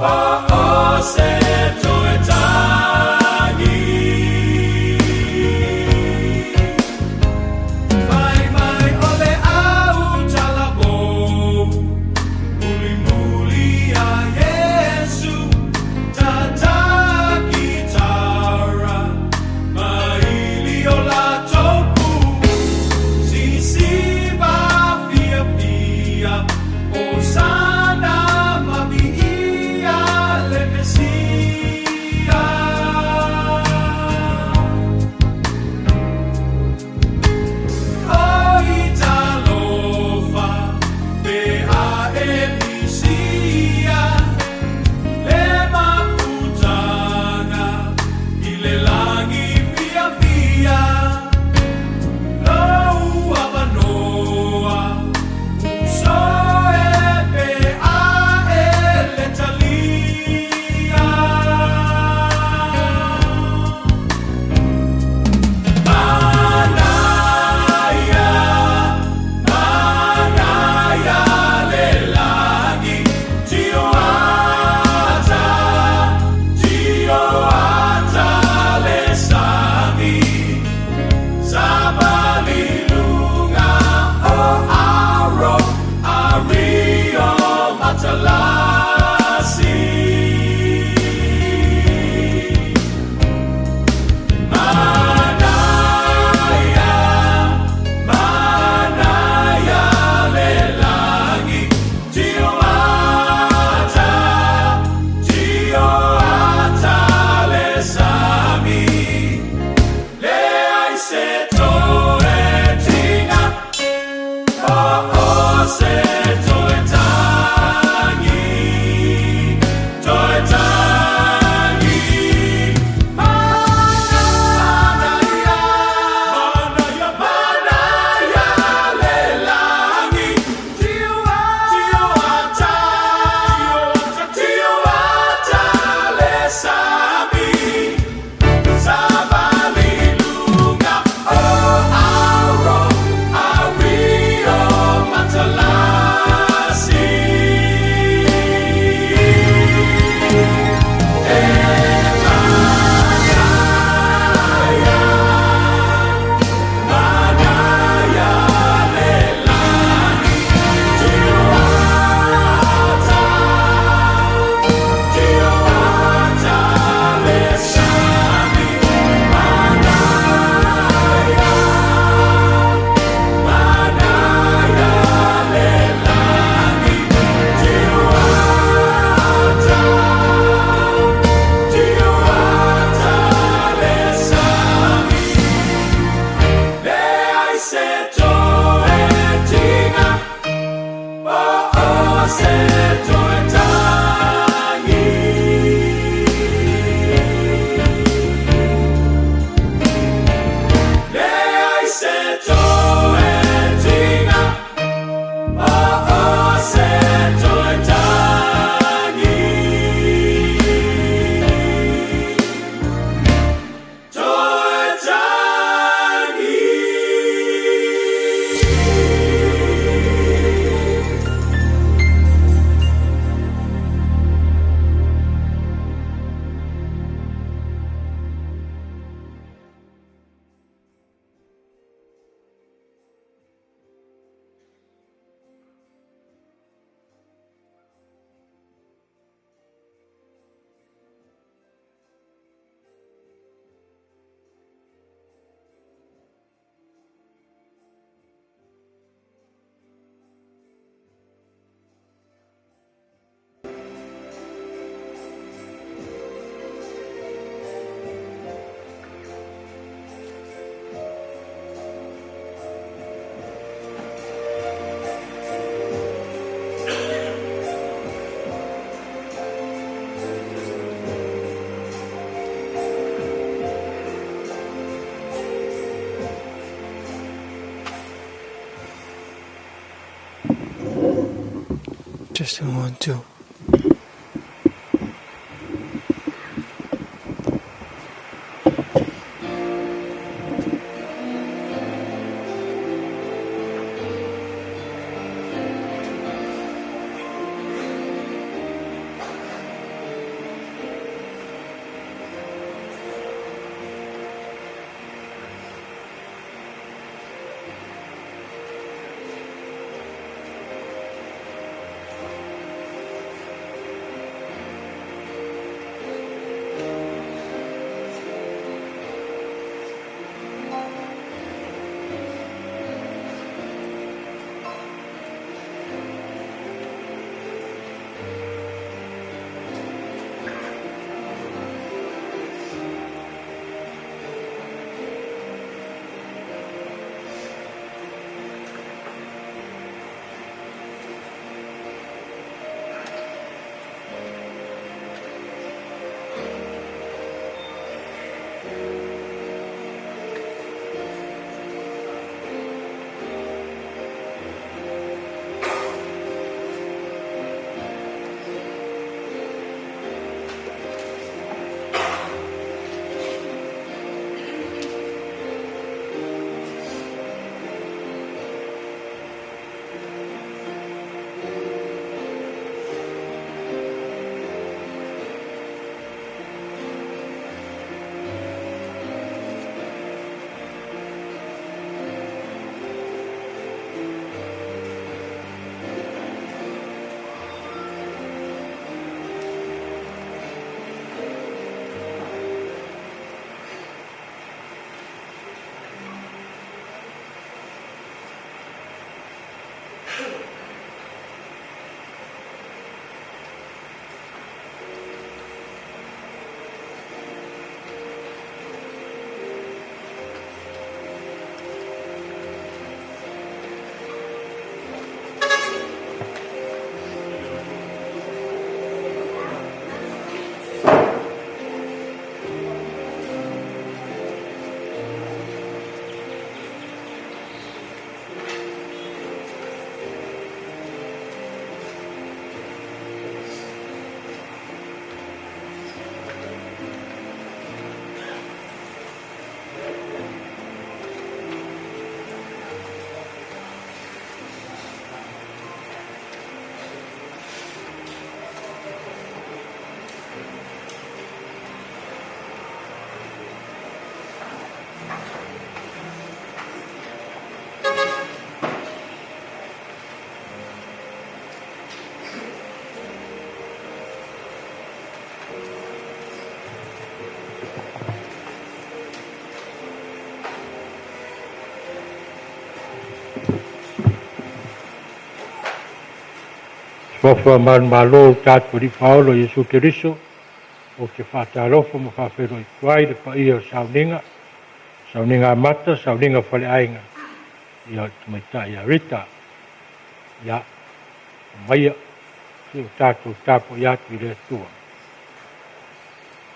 O se toe tagi. Fai mai o le au talavou, mulimuli a Iesu, tata kitara, maili o latou pu, sisiva fiafia, Hosana ma viia le Mesia. Oi talofa, pe a e misia, le mafutaga i le lagi fiafia, lou avanoa, uso e pe a e le talia. Manaia, manaia le lagi, tioata, tioata le sami, savali luga o Aro, ari o Matalasi. Manaia, manaia le lagi, tioata, tioata le sami, leai se toe tiga, o se toe tagi, toe tagi. Manaia, manaia, manaia le lagi, tioata, tioata le sami, savali luga o Aro, ari o Matalasi. E manaia, manaia le lagi, tioata, tioata le sami, manaia, manaia le lagi, tioata, tioata le sami, leai se toe tiga, o se toe tagi. Leai se toe tiga, o se toe tagi. Toe tagi. Testing 1, 2. Suafa manumalo o tatou Alii Faaola Iesu Keriso, ou te faatalofa ma faafeiloai atu ai i le paia o Sauniga, Sauniga Amata, Sauniga Faleaiga, ia o le tamaitai ia Rita. Ia, aumaia, se ua tatou tapuai atu i le Atua.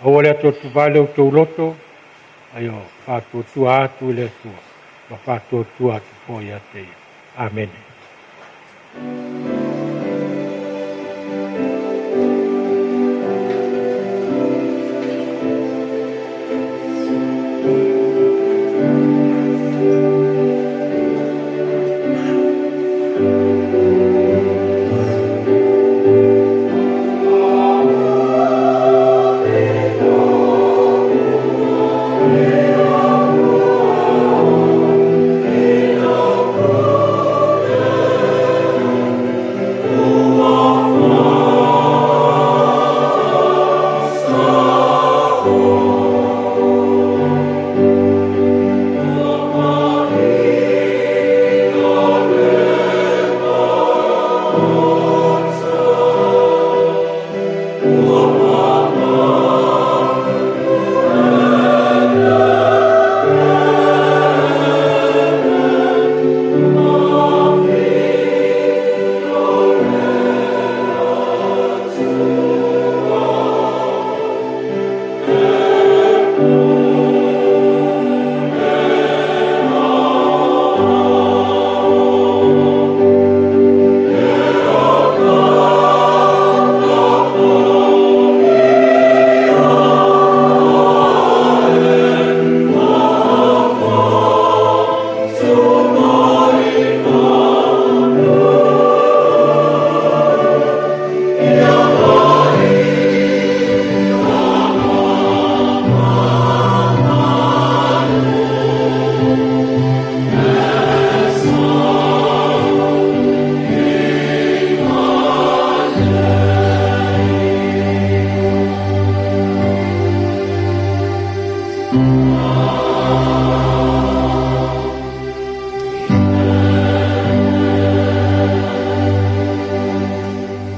Aua le atuatuvale o outou loto, a ia faatuatua atu i le Atua, ma faatuatua atu foi ia te Ia. Amene.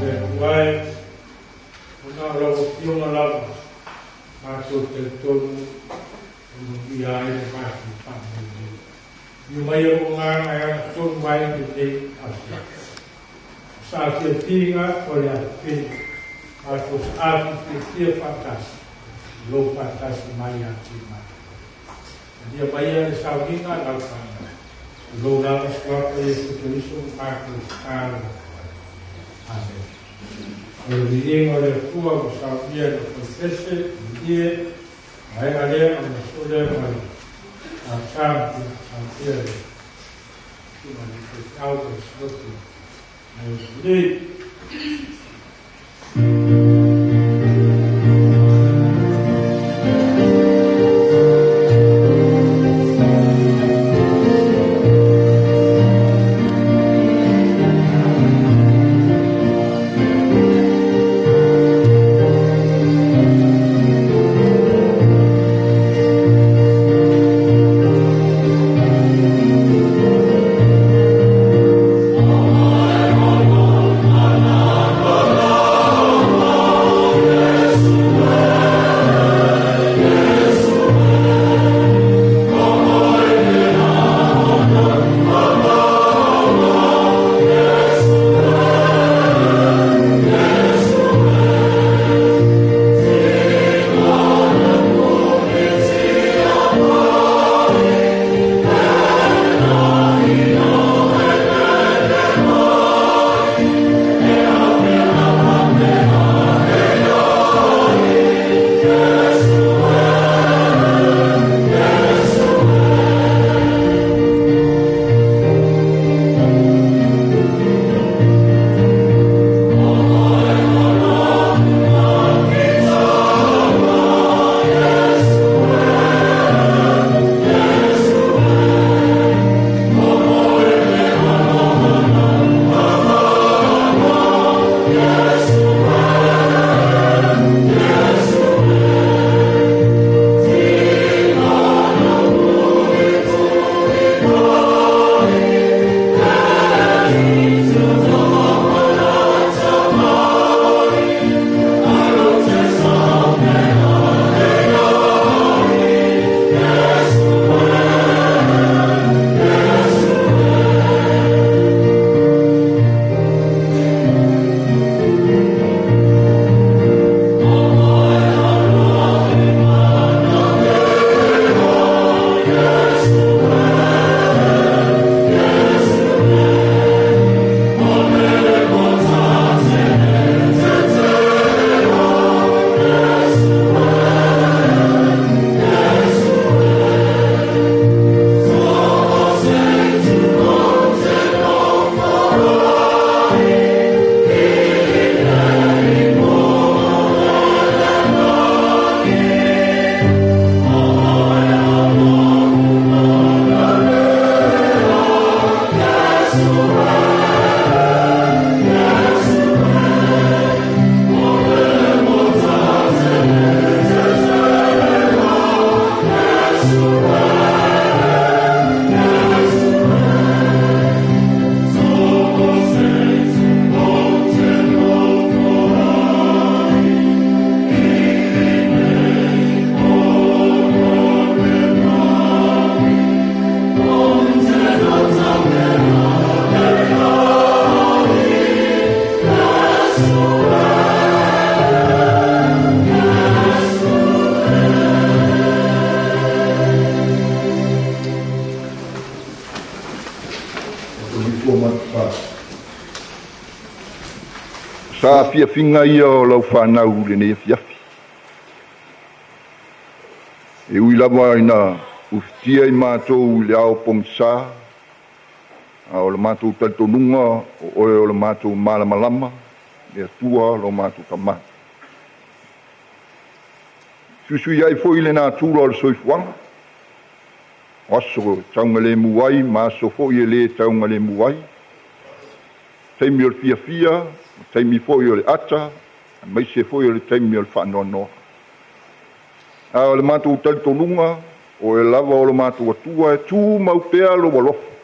Le Atua e, ona o lau Afioga lava matou talitonu e manuia ai le matou faamoemoe. Liliu maia lou agaga e agatonu ai lenei afiafi. O saafiafiga o le alofena, matou saafi fiafia faatasi, i lou faatasi mai ia te matou. Talia maia le sauniga a lau fanau, i lou lava suafa Iesu Keriso ma matou tatalo atu ai. Amene. O le viiga o le Atua ua saunia e lou falepese, viie, vaega lea ona maso lea ma le talosaga saunia le susuga i le faifeau ma le siloki mai Ausilii. Amen. saafiafiga ia o lau fanau i lenei afiafi. E ui lava ina ufitia i matou i le ao pogisā, a o le matou talitonuga o oe o le matou malamalama, le Atua lo matou Tama. Suisuiai foi le natura o le soifuaga, o aso e taugalemu ai ma aso foi e lē taugalemu ai, taimi o le fiafia ma taimi foi o le ata, aemaise foi o le taimi o le faanoanoa. A o le matou talitonuga, o oe lava o lo matou Atua e tumau pea lou alofa.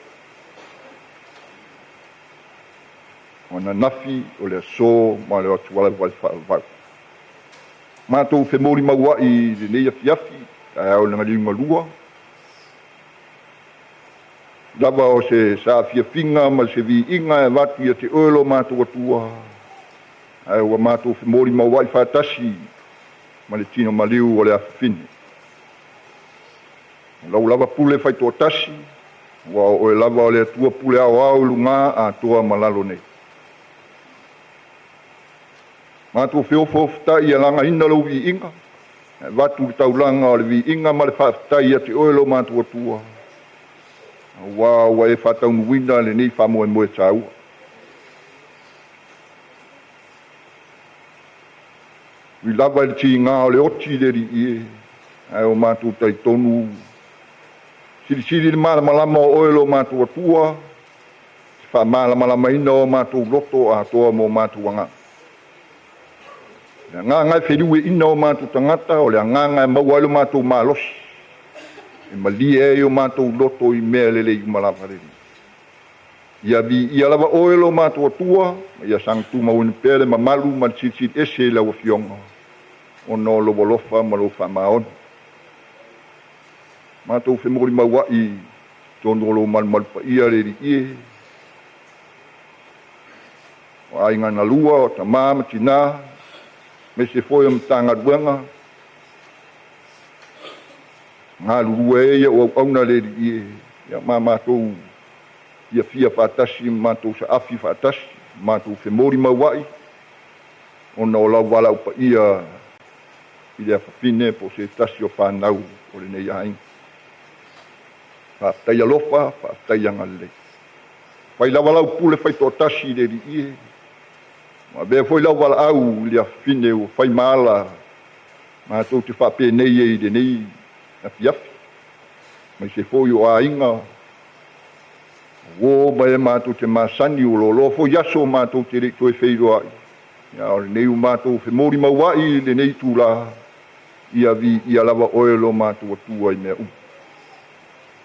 O ananafi, o le aso ma le o atu lava i le faavavau. Matou femolimauai i lenei afiafi, taeao i le liugalua, lava o se saafiafiga ma se viiga e avatu ia te oe lo matou Atua, ae ua matou femolimauai faatasi ma le tino maliu o le afafine. O lau lava pule faitoatasi, ua o oe lava o le Atua pule aoao i luga atoa ma lalo nei. Matou feofaofata'i e lagaina lou viiga, e avatu le taulaga o le viiga ma le faafetai ia te oe lo matou Atua, aua ua e faataunuuina lenei faamoemoe taua. Ui lava i le tiga o le oti le alii e, ae o matou talitonu, silisili le malamalama o oe lo matou Atua, te faamalamalamaina o matou loto atoa ma o matou agaga. Le agaga e feliueina o matou tagata, o le agaga e maua ai lo matou malosi, e malie ai o matou loto i mea lelei uma lava le Alii. Ia viia lava oe lo matou Atua, ma ia sagatumauina pea le mamalu ma le silisili ese i lau Afioga, ona o lou alofa ma lou faamaoni. Matou femolimauai i totonu o lou malumalu paia le Alii e, o aiga na lua, o tama ma tinā, aemaise foi o Matagaluega, galulue ai au auauna le Alii e, ia ma matou fiafia faatasi, ma matou saafi faatasi, matou femolimauai, ona o lau valaau paia i le afafine po o se tasi o fanau o lenei aiga. Faafetai alofa, faafetai agalelei. Fai lava lau pule faitoatasi i le Alii e, ua avea foi lau valaau i le afafine ua fai ma ala matou te faapenei ai i lenei afiafi, aemaise foi o aiga, o uo ma e matou te masani, ua loaloa foi aso matou te le i toe feiloai, a o lenei ua matou femolimauai i lenei itula, ia viia lava oe lo matou Atua i mea uma.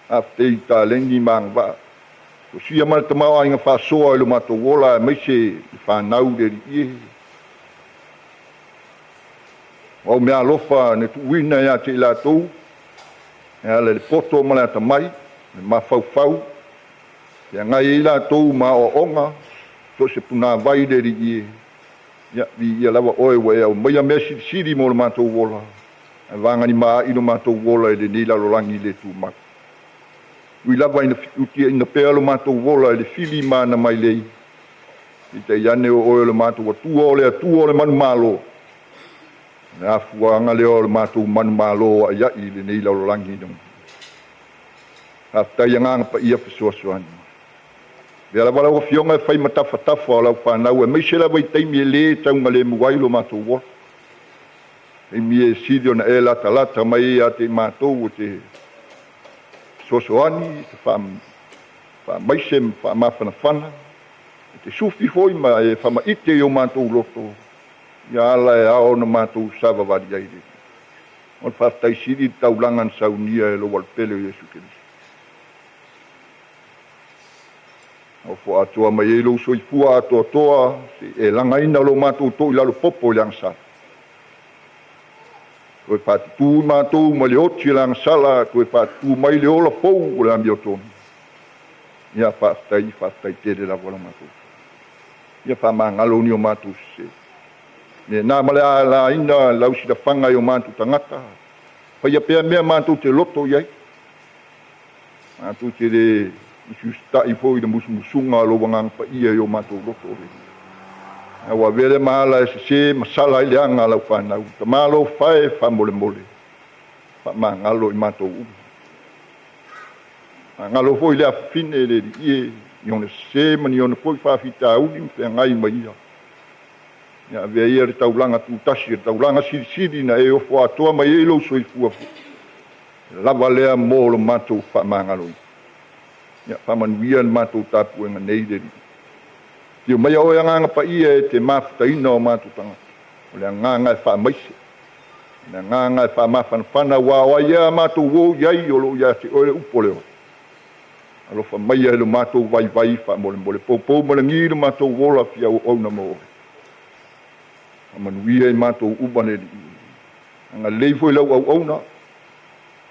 Faafetai i taleni ma agavaa, tosia ma le tamaoaiga faasoa i lo matou ola, aemaise le fanau le Alii e. O au mea alofa na tuuina ia te i latou, e ala i le poto ma le atamai, le mafaufau, feagai ai latou ma aoaoga, so o se punavai le Alii e. Ia, viia lava oe ua e aumaia mea silisili mo lo matou ola, ae vaganimaai lo matou ola i lenei lalolagi le tumau. Ui lava ina utiaina pea lo matou ola i le fili ma ana mailei, peitai ane o oe o le matou Atua, o le Atua o le manumalo. O le afuaga lea o le matou manumalo aiai i lenei lalolagi. Faafetai agaga paia fesoasoani. Lea lava lau Afioga e fai ma tafatafa o lau fanau, aemaise lava i taimi e lē taugalemu ai lo matou ola, taimi e sili ona e latalata mai ai ia te i matou o te fesoasoani, te faamaise ma faamafanafana, e te sufi foi ma e faamaite i o matou loto ia ala e ao ona matou savavali ai le O le faafetai sili i le taulaga na saunia e lou alopele o Iesu Keriso. Nofo atoa mai ai lou soifua atoatoa seia e lagaina lo matou toilalo popo i le agasala. Toe faatutū i matou ma le oti o le agasala, toe faatutū mai le ola fou o le amiotonu. Ia faafetai, faafetai tele lava lo matou. Ia faamagalo ni o matou sese. Nēnā ma le alaina lau silafaga i o matou tagata, faia pea mea matou te loto i ai. Matou te le usiusita'i foi i le musumusuga o lou Agaga Paia i o matou loto o le. Ae ua avea lea ma ala e sesē ma sala ai le aga a lau fanau. Tamalofa e faamolemole, faamagalo i matou uma. Faamagalo foi le afafine le Alii e i ona sesē ma ni ona foi faafitauli ma feagai ma ia. Ia avea ia le taulaga tutasi, le taulaga silisili na e ofo atoa mai ai lou soifua, lava lea mo lo matou faamagaloina. Ia faamanuia le matou tapuaiga nei le Alii. Afio maia oe Agaga Paia e te mafutaina o matou tagata. O le agaga e faamaise, o le agaga e faamafanafana, aua o ai ea a matou o i ai o lo o ia te oe le upu o le ola. Alofa maia i lo matou vaivai faamolemole, poupou ma lagi lo matou ola fia auauna mo oe. Faamanuia i matou uma le Alii. Agalelei foi lau auauna,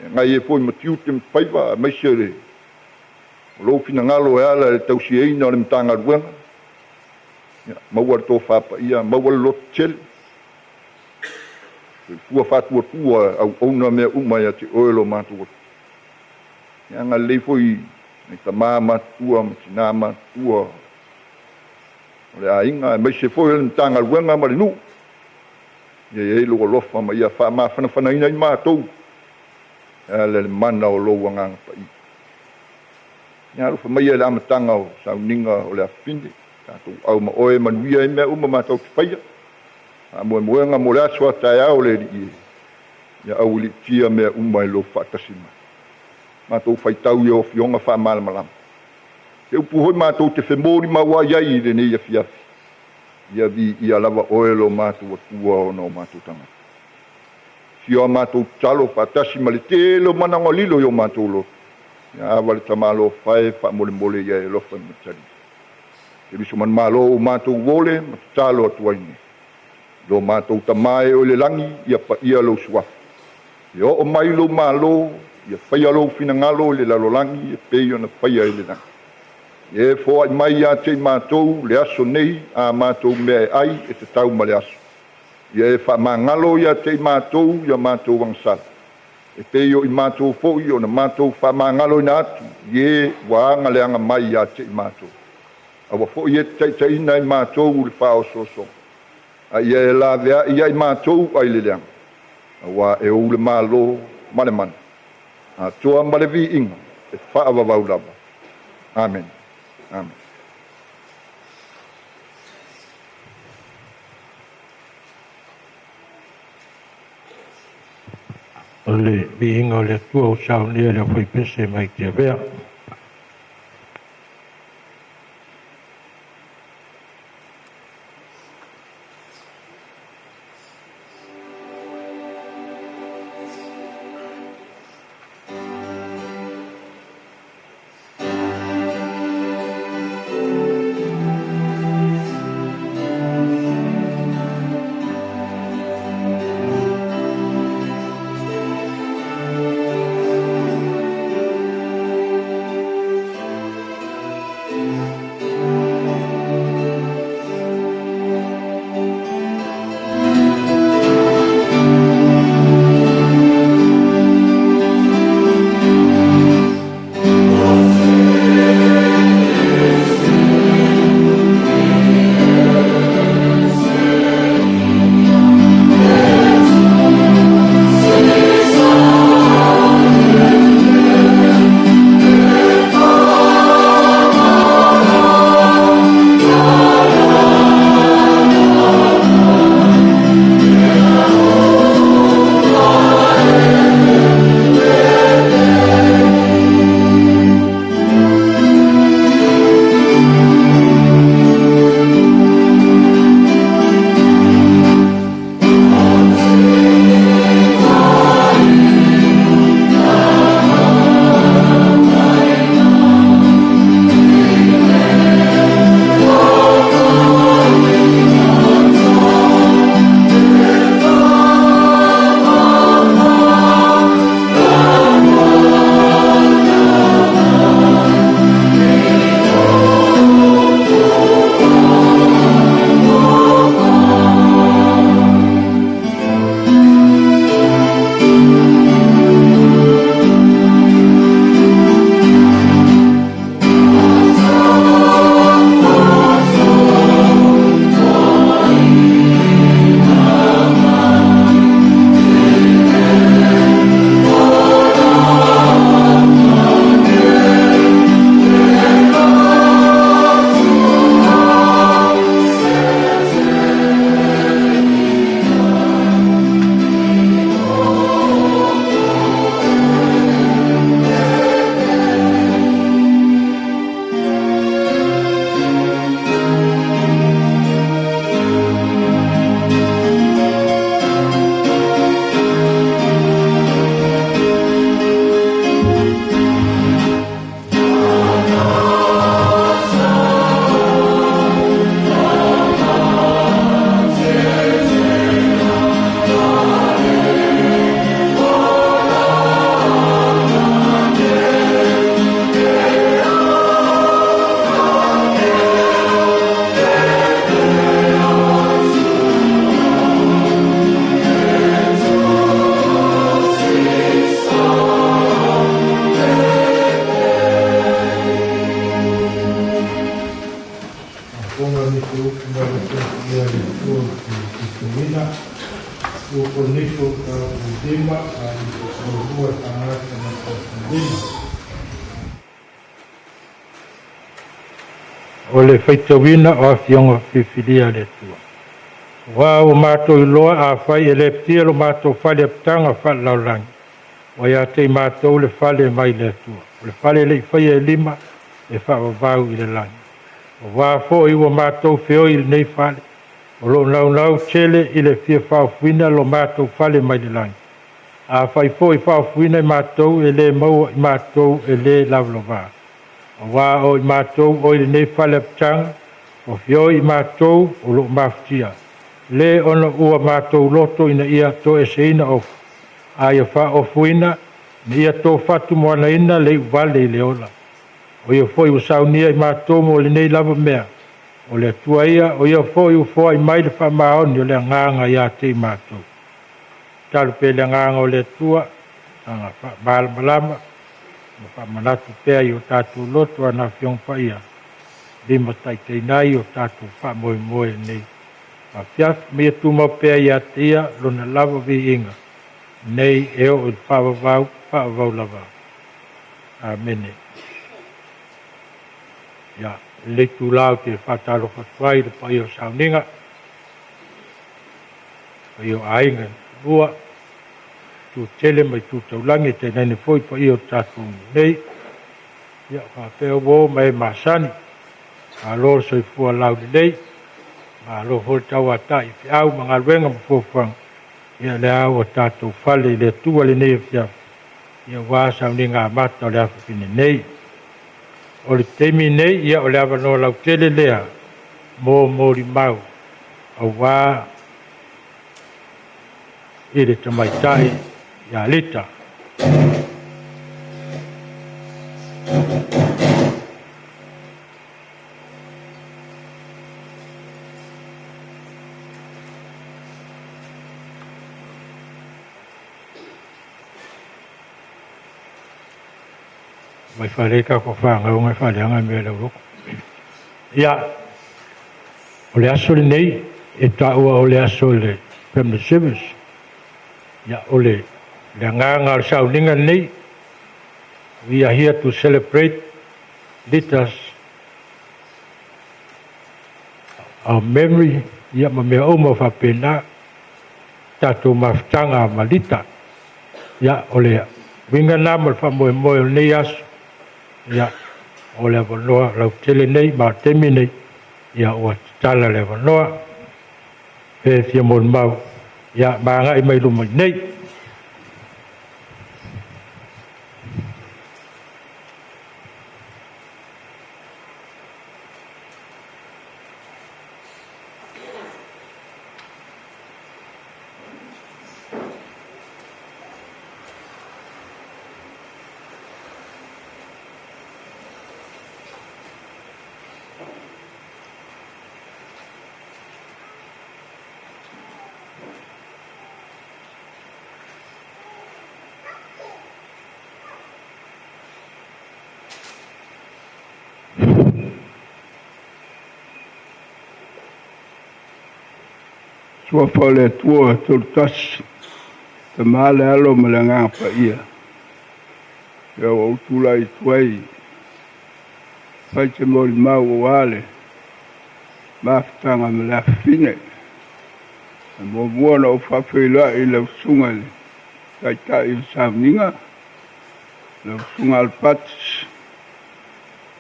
e agai ai foi ma tiute ma faiva, aemaise o lou finagalo e ala i le tausiaina o le Matagaluega. Ia, maua le tofa paia, maua le lototele, soifua faatuatua auauna mea uma ia te oe lo matou Atua. Ia agalelei foi i tama matutua ma tina matutua o le aiga, aemaise foi o le Matagaluega ma le nuu. Ia i ai lou alofa ma ia faamafanafanaina ai matou e ala i le mana o lou Agaga Paia. Ia alofa maia i le amataga o sauniga o le afafine, tatou au ma oe manuia ai mea uma matou te faia. Faamoemoega mo le aso a taeao le Alii e, ia auiliitia mea uma i lou faatasi mai. Matou faitau i Afioga faamalamalama. Se upu foi matou te femolimau ai i lenei afiafi, ia viia lava oe lo matou Atua ona o matou tagata. Fia o matou tatalo faatasi ma le tele o manaoga lilo i o matou loto. Ia ava le tamalofa e faamolemole ia e alofa ma tali. Keriso manumalo o matou ole ma tatalo atu ai nei. Lo matou Tama e oe le lagi, ia paia lou suafa. Ia oo mai lou malo, ia faia lou finagalo i le lalolagi e pei ona faia i le lagi. Ia e foai mai ia te i matou le aso nei a matou mea e ai e tatau ma le aso. Ia e faamagalo ia te i matou ia matou agasala, e pei o i matou foi ona matou faamagaloina atu i e ua agaleaga mai ia te i matou. Aua foi e te taitaiina i matou i le faaosoosoga, a ia e laveai ia i matou ai le leaga, aua e ou le malo ma le mana, atoa ma le viiga e faavavau lava. Amene. Amene. O le viiga o le Atua ua saunia e le aufaipese mai Tiavea. 2 Korinito mataupu 5 vaega 2 e faagalata ma le 5. O le faitauina o afioga filifilia a le Atua. Aua ua matou iloa, afai e lepetia lo matou fale apitaga faale-lalolagi, ua ia te i matou le fale mai le Atua, o le fale e le i faia e lima, e faavavau i le lagi. Aua foi ua matou feoi i lenei fale, o lo o naunau tele e fia faaofoina lo matou fale mai le lagi. Afai foi e faaofoina e matou, e le maua i matou e le lavalava. Aua o i matou o i lenei fale apitaga, ua feoi i matou o lo o mafatia, le ona ua matou loto ina ia toeseina ofu, a ia faaofuina, ina ia tofaatumuanaina le iuvale i le ola. O Ia foi ua saunia i matou mo lenei lava mea, o le Atua ia, o Ia foi ua foai mai le faamaoni o le Agaga ia te i matou. Tatalo pea i le Agaga o le Atua, saga faamalamalama ma faamanatu pea i o tatou loto ana Afioga Paia, limataitaiina ai o tatou faamoemoe i lenei afiafi. Ma ia tumau pea ia te Ia Lona lava viiga, nei e oo i le faavavau, faavavau lava. Amene. Ia, i lenei itula ou te faatalofa atu ai i le paia o sauniga, paia o aiga e lua, itu tele ma itu taulagi, tainane foi paia o tatou nei, ia faapea uo ma e masani. Malo le soifua laulelei, malo foi le tauatai i feau ma galuega ma fuafuaga. Ia lea ua tatou fale i le Atua i lenei afiafi, ia aua sauniga amata o le afafine nei. O le taimi nei, ia o le avanoa lautele lea mo molimau aua i le tamaitai ia Lita. Mai fale tatou fanau e faaleaga mea i lau loto. Ia, o le aso lenei e taua o le aso o le Family Service. Ia, o le agaga o le sauniga lenei, we are here to celebrate Lita's our memory, ia ma mea uma faapena, tatou mafutaga ma Lita. Ia, o le uiga lena ma le faamoemoe o lenei aso, ia, o le avanoa lautele nei, ma o le taimi nei, ia ua tatala le avanoa. Pe fia molimau, ia ma agai mai luma i nei. Suafa o le Atua Toolutasi, Tama le Alo ma le Agaga Paia. Ia ua ou tulai atu ai, fai se molimau aua le mafutaga ma le afafine. E muamua ona ou faafeiloai i lau susuga i le Taitai o Sauniga, lau susuga Alapati,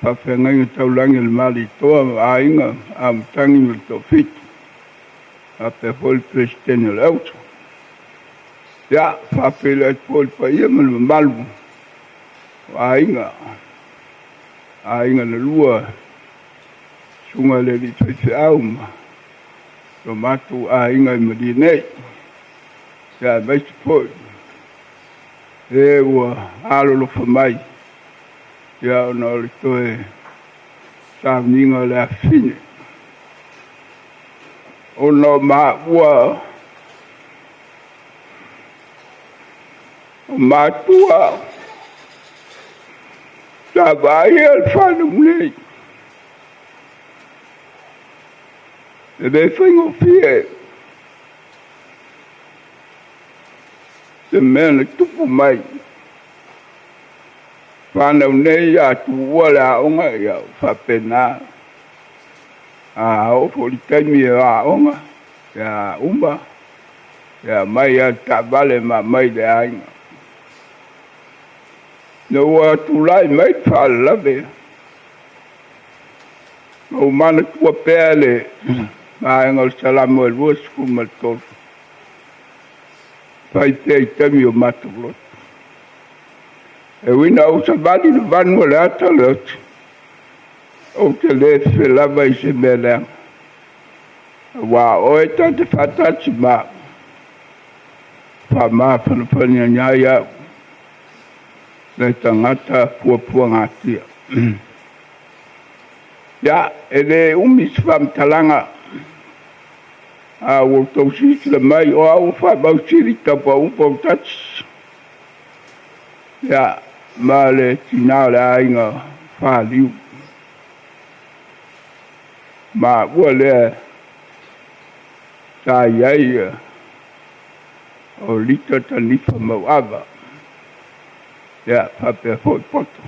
faafeagaiga taulagi a le Malietoa ma Aiga, Amatagi ma le Toafitu, faapea foi le Peresetene o le Auto. Ia, faafeiloai atu foi i le paia ma le mamalu o aiga, aiga na lua, susuga i le alii faifeau ma lo matou aiga i Malie nei. Ia, aemaise foi e ua alolofa mai, ia ona o le toe sauniga o le afafine. Ona o maua o matua sa vaaia le fanau nei, e le faigofie. Se mea na tupu mai fanau nei a tuua le aoga, ia faapena. A oo foi i le taimi e aoga, ia uma, ia aumai lava le taavale ma aumai i le aiga. Ina ua tulai mai le faalavelave, na ou manatua pea le vaega o le Salamo e 23, fai pea i taimi o matou loto. E ui ina ou savali i le vanu o le ata o le oti, ou te le fefe lava i se mea leaga, aua o oe ta te faatasi ma au, faamafanafanaina ai au le tagata puapuagatia. Ia, e le umi se faamatalaga, a ua outou silasila mai o au ua faamausili taupou pautasi, ia, ma le tina o le aiga Faliu. Ma ua lea sa i ai o Lita Tanifa Mauava, ia faapea foi Poto.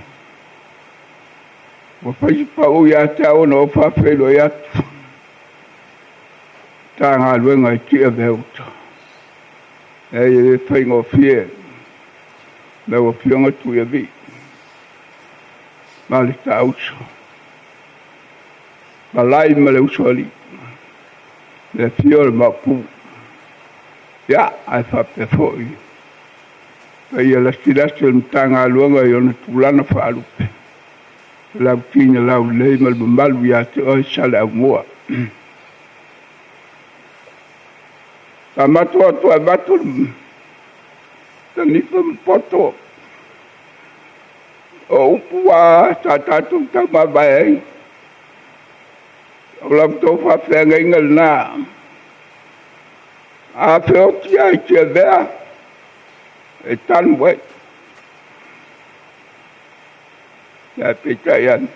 Ua fai si pau ia te au ona ou faafeiloai atu Matagaluega e Tiaveuta. E le faigofie lau Afioga Tuiavii ma le taauso, Malai ma le usoalii, le afio o le Maopu, ia, ae faapea foi paia lasilasi o le Matagaluega i ona tulaga faalupe, lau tina laulelei ma le mamalu ia te oe Saleaaumua. Sa matou atu e avatu le tanifa ma poto o upu a sa tatou taumavae ai, o la outou faafeagaiga lena. A feoti lava i Tiavea, e tanu ai. Ae peitai ane,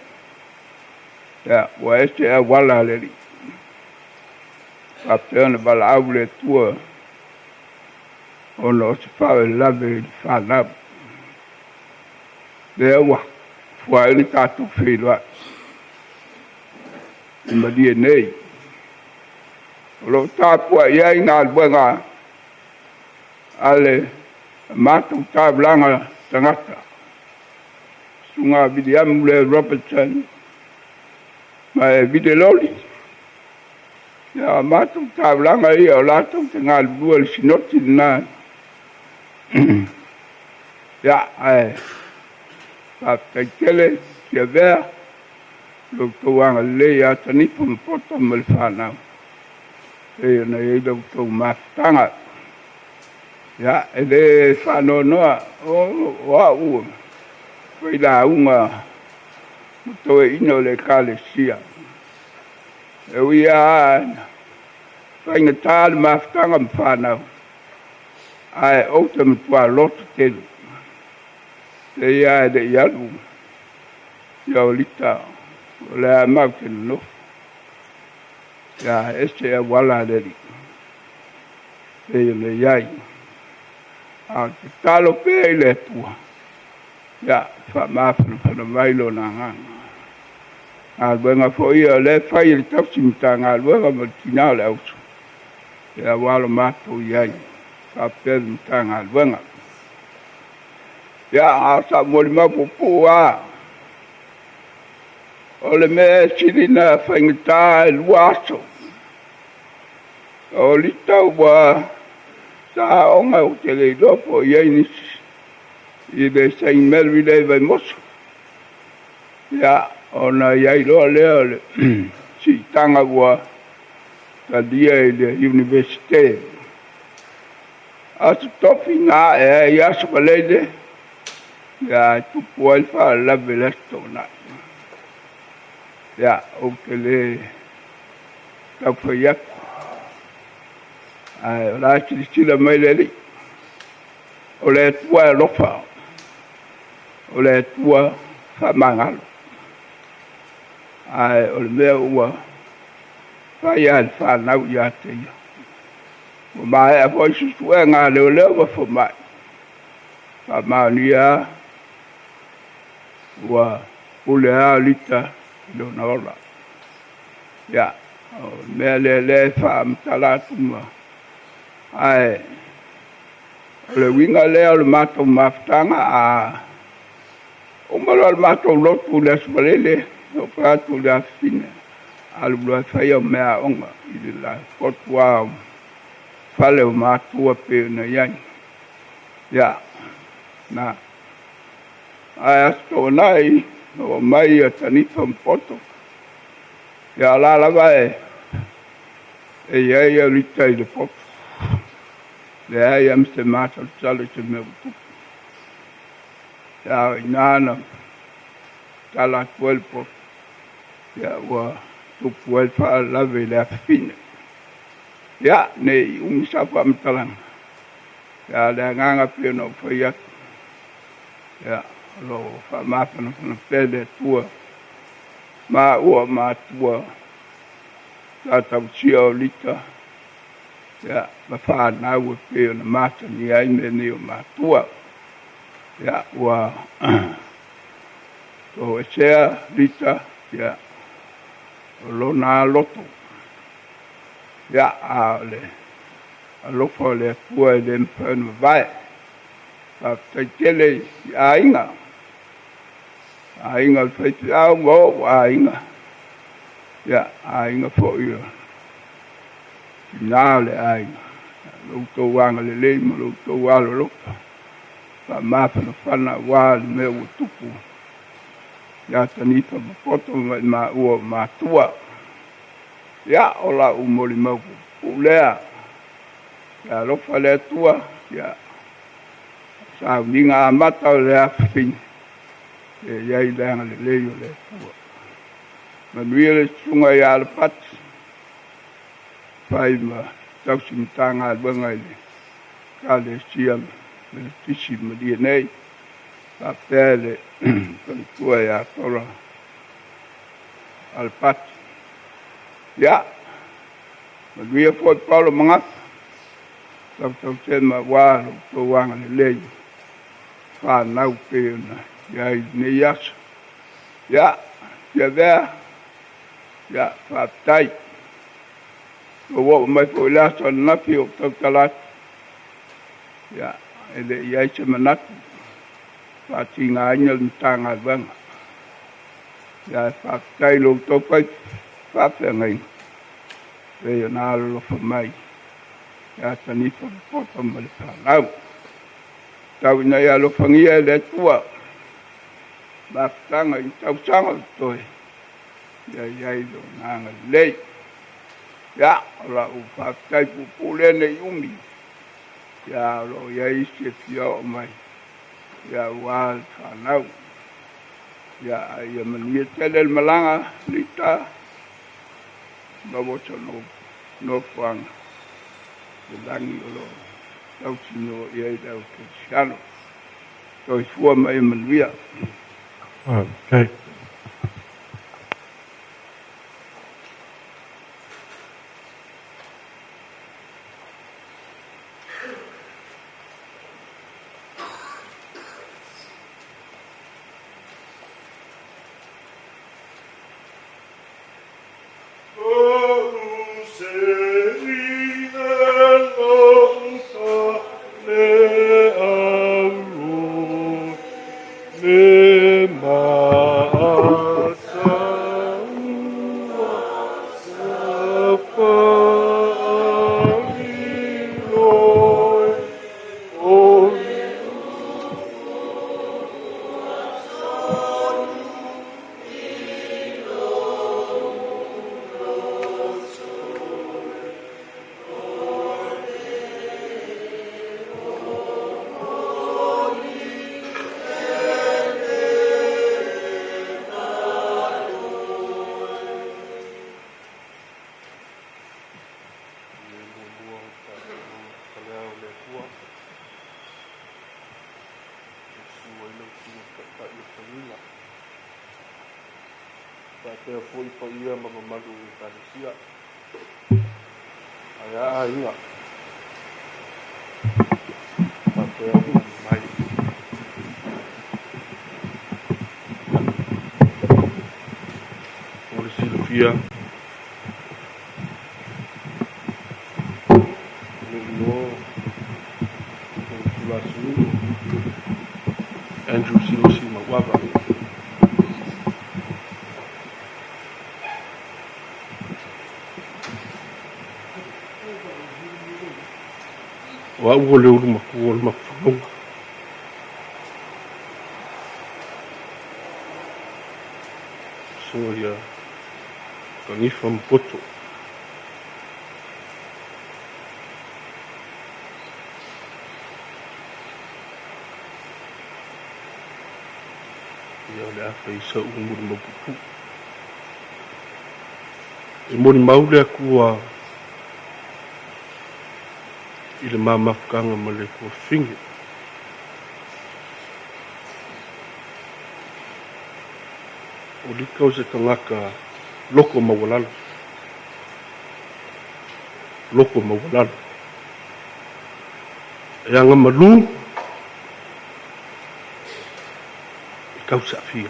ia, ua ese auala a le Alii. Faapea ona valaau le Atua ona o se faalavelave i le fanau. Lea ua fua ai le tatou feiloai i Malie nei. O lo o tapuai ai galuega a le matou taulaga tagata, Susuga Viliamu le Robertson ma e Vile Loli. Ia, matou taulaga ia o latou te galulue i le sinoti lena. Ia, ae faafetai tele Tiavea, lo outou agalelei ia Tanifa ma Poto ma le fanau, e ona i ai la outou mafutaga. Ia, e le faanoanoa o au failauga ma toeaiina o le Ekalesia. E ui lava faigata le mafutaga ma fanau, ae ou te matua loto tele. E ia e le i alu ia Olita, o le a mau te nonofo. Ia ese auala a le Alii, pei ona i ai. A o le tatalo pea i le Atua, ia faamafanafana mai lona agaga. Galuega foi ia o lea e fai e le tausi Matagaluega ma le tina o le auso, ia aua lo matou i ai faapea le Matagaluega. Ia, a o sau molimau puupuu lava, o le mea e sili ona faigata e 2 aso. O Lita ua sa aoga ou te le iloa po o i ai nisi i le Saint Mary lea i Vaimoso. Ia, ona i ai loa lea o le siitaga ua talia i le Iunivesite. Aso Tofi na ae ai aso Faraile, ia e tupu ai le faalavelave i le Aso Toonai. Ia, ou te le taufai atu, ae o la e silasila mai le Alii. O le Atua e alofa, o le Atua faamagalo, ae o le mea ua fai lava e le fanau ia te ia. Ua maea foi suesuega a leoleo ma fomai. Faamaonia lava ua pule lava Lita i lona ola. Ia, o le mea lea lea e faamatala atu ma ae o le uiga lea o le matou mafutaga a uma loa le matou lotu i le Aso Faraile, oo atu i le afafine, alu loa e fai au meaaoga i le potu lava o fale o matua pei ona i ai. Ia, na. Ae Aso Toonai, oo mai ia Tanifa ma Poto. Ia, o la lava e i ai au Lita i le poto. Leai lava ma se masalosalo i se mea ua tupu. Ia, o i ina na tala atu ai le poto, ia, ua tupu ai le faalavelave i le afafine. Ia, ne i umi sau faamatalaga, ia, o le agaga pei ona ou fai atu, ia, o lo o faamafanafana pea le Atua ma ua matua sa tausia o Lita, ia, ma fanau e pei ona masani ai mea nei o matua. Ia, ua toesea Lita, ia, o lona loto. Ia, a o le alofa o le Atua e le mafai ona mavae. Faafetai tele i aiga, aiga o le faifeau ma ou aiga, ia, aiga foi o tina o le aiga, lo outou agalelei ma lo outou alolofa, faamafanafana aua le mea ua tupu ia Tanifa ma Poto ma maua o matua. Ia, o lau molimau puupuu lea, ia alofa le Atua, ia sauniga amata o le afafine, e i ai le agalelei o le Atua. Manuia le susuga ia Alapati, fai ma tausi Matagaluega i le Ekalesia Metotisi Malie nei, faapea le faletua ia Tola Alapati. Ia, manuia foi Paulo Magafa, tautautema aua lo outou agalelei fanau pei ona i ai i lenei aso. Ia, Tiavea, ia, faafetai. Ua oo mai foi le aso ananafi o tautala atu. Ia, e le i ai se manatu faatigaina le Matagaluega. Ia, faafetai i lo outou faafeagaiga pei ona alolofa mai ia Tanifa ma Poto ma le fanau. Tau ina ia alofagia e le Atua mafutaga i tausaga o totoe, ia i ai lona agalelei. Ia, o lau faafetai puupuu lea nei umi, ia o lo o i ai isi e fia oo mai, ia aua le fanau. Ia, a ia manuia tele le malaga, Lita, maua so nofoaga i le lagi o lo o tausinio i ai le au kerisiano. Soifua ma ia manuia. Okay. Faapea foi paia ma mamalu o Ekalesia. Ae a aiga. Faapea ona mai. silafia le igoa o le Tulasiumu Andrew Silosi Mauava. O au o le ulu matua o le mafaufauga. So ia Kanifa ma Poto. Ia o le a fai sa'u molimau puupuu. E molimau le Atua i le ma mafutaga ma le tuafafine. O Lika o se tagata loto maualalo. Loto maualalo. E agamalu e tausaafia.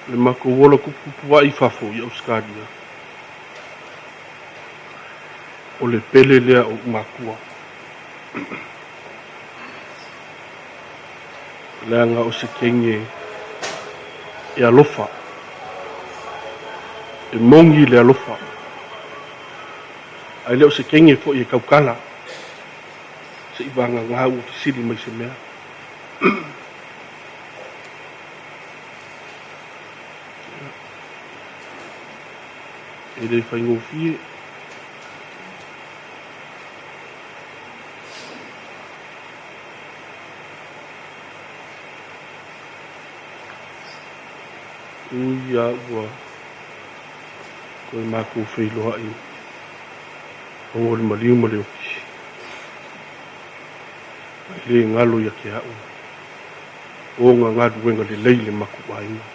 Le matou ola tuputupua'i i fafo i Ausetalia, o le pele lea o o'u matua, leaga o se teine e alofa, e moni le alofa, ae le o se teine foi e tautala, se i vagana ua fesili mai se mea. E le faigofie. Ui a ua toe matou feiloai ona o le maliu ma le oti. Ae le galo ia te a'u ona galuega lelei i le matou aiga.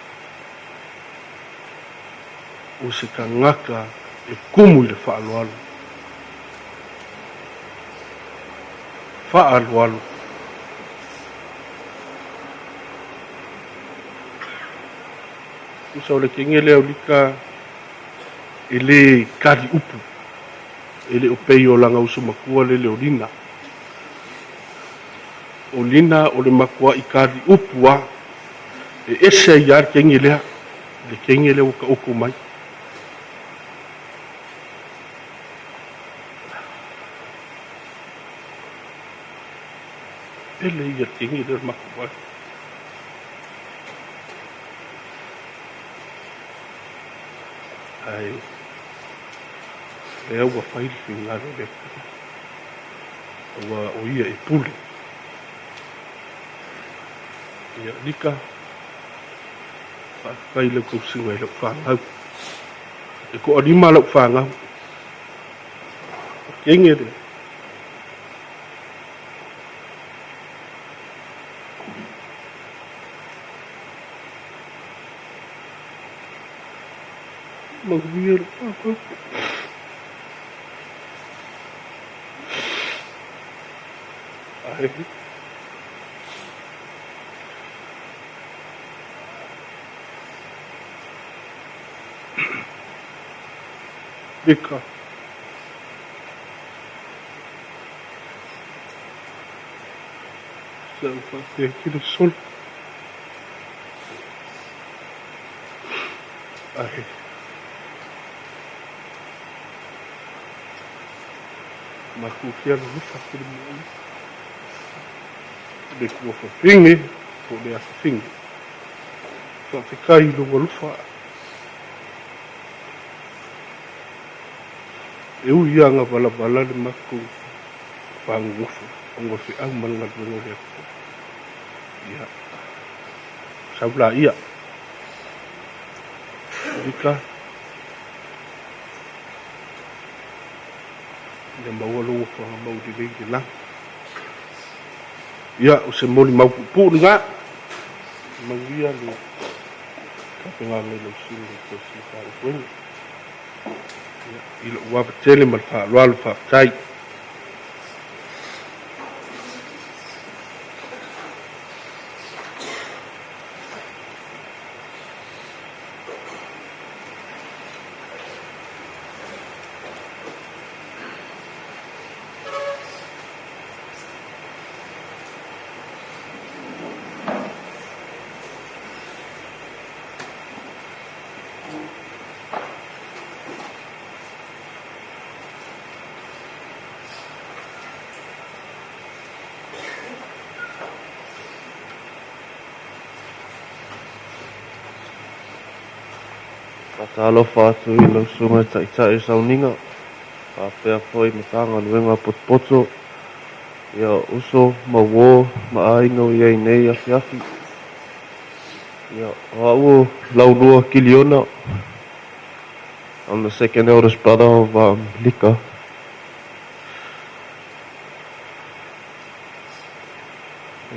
O se tagata e tumu i le faaaloalo. Faaaloalo. Tusa o le kenge lea o Lika e le kali upu, e le o pei o lana uso matua lele o Lina. O Lina o le matua'i kali upu a, e ese ai lava le kenge lea, le kenge lea ua taoto mai. Pele ia le kenge lea o le matou ai. Ae lea ua fai le finagalo o le Atua, aua o ia e pule. Ia, Lika, faafetai i lau tausiga i lau fanau. E toalima lau fanau. O kenge lea. Manuia le fanau. Ae Lika. Sa ou faapea ki le solo. Ae matou te alolofa tele mai le tuafafine po o le afafine. Faafetai i lou alofa. E ui lava ina valavala le matou faagogofu ona o le feau ma le galuega o le Atua. Ia, sau laia. Lika, ia maua lou ofoaga maulelei i le lagi. Ia, o se molimau puupuu lena. Manuia le tapenaga i lau susuga i le Tausi Faauluuluga. Ia, i lou ava tele ma le faaaloalo, faafetai. Faatalofa atu i lau Susuga i le Taitai o Sauniga, faapea foi Matagaluega potopoto, ia uso ma uo ma aiga o i ai nei afiafi. Ia, o au o Laulua Kiliona. I'm the second eldest brother of Lika.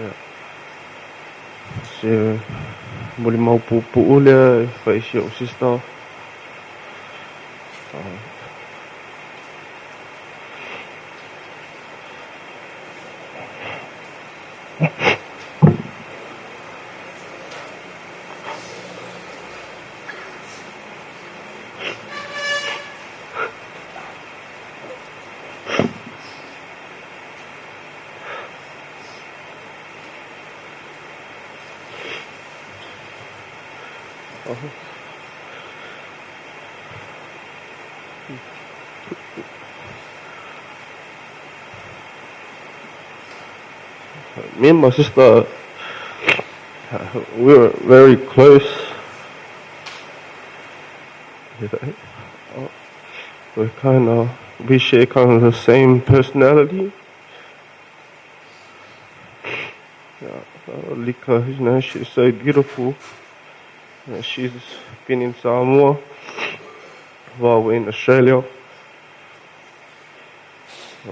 Ia, se molimau puupuu lea e fai i si ou sister. Me and my sister, we were very close. You know, we kind of we share kind of the same personality. Yeah, Lika, you know, she's so beautiful. You know, she's been in Samoa while we're in Australia.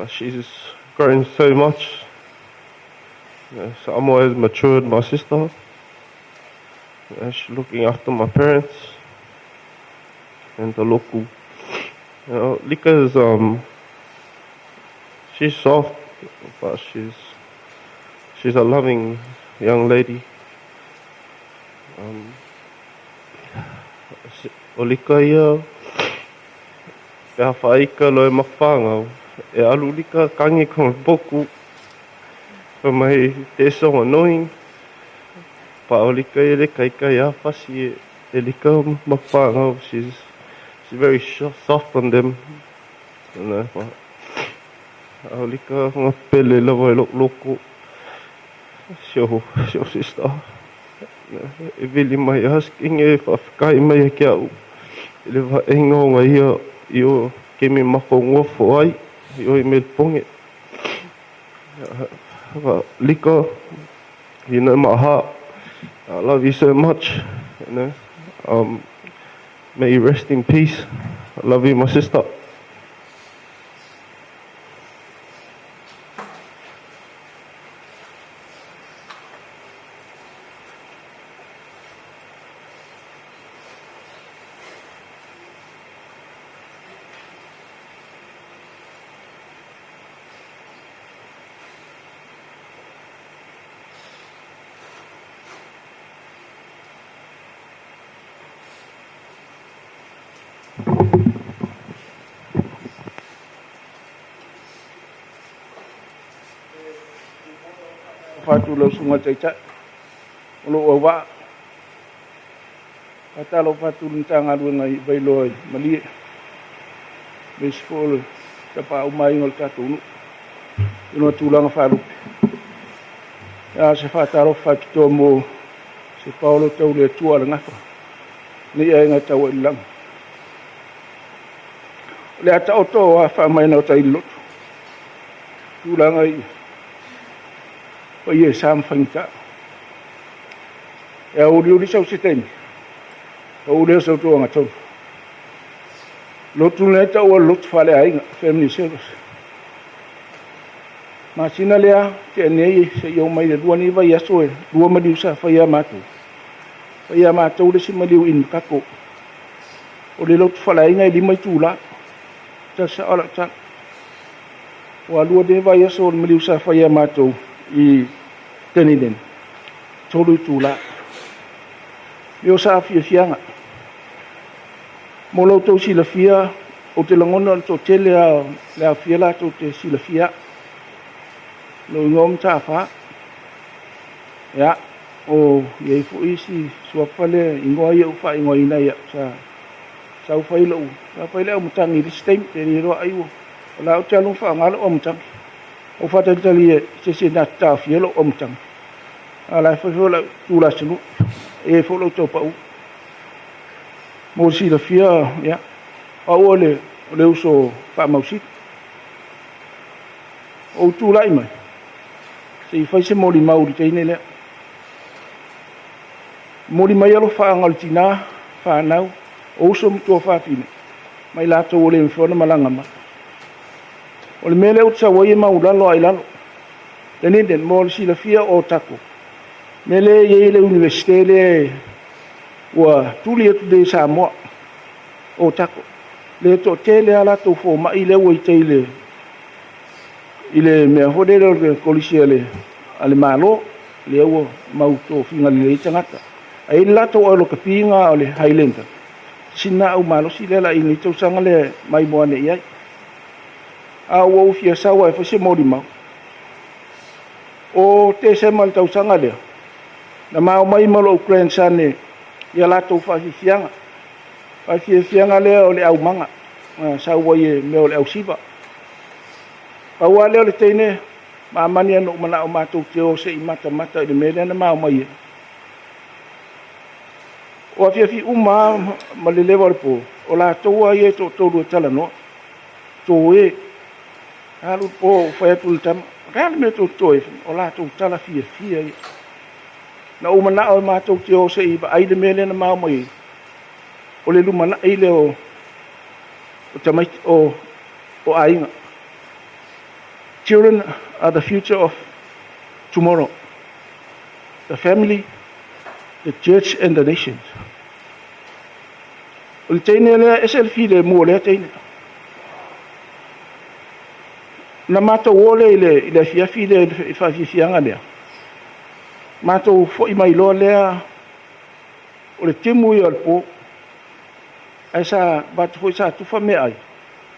She's grown so much. You know, Samoa has matured my sister. You know, she's looking after my parents and the local. You know, Lika is she's soft, but she's a loving young lady. O Lika ia pe a whaika loe mawhangau. E alu lika kangi kong boku. For mai te so annoying. Pa o lika ia le kaikai a fasi e lika mawhangau. She's very soft on them. You know, but o lika nga pele lava e loko. Sio sister. E vili mai asking e whawhikai mai e kia u. I le vaenga o ngā ia i o kemi mako ngofo ai i o i Melponge. Lika, you know my heart. I love you so much. You know, may you rest in peace. I love you, my sister. Fatu lau sunga taitai o lou auvaa faatalofa atu i le Matagaluega i Vailoa i Malie aemaise foi o le tapaau maaiga o le tatou nuu i lona tulaga faalupe. A se faatalofa faapitoa mo se paolo tau le Atua a le gafa nei aiga tau ai i le lagi. O le ataoto o a faamaina o tai loto tulaga i paia e sa ma faigata. E auliuli sau se taimi, pau lea o sau tauaga tonu. Lotu lenei taua o le lotu faaleaiga, family service. Masina lea tea nei seia oo mai le lua nei vaiaso e lua maliu sa faia matou. Faia matou le isi maliu i Makako. O le lotu faaleaiga e 5 itula. Tala sao lau tala. Ua lua nei vaiaso o le maliu sa faia matou i Dunedin. 3 itula. Me o sa fiafiaga. Mo lau tau silafia, o te lagona o le toatele a le aofia latou te silafia. Lou igoa o Mataafa. Ia, o iai foi isi suafa lea igoa ia ua faaigoaina ai au sa sau fai lou sa fai le aumatagi i le isi taimi te le iloa ai ua o la ou te alu ma faaaoga lou aumatagi. Ou faatalitali i se isi na te taofia lou aumatagi. A o la e fai foi lau tulasanuu e i ai foi lou taupau. Mo le silafia, ia, o au o le, o le uso faamausili. Ou tulai mai, se i fai se molimau i le teine lea. Momoli mai alofaaga o le tinā, fanau, o uso ma tuafafine, ma i latou ua le mafai ona malaga mai. O le mea lea ou te sau ai e maulalo lava i lalo. Dunedin, mo le silafia o Otago, mea lea e i ai le Iunivesite lea ua tuli atu nei e Samoa, o Otago, lea e toatele lava latou fomai lea ua i tai i le mea foi lele o le kolisi a le Malo, lea ua mau tofiga lelei ai tagata. Ae i ai le latou aulakapiga o le Highlander, sina au malosi lea la i lenei tausaga lea maimoa ane i ai. A ua ou fia sau lava e fai se molimau. O Tesema o le tausaga lea, na ma omai ma lou grandson i a latou faafiafiaga. Faafiafiaga lea o le aumaga, na sau ai e mea o le ausiva. Pau lava lea o le teine, ma amani lava na ou manao matou te o se i matamata i le mea lea na ma omai ai. O afiafi uma lava ma le leva o le po, o latou lava ia e toatolu e talanoa, toe. Alu le po ou fai atu i le tama, o le a le mea tou te toe ai? O latou tala fiafia ia. Na ou manao matou te o se i vaai le mea lea na ma omai ai, o le lumanai lea o tamaiti, o aiga. Children are the future of tomorrow. The family, the church and the nations. O le teine lea, e ese le filemu o lea teine. Na matou o lea i le afiafi lea i le faafiafiaga lea, matou foi mai loa lea, o le timu ia o le po, ae sa avatu foi sa tufa meaai,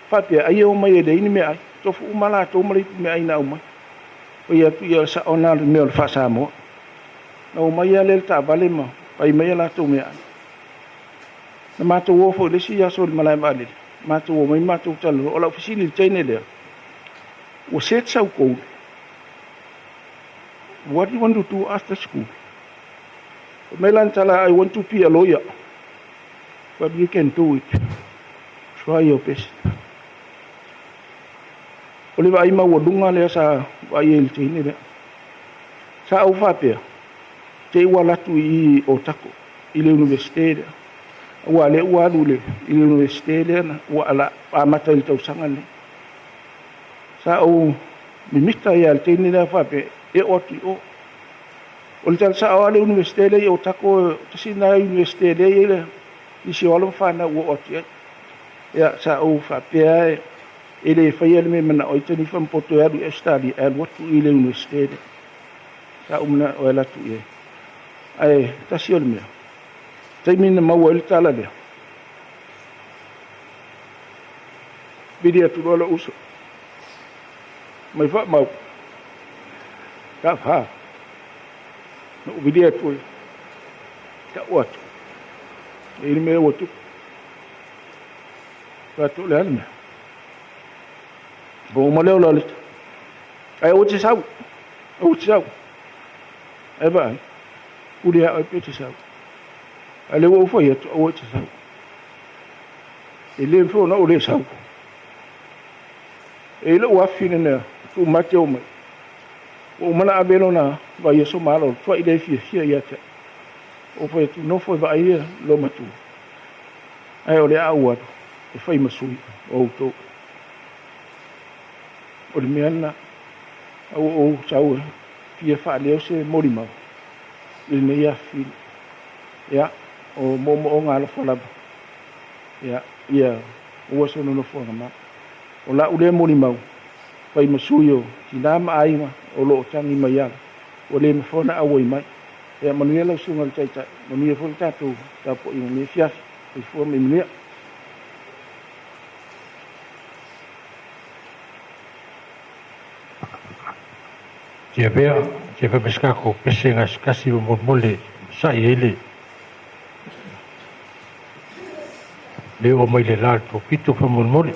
faapea ai e omai e leai ni meaai, tofu uma latou ma le ipu meaai na aumai. Fai atu ia sao na le mea o le faa-Samoa. Na omai lava lea i le taavale ma fai mai a latou meaai. Na matou o foi i le isi aso i le malae vaalele, matou omai matou talanoa. O lau fesili i le teine lea, ua set sau goal? What do you want to do after school? Fai mai lana tala, I want to be a lawyer. But you can do it. Try your best. O le vaai maualuga lea sa vaai ai i le teine lea. Sa ou faapea, te i ua alu atu i Otago, i le Iunivesite lea. Aua o lea ua alu i le Iunivesite lea na ua amata i le tausaga lenei. Sa ou mimita ai lava i le teine lea faapea, e oo atu i o. O le tala sao lava le Iunivesite lea i Otago, tasi lena Iunivesite lea e i ai le nisi o alo ma fanau ua oo atu i ai. Ia, sa ou faapea e le faia le mea e manao ai Tanifa ma Poto e alu i Ausetalia, e alu atu i le Iunivesite lea. Sa ou manao e alu atu i ai. Ae tasi o le mea, taimi na maua ai le tala lea, vili atu loa lou uso, mai faamau, sa fa, na ou vili atu ai, tau atu, e i le mea ua tupu. Fai atu, o le a le mea? Ua uma lea o le alita. Ae aua te sau, aua te sau. Ae vaai, pule ia oe pe te sau. A o lea ua ou fai atu, aua e te sau. E le mafai ona ou le sau. E i lou afi lena tuumate o mai. Ua uma ona ave lona vaiaso malolo, tuai le fiafia ia te au. Ou fai atu, nofo e vaai ia lo matua. Ae o le a ou alu e fai ma sui o outou. O le mea lena, a ua ou sau e fia faaleo se molimau i lenei afifili. Ia, o moomooga alofa lava. Ia, ia maua sona nofoaga ma. O lau lea molimau, fai ma sui o tina ma aiga o lo o tagi mai ala, ua le mafai ona auai mai. Ia, manuia lau susuga i le Taitai, manuia foi le tatou tapuaiga i lenei afiafi. Soifua ma ia manuia. Tia pea, tia fai ma se tatou pese gasegase molemole masa'i ai le le oo mai le la le topito faamolemole.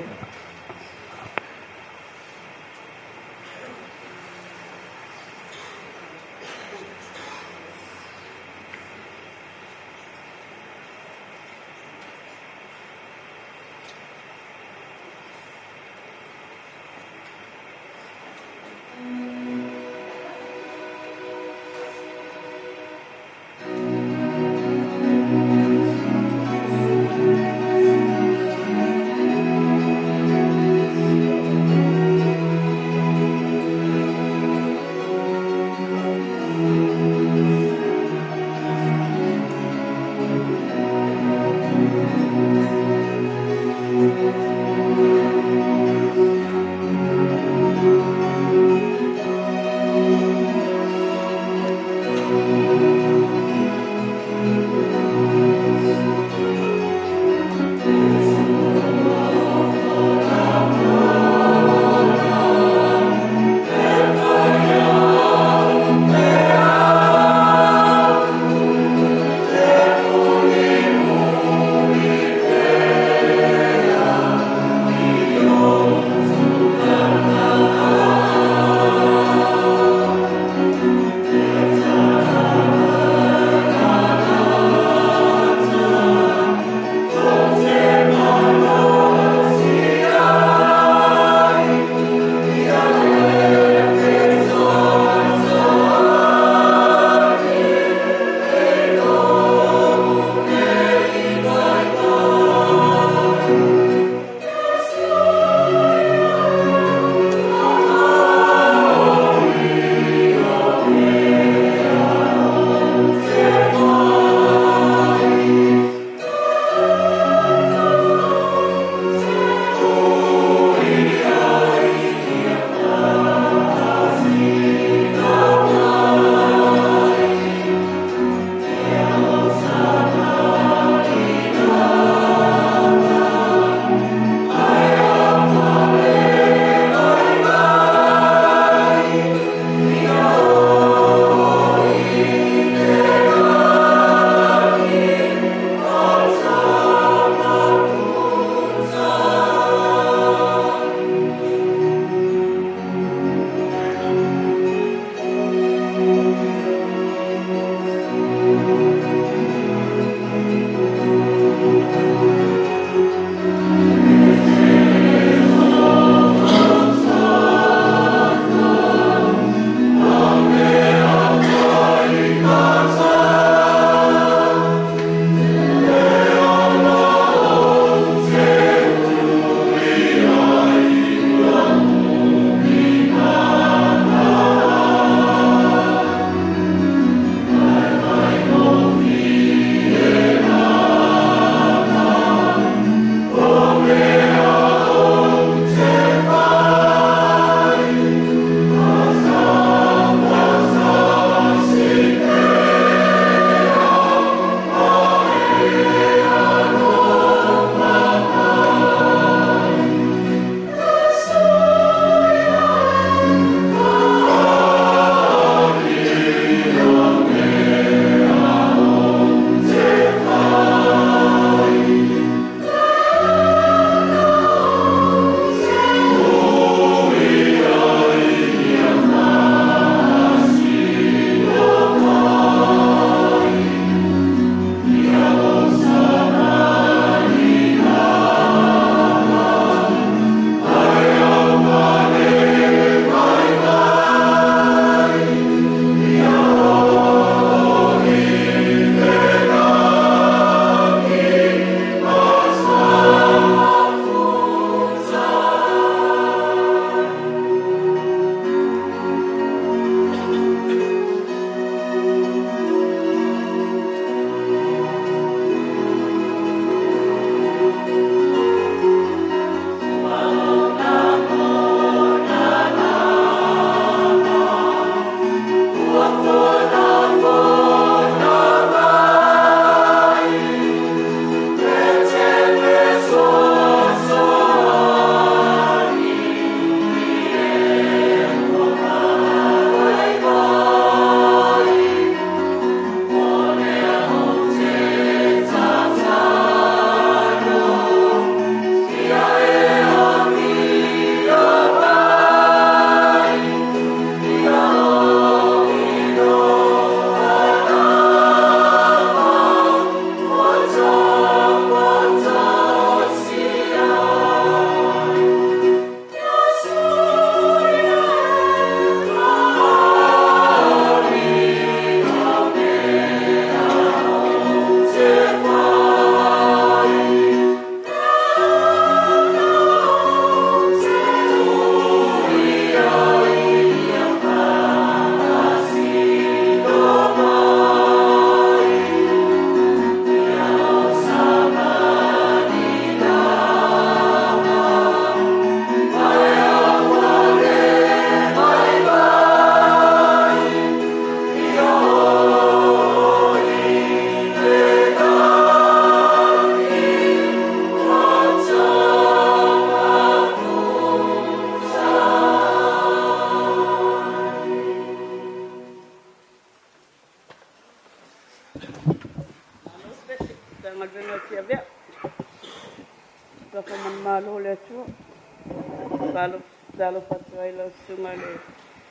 Faatalofa atu ai lau Susuga i le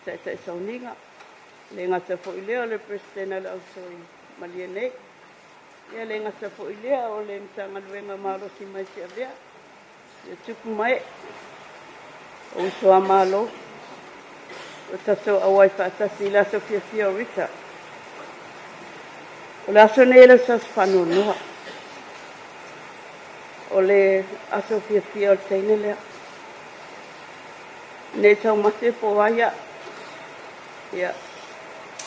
Taitai Sauniga, e le gata foi lea o le Peresetene o le Ausoi Malie nei. Ia e le gata foi lea o le Matagaluega Malosi mai Tiavea, ia tupu ma ee, o uso a Malo, ua tatou auai faatasi i le aso fiafia o Rita. O le aso nei e le o se aso faanoanoa. O le aso fiafia o le teine lea. Ne i taumate po o ai au. Ia,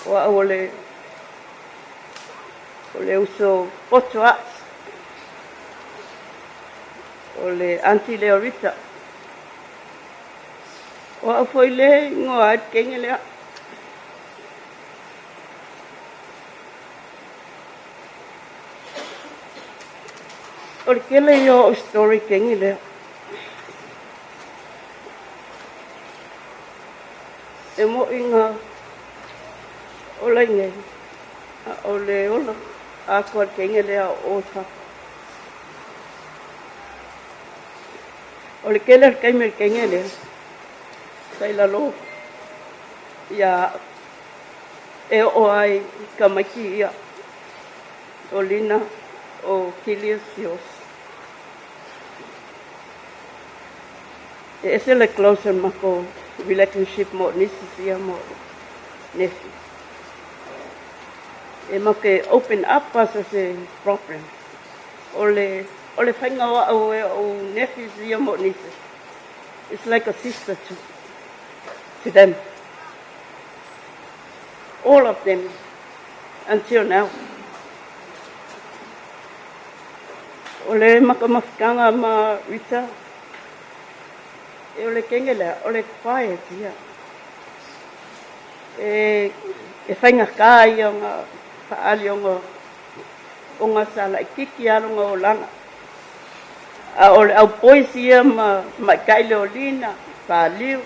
o au o le, o le uso poto aʻe, o le aunty lea o Rita. O au foi le igoa ai le teine lea. O le tele ia o au story teine lea. E moʻi na ola i nei, a o le ola atoa le teine lea o o i fafo. O le tele o le taimi o le teine lea, sa i lalo ia a'u e oo ai i tamaiti ia o Lina, o Kilius Sios. E ese le close o le matou relationship ma o'u nieces ia ma o'u nephews. E matou te open up lava so o se problem. O le o le faiga o a'u e o'u nephews ia ma o'u nieces, it's like a sister to to them. All of them until now. O le makamafutaga ma Rita, e o le kenge lea, o le quiet ia. E, e faigata ia ona faaali ona, ona sa laitiiti lava lona olaga. A o le au boys ia ma tamaitai lea o Lina, Paliu,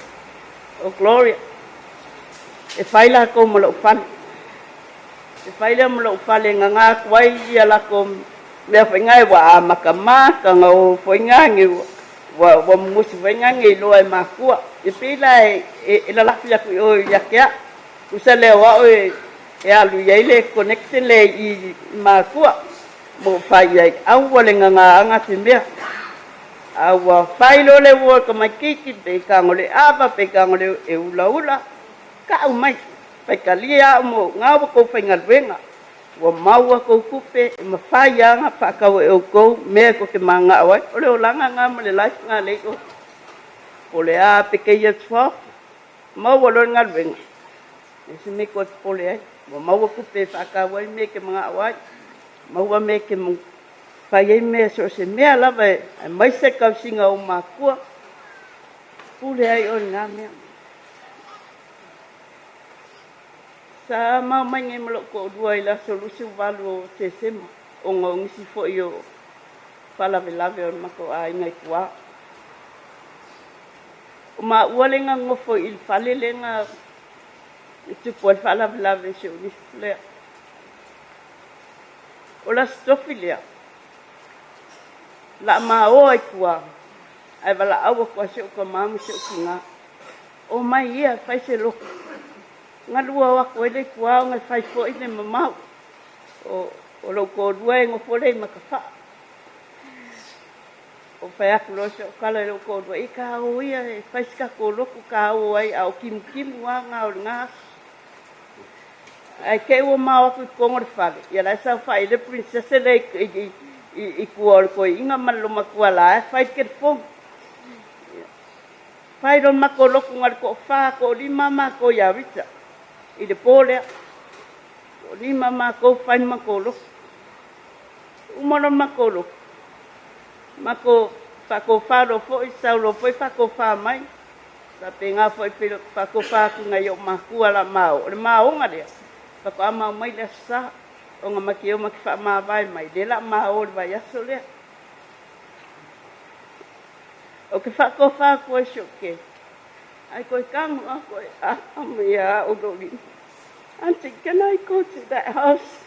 o Gloria, e fai latou ma lou fale. E fai lea ma lou fale e gaga atu ai ia latou mea foi na ua amatamata na o foi nani ua ua mumusu foi nani iloa e makua. E pei la e, e, e lalafi atu i o ia te a'u. Tusa lea o a'u e, e alu i ai le connection lea i makua mo fai ai aua le gagaaga se mea. A ua fai loa le ua o le tamaitiiti pe tago le ava pe tago le e ulaula, ka'u mai, faitalia a'u mo ga ua tou faigaluega. Ua maua tou tupe e mafai lava ona faatau e outou mea tou te mana'o ai. O le olaga lena ma le life lena lea i o. Po o le a pe te year 12, maua loa le galuega, e leai se mea e toe popole ai. Ua maua tupe e faatau ai mea e te mana'o ai, maua mea e te fai ai mea so o se mea lava aemaise le tausiga o ou matua, pule ai oe i lena mea. Sa mao mai nei ma lou toalua i le aso 28 o Tesema ona o nisi foi o faalavelave o le matou aiga i tua. O maua lea na nonofo i le fale lea na tupu ai le faalavelave i si ou nifo lea. O le Aso Tofi lea, o le a maoa i tua ae valaau atu lava si ou tama ma si ou tina, Omai ia e fai se lotu. Galua o atu ai lea i tua ona e fai foi le mamao. O, o lou toalua e nofo lea i Matafaa. O fai atu loa si ou tala i lou toalua, i ka o ia e fai se tatou lotu ka o ai a o kimutimu lava na o lena aso. Ae te i ua mao atu i totonu o le fale, ia la e saofai ai le princess lea i, i, i, i tua o le toeaina ma le lomatua la e fai le telefoni. Fai loa le matou lotu na o le toafa, toalima matou ia Rita i le po lea. Toalima matou fai le matou lotu. Uma loa le matou lotu, matou faatofa loa foi, sau loa foi faatofa mai. Faapena foi faatofa atu i nai ou matua la mao. O le maoga lea, faatoa mao mai le Aso Sa, ona ma te o ma te faamavae mai, lea la mao i le vaiaso lea. Ou te faatofa atu ai si ou keiki, ae toe tago lava koe a ma ia au lou lima. Auntie, can I go to that house?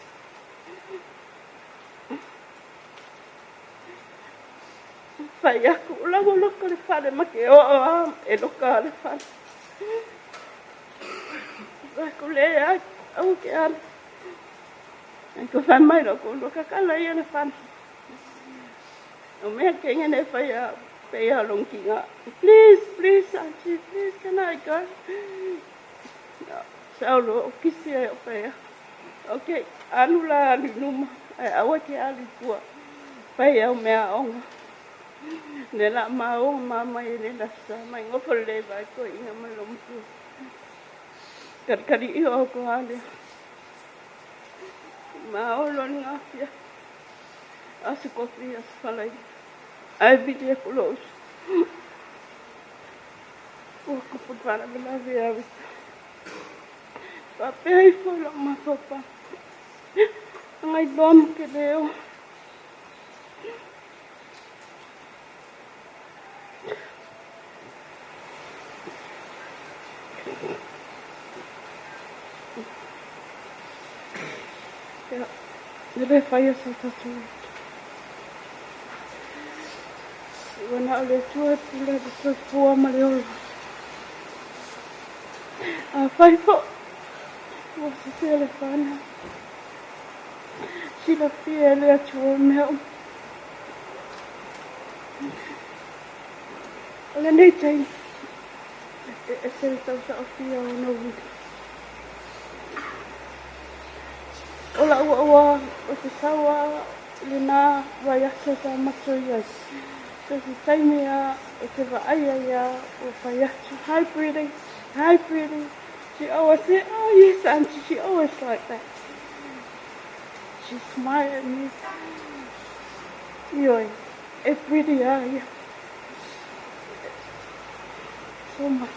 Fai atu, o la ua loka le fale ma ke oo a e loka a le fale. Fai atu, Leai, aua ke alu. Ai ko fai mai lou toalua, Kakala ia le fale. O mea kenya ne fai a pei a long kinga. Please, please, auntie, please, can I go? Saulo o kisi ai o fai atu. Ok, alu la alu i luma, ae aua ke alu i tua. Fai au mea aoga. Le la maoga ma mai e le la sa mai ngofo le vai ko inga ma lo matua. Kalikali i o ko ale. Ma o lo ngafia. Asu kofi asu falai. Ai vili e kulo usu. Ua kupu faalavelave ia Rita. Faapea ifo i lou mafaufau. Agailoa ma ke leo. Ia, e le faia sa tatou utu. Ua na o le Atua e pule i le soifua ma le ola. Afai foi ua sese le fanau, silafia e le Atua mea uma. O lenei taimi, e ese le tausaofia o ona uiga. O lau ua o te sau a i lena vaiaso sa matou i ai. So se taimi a o te vaai ai a ua fai atu, Hi pretty, hi pretty. She always say, oh yes auntie, she always like that. She smile at me. Ioe, e pretty a ia. So much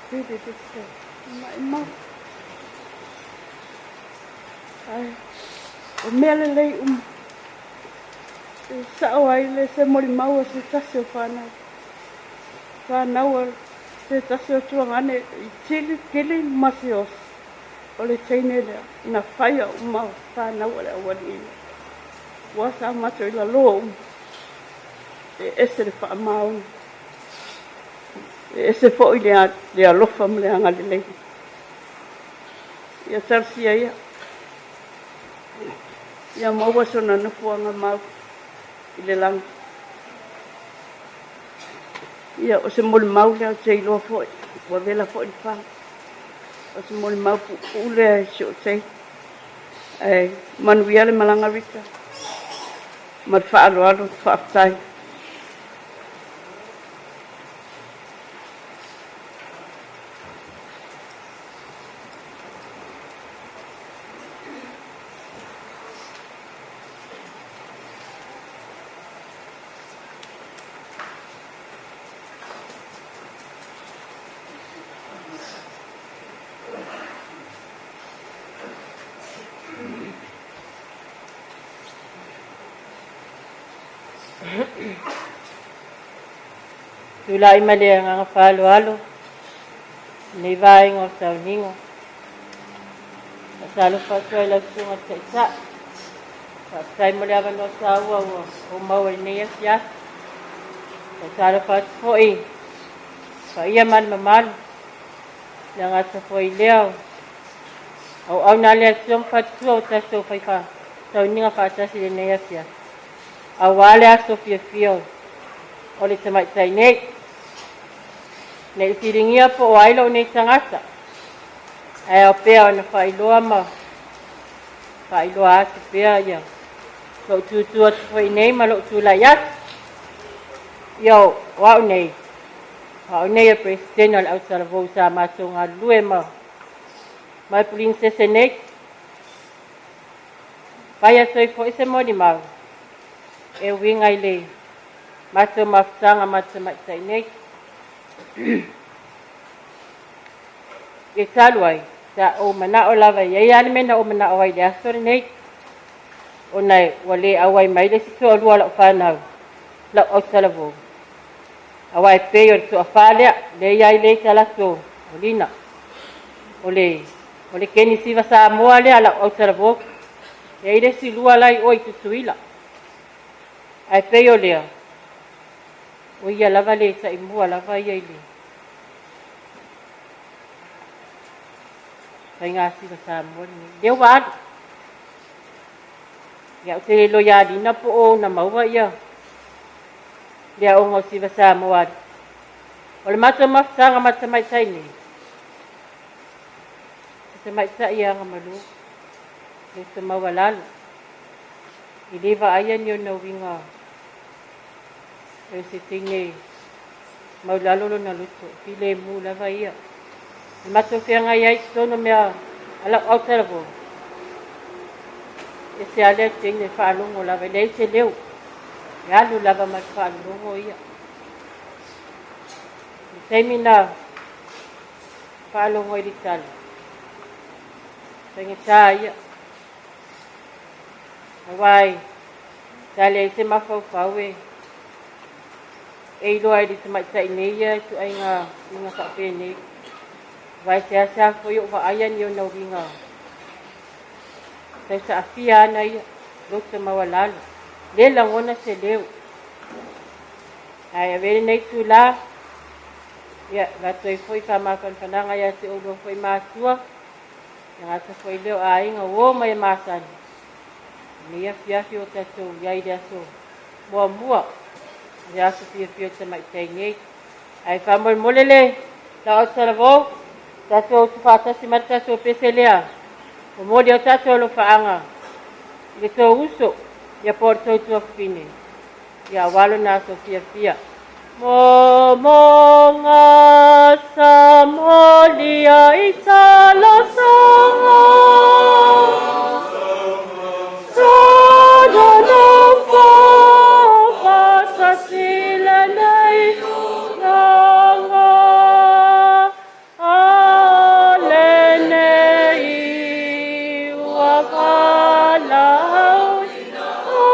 pretty this day. Maʻimau. Ai, o mea lelei uma. E sao ai le se molimau a se tasi o whanau. Whanau a se tasi o tuagane i tili, tili ma se osi. O le teine lea, na whaia uma whanau a le awali ina. Ua sa matou i lalo uma. E ese le faamaoni. E ese foi le alofa ma le agalelei. Ia talosia ia. Ia maua sona nofoaga mau i le lagi. Ia, o se molimau lea ou te iloa foi, ua vela foi le fa. O se molimau puupuu lea i si ou teine. Ae manuia le malaga Rita. Ma le faaaloalo, faafetai. Tulai mai le agaga faaaloalo i lenei vaega o sauniga. Faatalofa atu ai i lau Susuga i le Taitai. Faafetai mo le avanoa taua ua ou maua i lenei afiafi. Faatalofa atu foi i le paia ma le mamalu, le agata foi lea o auauna a le Atua ma faletua o tatou fai sauniga faatasi i lenei afiafi, aua le aso fiafia o le tamaitai nei. Ne i filigia po o ai lou nei tagata, ae ao pea ona faailoa ma faailoa atu pea ia lou tutu atu foi nei ma lou tulai atu. Ia o au nei, o au nei e Peresetene o le Autalavou sa matou galulue ma ma Princese nei. Fai atu ai foi se molimau e uiga i le matou mafutaga ma tamaitai nei. I talu ai, sa ou manao lava e i ai lava le mea na ou manao ai i le aso lenei, ona ua le auai mai le isi toalua o lau fanau, lau autalavou. Aua e pei o le toafa lea, lea e i ai le talaatu o Lina. O le, o le Kenisiva Samoa lea lau autalavou. E i ai le isi lua la i o i Tutuila. Ae pei o lea, o ia lava le taimua lava ia i le faiga Samoa lenei. Lea ua alu. Ia, ou te le iloa ia Lina po o ona maua ia le aoga o Siva Samoa. O le matou mafutaga ma le tamaitai nei, o se tamaitai e agamalu, le uta maualalo, i le vaaia ni ona uiga e se teine maulalo lona loto, filemu lava ia. E matou feagai ai i totonu o mea a lau autalavou, e se lea teine faalogo lava, e leai se leo, e alu lava ma le faalogo ia. Le taimi na faalogo i le tala, faigata ia. Aua e sa leai se mafaufau e iloa i le tamaitai nei ia ituaiga uiga faapenei. Aua e seasea foi ou vaaia ni ona uiga tausaafia ana ia, loto maualalo, le lagona se leo. Ae avea lenei itulā, ia, avatu ai foi faamafanafanaga ia te oulua foi matua, e gata foi lea o aiga, uo ma e masani. Lenei afiafi o tatou i ai i le aso muamua, le aso fiafia o tamaitai nei. Ae faamolemole le lau autalavou, tatou tufaatasi mai le tatou pese lea. Momoli o tatou alofaaga i le tou uso, ia po o le tou tuafafine, ia aua lona aso fiafia. Momonga sa molia i talosaga, sa nonofo faatasi lenei laga, a lenei ua valaauina oe.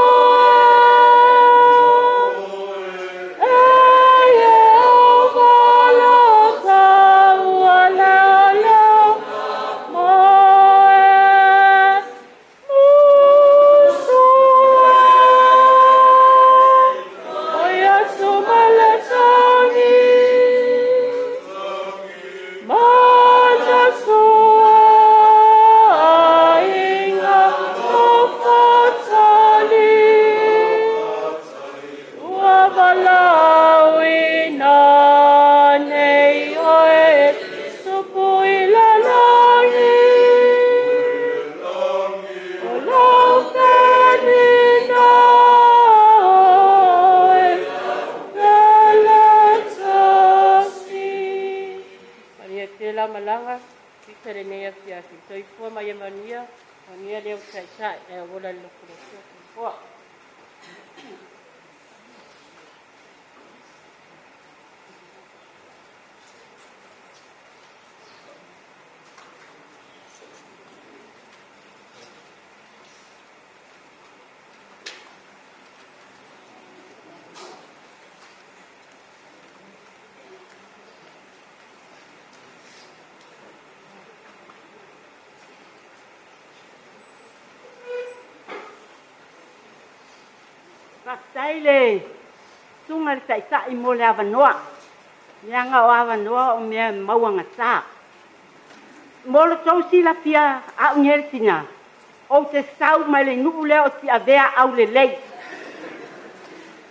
E Ieova lo taua leoleo moe musu e. O Iesu maletagi, Mana aiga o fatali, ua valaauina nei oe tupu i le lagi. O lau penina oe veletasi. Manuia tele lau malaga, fita lenei afiafi. Soifua ma ia manuia, manuia leo taitai, ae ola le lokoloko. Soifua. Faafetai le susuga i le Taitai mo le avanoa. Leaga o avanoa o mea e mauagata. Mo le tou silafia au nei le tina, ou te sau mai le nuu lea o Tiavea aulelei.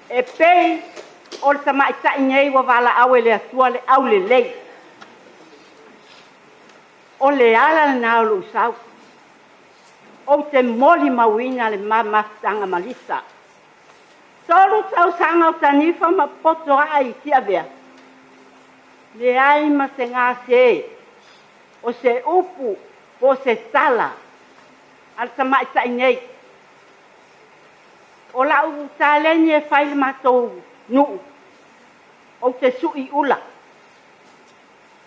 E pei o le tamaitai nei ua valaau e le Atua le aulelei. O le ala lena o lou sau. Ou te molimauina le ma mafutaga ma Lisa. 3 tausaga o tanifa ma poto ai i Tiavea. Leai ma se gase, o se upu po o se tala a le tamaitai nei. O lau taleni e fai le matou nuu, ou te sui ula.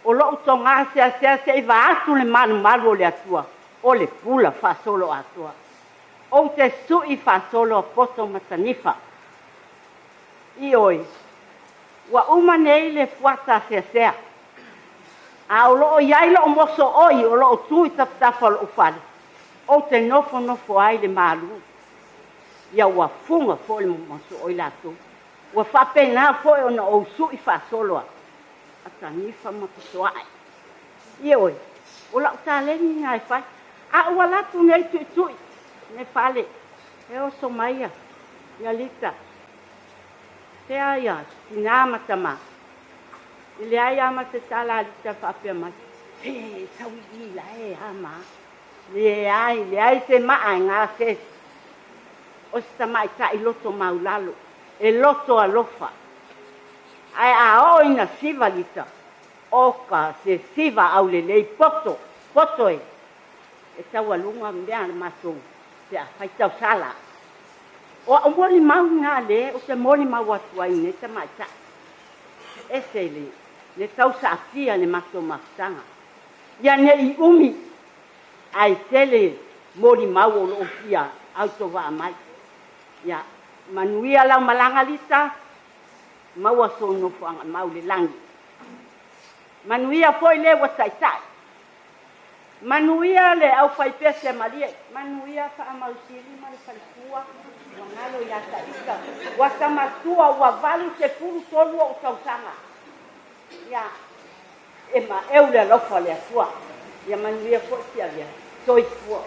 O lou togā seasea se i vaatu le malumalu o le Atua, o le pula faasolo atoa. Ou te sui faasolo a poto ma tanifa. I oi, ua uma nei le fuata seasea. A o loo iai loo moso oi o loo tu i tafatafa o lou fale, ou te nofonofo ai le malu. Ia ua fuga foi le mosooi latou. Ua faapena foi ona ou su'i faasolo a tanifa ma pitoae. Ioe, o la'u taleni lena e fai. A ou alu atu nei tuitui le fale, e oso mai ia Lita. Fea ia tina ma tama. E leai lava ma se tala a Lita e faapea mai, Se, sau i i la e a ma. Leai, leai se maa e gase. O se tamaitai loto maulalo, e loto alofa. Ae a oo ina siva Lita, oka se siva aulelei poto, poto e. E taualuga mea a le matou pe a fai tausala. O au molimau na lea ou te molimau atu ai i nei tamaitai. Ese le, le tausaafia le matou mafutaga. Ia ne i umi ae tele molimau o lo o fia autovaa mai. Ia manuia lau malaga Lita, maua sou nofoaga mau i le lagi. Manuia foi le ua taitai. Manuia le aufaipese malie. Manuia Faamausili ma le faletua ua galo ia Taita. Ua ta matua ua 83 ou tausaga. Ia e maeu le alofa o le Atua. Ia manuia foi Tiavea. Soifua.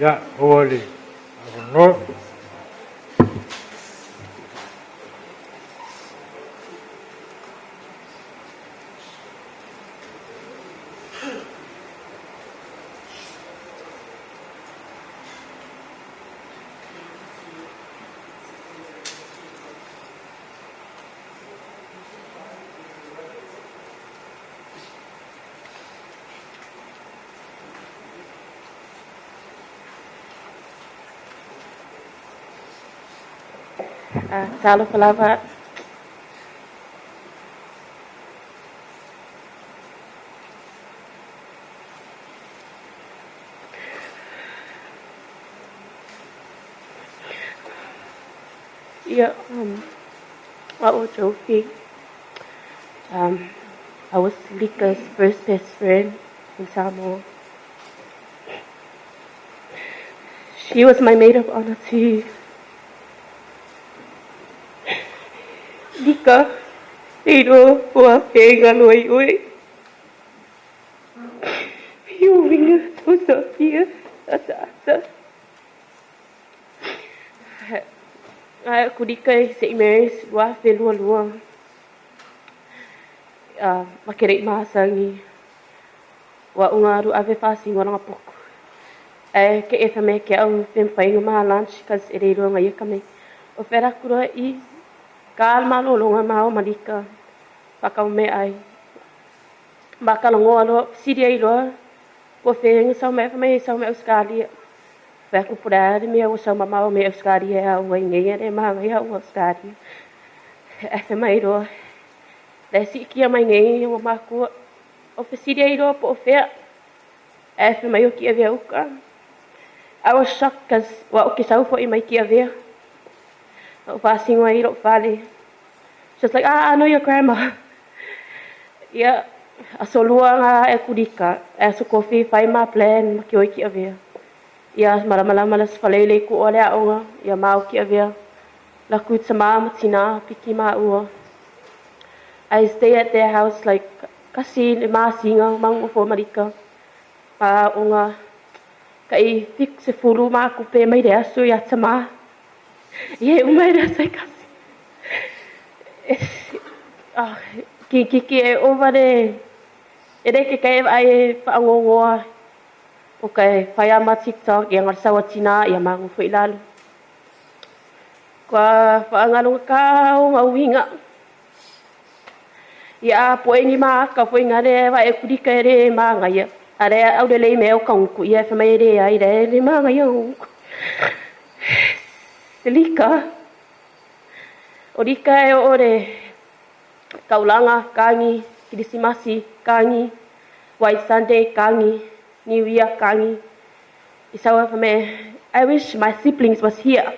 Ia, maua le avanoa. Talofa lava. Ia, a'u o Jofi. I was Lika's first best friend in Samoa. She was my maid of honor too. Lika, e ua fega loa i oe. I uiga tausafia ataata. Ae aku Lika i St. Mary's 2022. Ma ke rei masangi. Ua unga aru ave whasingo ranga poku. E ke e me ke au pempai ma lunch cause e reiro ngai ka me. O whera kura i ka al malolo nga mao malika. Whakau me ai. Ma ka longoa loa, siria i loa. Ua whenga sau me mai sau me Australia. Wha ku pura re mea ua sau mamao me Australia au ai nei re ma ngai au Australia. E wha mai roa. Le si kia mai nei ua makua. O whasiria i roa po o whea. E wha mai o ki avea uka. I was shocked cause ua o ke sau fo i mai ki avea. O whasingo ai ro whale. She was like, ah, I know your grandma. Ia, aso lua nga e kurika. E aso kofi whai ma plan ma ki oi ki avea. Ia, malamalama la sfalele ku ole aonga. Ia mau ki avea. La ku tama ma tina piki ma ua. I stay at their house like kasi le masinga mangu fo marika. Pa onga ka i fik se fulu ma ku pe mai re aso ia tama. Ia umai re aso i kasi. Ah, ki ki ki e ova le e re ke kai ai e whaangongoa o kai whai ama TikTok ia ngar sawa tina ia mangu fo ilalu. Kua whaangalunga ka o ngā uinga. Ia a poe ni ma aka foi nga le va e kulika e le manga ia. A le au le lei mea o kaunku ia fa mai le ai le le manga ia. Lika. O lika e o le kaulanga kangi, Kirisimasi kangi, White Sunday kangi, New Year kangi. Isawa fa me, I wish my siblings was here.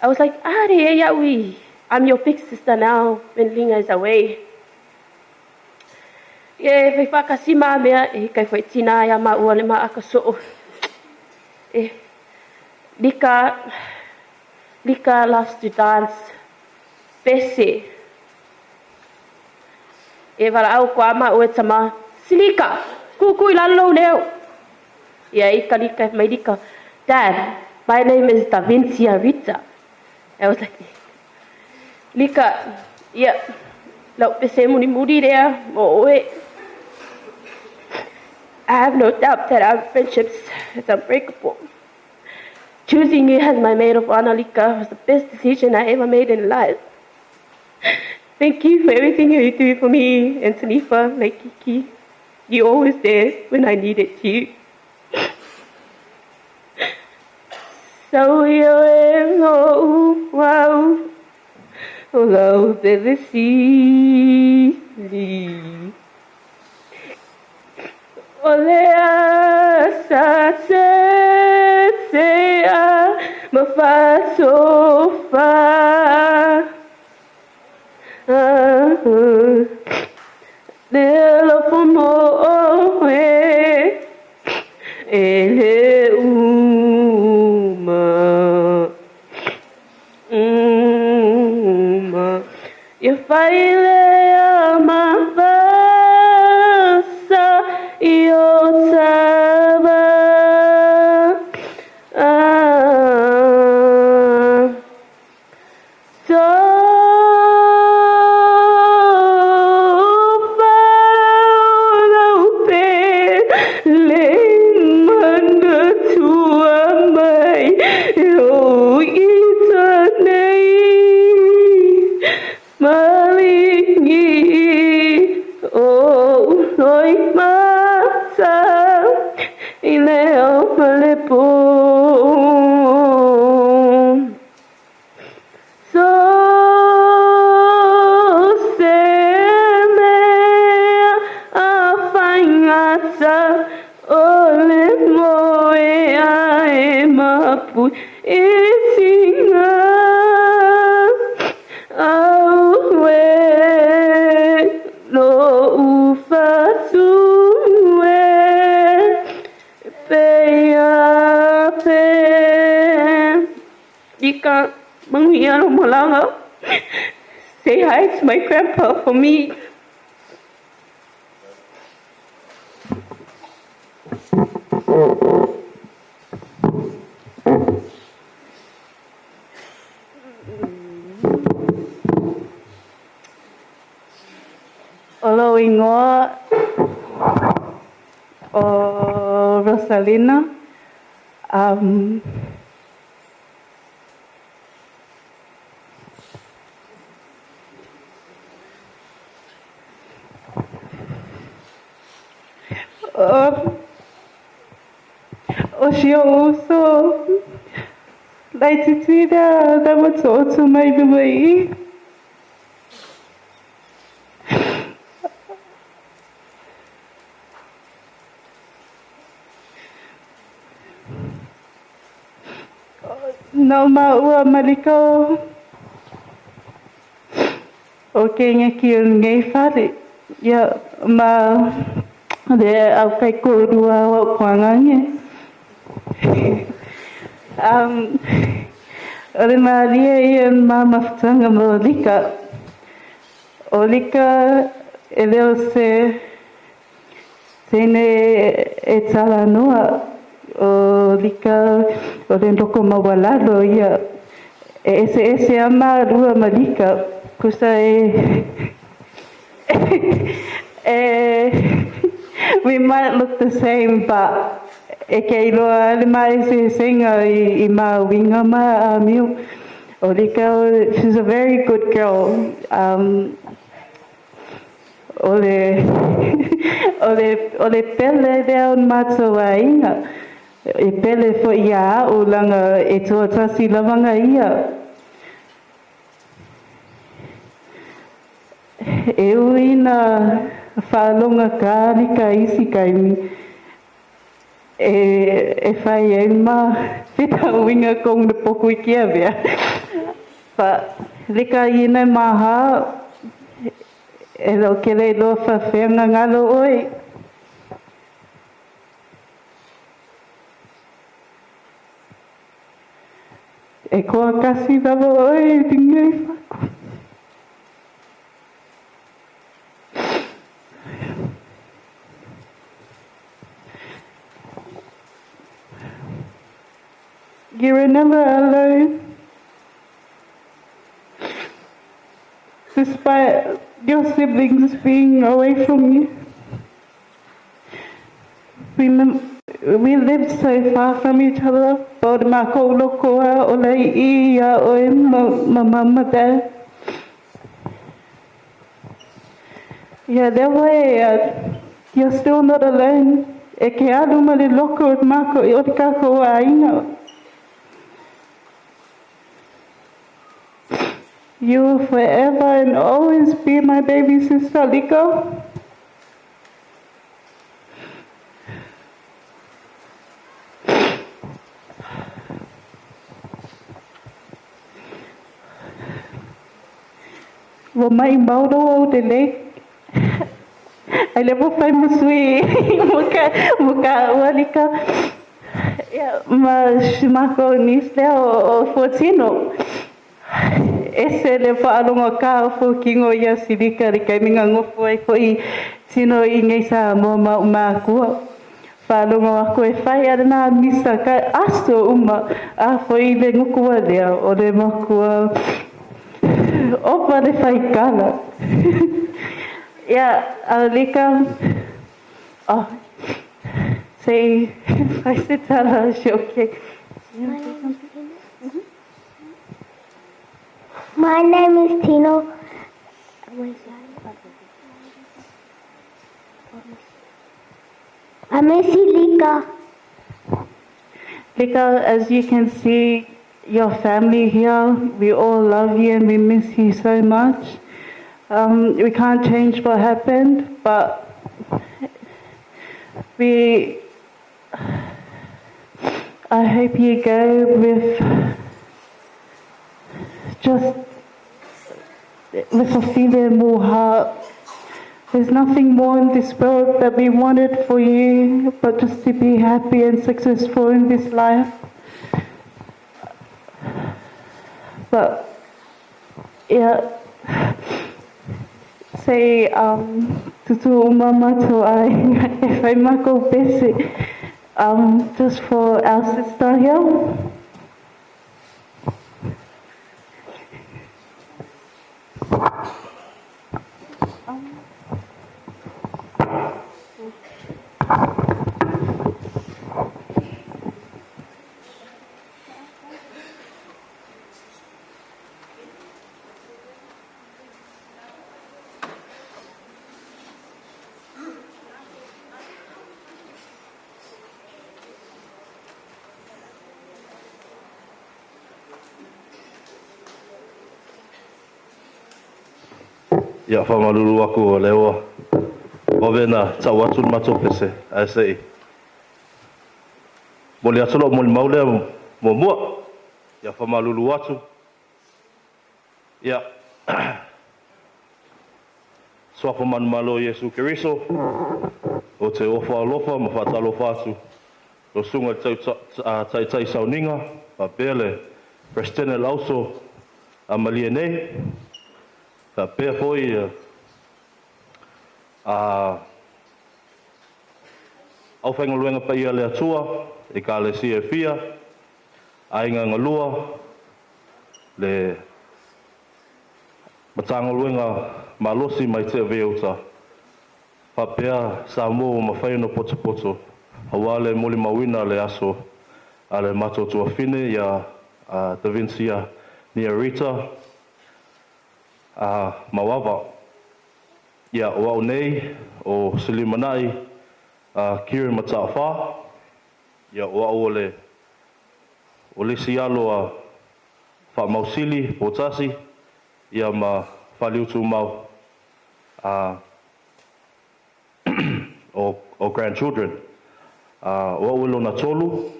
I was like, ah, yeah, we. I'm your big sister now when Linga is away. Ye fai whakasi mā mea e kai whai tina ia ma ua le ma aka so'o. E, Lika, Lika loves to dance. Pese. E wala au kwa ma ue tama. Silika, kuku i lalo leo. Ia ika lika mai lika. Dad, my name is Da Vinci Rita. I was like, Lika, ia, lau pese muni muri rea, mo oe. I have no doubt that our friendship is unbreakable. Choosing you as my maid of honor, Lika, was the best decision I ever made in life. Thank you for everything you do for me and Tanifa, like Kiki. You're always there when I needed you. So you oh wow, oh the sea. Olea sa se se a ma fa so fa. Le lo mo e ele uma uma e fai le ama sa i o saba ah so le mana tua mai o i nei malingi o loi masa i le o malepo so se mea a whaingata o le moe a e mapu i tinga au e lo ufatu e pe a pe Lika manguia lo malanga. Say hi to my grandpa for me. O lou ingoa o Rosalina. O si o uso lai titi da mo tō mai le mai. No ma ua maliko o ke nga ki o ngai whare. Ia ma le au kai kōrua o kuangange. O le maria ia ma mafutanga mo lika. O lika e leo se tene e tala noa o lika o le ndoko mawalalo ia e ese ese ama rua malika kusa e e we might look the same but e ke iloa le ma ese senga i, i ma winga ma a miu. O lika, she's a very good girl. O le, o le, o le pele lea o le matou aiga. E pele foi ia a'u laga e toatasi lava ga ia. E ui ina faalogagā lika i isi taimi e, e fai ai ma fetauiga kong le poku i ke avea. Fa lika ina maha e lo ke le iloa faafefea gagalo oe. E koa kasi lava oe i lenei faku. You were never alone. Despite your siblings being away from you. We, we lived so far from each other. But ma ko loko a o le i ia oe ma, ma mama dad. Yeah, that way you're still not alone. E ke alu ma le loko o mako i o te kako a inga. You will forever and always be my baby sister, Liko. Ua mai mau loa au lelei. Ai le mo fai mo sui mo ka mo ka ua lika. Ia ma si mākou niece lea o, o Fuatino. Ese le whaaloga ka o Fuakingo ia Silika le kaiminga ngofo ai foi tino i nei Samoa ma o mākua. Whaaloga aku e whai ana nā misa ka aso uma a foi le ngukua lea o le makua opa le whaikala. Ia, a Lika, oh, sei fai se tala se okay. My name is Tino. I'm Lika. Lika, as you can see, your family here, we all love you and we miss you so much. We can't change what happened, but we. I hope you go with just with a feeling more heart. There's nothing more in this world that we wanted for you, but just to be happy and successful in this life. But yeah, say tutu umama to ai e whai mako pese just for our sister here. Ia, faamalulu aku o lea ua vave ona tau atu le matou pese, ae se i momoli atu lau molimau lea muamua. Ia, faamalulu atu. Ia, Suafa manumalo o Iesu Keriso, o te ofa alofa ma faatalofa atu lau susuga i le Taitai Sauniga faapea le Peresetene le Auso a Malie nei, faapea foi a aufaigaluega paia a le Atua, Ekalesia e fia, aiga galua, le Matagaluega malosi mai Teaveuta, faapea Samoa ua mafai ona potopoto aua le molimauina le aso a le matou tuafine ia Davincia Nia Rita Mauava. Ia, o au nei, o Silimanai a Kieran Mata'afa, ia, o au o le o le isi alo a Faamausili Potasi, ia ma Faliutumau a o grandchildren. O au e lona tolu,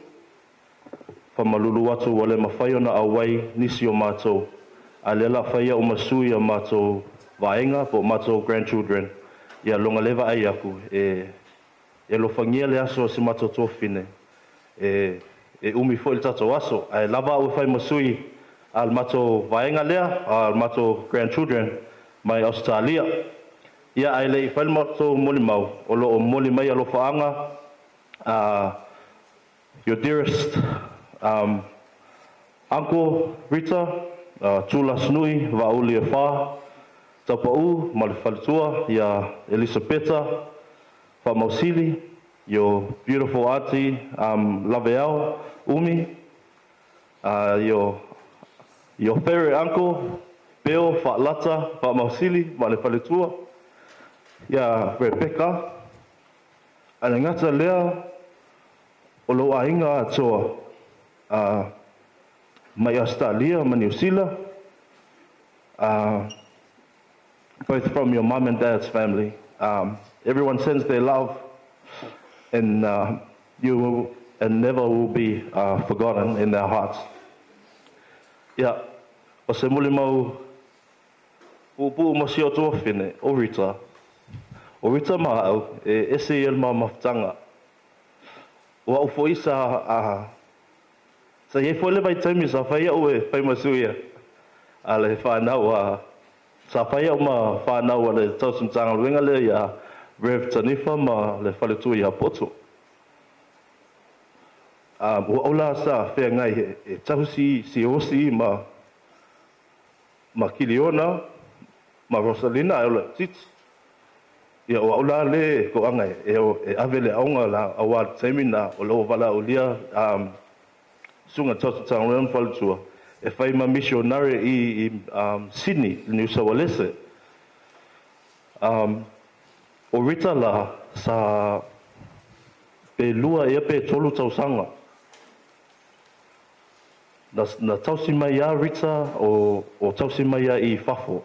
faamalulu atu ua le mafai ona auai nisi o matou, a lea la fai au ma sui a matou vaega po o matou grandchildren, ia loga le vaai aku e alofagia le aso o si matou tuafafine e umi foi le tatou aso, ae lava au e fai ma sui a le matou vaega lea, a le matou grandchildren mai Ausetalia. Ia, ae le i fai le matou molimau, o lo o momoli mai alofaaga a your dearest Uncle Rita, Tula Snui, Vaauli e Whā, Taupa'u ma le faletua ia Elisapeta Faamausili, your beautiful auntie Laveao Umi, your favorite uncle Beo Fa'alata Faamausili ma le faletua ia Rebecca, a le gata lea o lou aiga atoa mai Australia ma Niu Sila, both from your mum and dad's family. Everyone sends their love, and you will and never will be forgotten in their hearts. Ia, o se molimau puupuu mo si o tuafafine, o Rita. O Rita ma au, e ese ia le mamafutaga. O au foi sa iai foi le vaitaimi sa fai au e fai ma sui a le whanau a sa fai au ma whanau a le tausimatagaluega lea ia Rev Tanifa ma le faletua ia Poto. Ua au la sa feagai e tausi siaosi ma Kiliona ma Rosalina ai o le titi. Ia o au la le koanga e ave le aoga la aua le taimi na o lo vala ulia sunga tausimatagaluega ma faletua e fai ma missionary i Sydney, New South Wales. O Rita la sa pe 2 ia pe 3 tausaga. Na tausi mai ia Rita o tausi mai ia i fafo.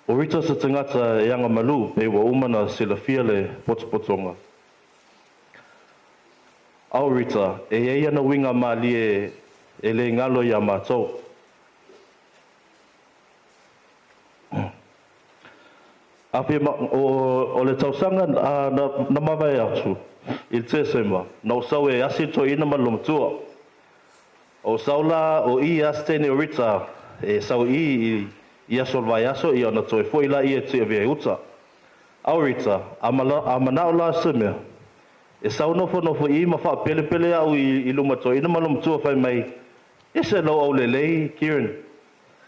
O Rita se tagata e agamalu pe ua uma na silafia le potopotoga. Ao Rita, e iai ana uiga malie e le galo iā matou. Afe ma, o le tausaga na mavae atu i le Tesema, na o sau e asi toeaina ma le matua. O sau la o i asitene o Rita e sau i aso o le vaiaso ia ona toe fo'i la ia te avea i uta. Ao Rita, a manao la se mea, e sau nofonofo i ma faapelepele au i luma toeaina ma le matua fai mai, ese lau aulelei, Kieran.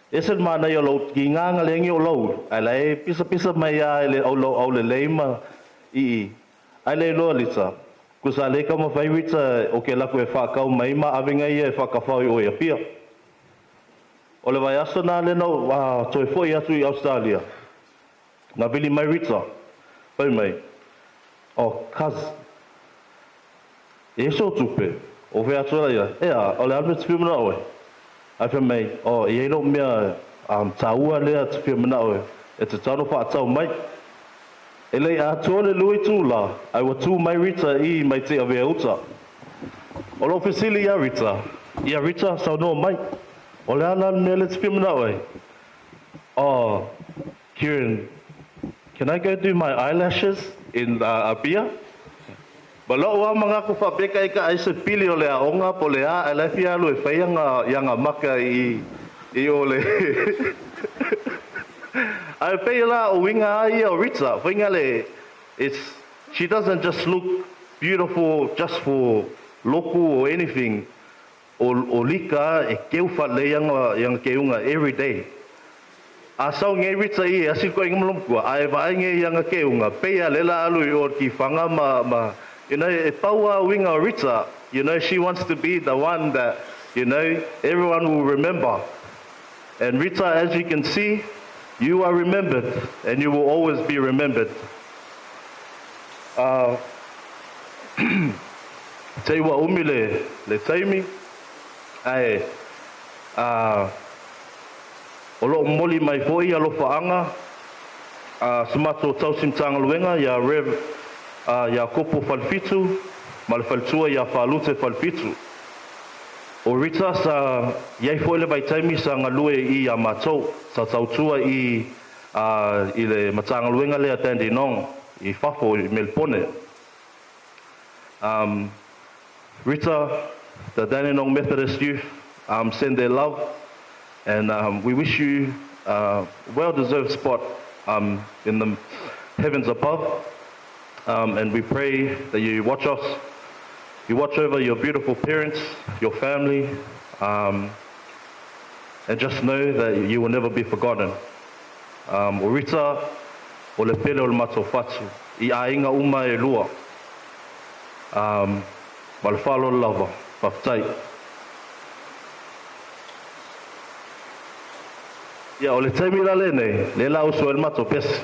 Ese le manaia o lou kigaga le o lau, ai la e pisa pisa mai a le au lau aulelei ma i ai le iloa Lita. Kusa le ka mawhai Rita o ke laku e whakau mai ma awenga ia e whakawhau i o ia pia. O le vaiaso na le nau toe foi atu i Australia. Na vili mai Rita. Fai mai. O, cuz. E so tupe. O fe atu la ia. E a, o le alme te whia mana oe. Ai fai mai, o, i eilo mea tāua lea te whia mana oe. E te tano whaatau mai. E lei atoa le lui tū la, ai ua tū mai Rita i mai te avea uta. O lo fesili ia Rita, ia Rita sau noa mai. O le ala le mea le te whia mana oe. Oh, Kieran, can I go do my eyelashes in Apia? Ma lou a magaku faapeka i ka ai se pili o le aoga po le a ae lae fia alu e fai ia maka i o le ae pei la o uiga a ia o Rita faiga le it's she doesn't just look beautiful just for loku or anything. O lika e keu faalelei ia keuga every day. A sau nge Rita i e asi ko inga malomkua a e vaai nge ia keuga pei a lela alu i o ki whanga ma e pau a uiga o Rita, she wants to be the one that everyone will remember. And Rita, as you can see, you are remembered and you will always be remembered. Te ua umi le taimi, ae o loo momoli mai foi alofaaga a si matou tausi Matagaluega ia Rev Iakopo Falefitu ma le faletua ia Faalute Falefitu. O Rita sa iai foi le vaitaimi sa galue i ia matou, sa tautua i le Matagaluega lea Dandenong i fafo i Melipone. Rita, the Dandenong Methodist Youth send their love and we wish you a well-deserved spot in the heavens above. And we pray that you watch us, you watch over your beautiful parents, your family, and just know that you will never be forgotten. O Rita, o le pele o le matou fatu, i aiga uma e lua. Ma le faaaloalo lava, faafetai. Ia, o le taimi la lenei, lea la usu ai le matou pese.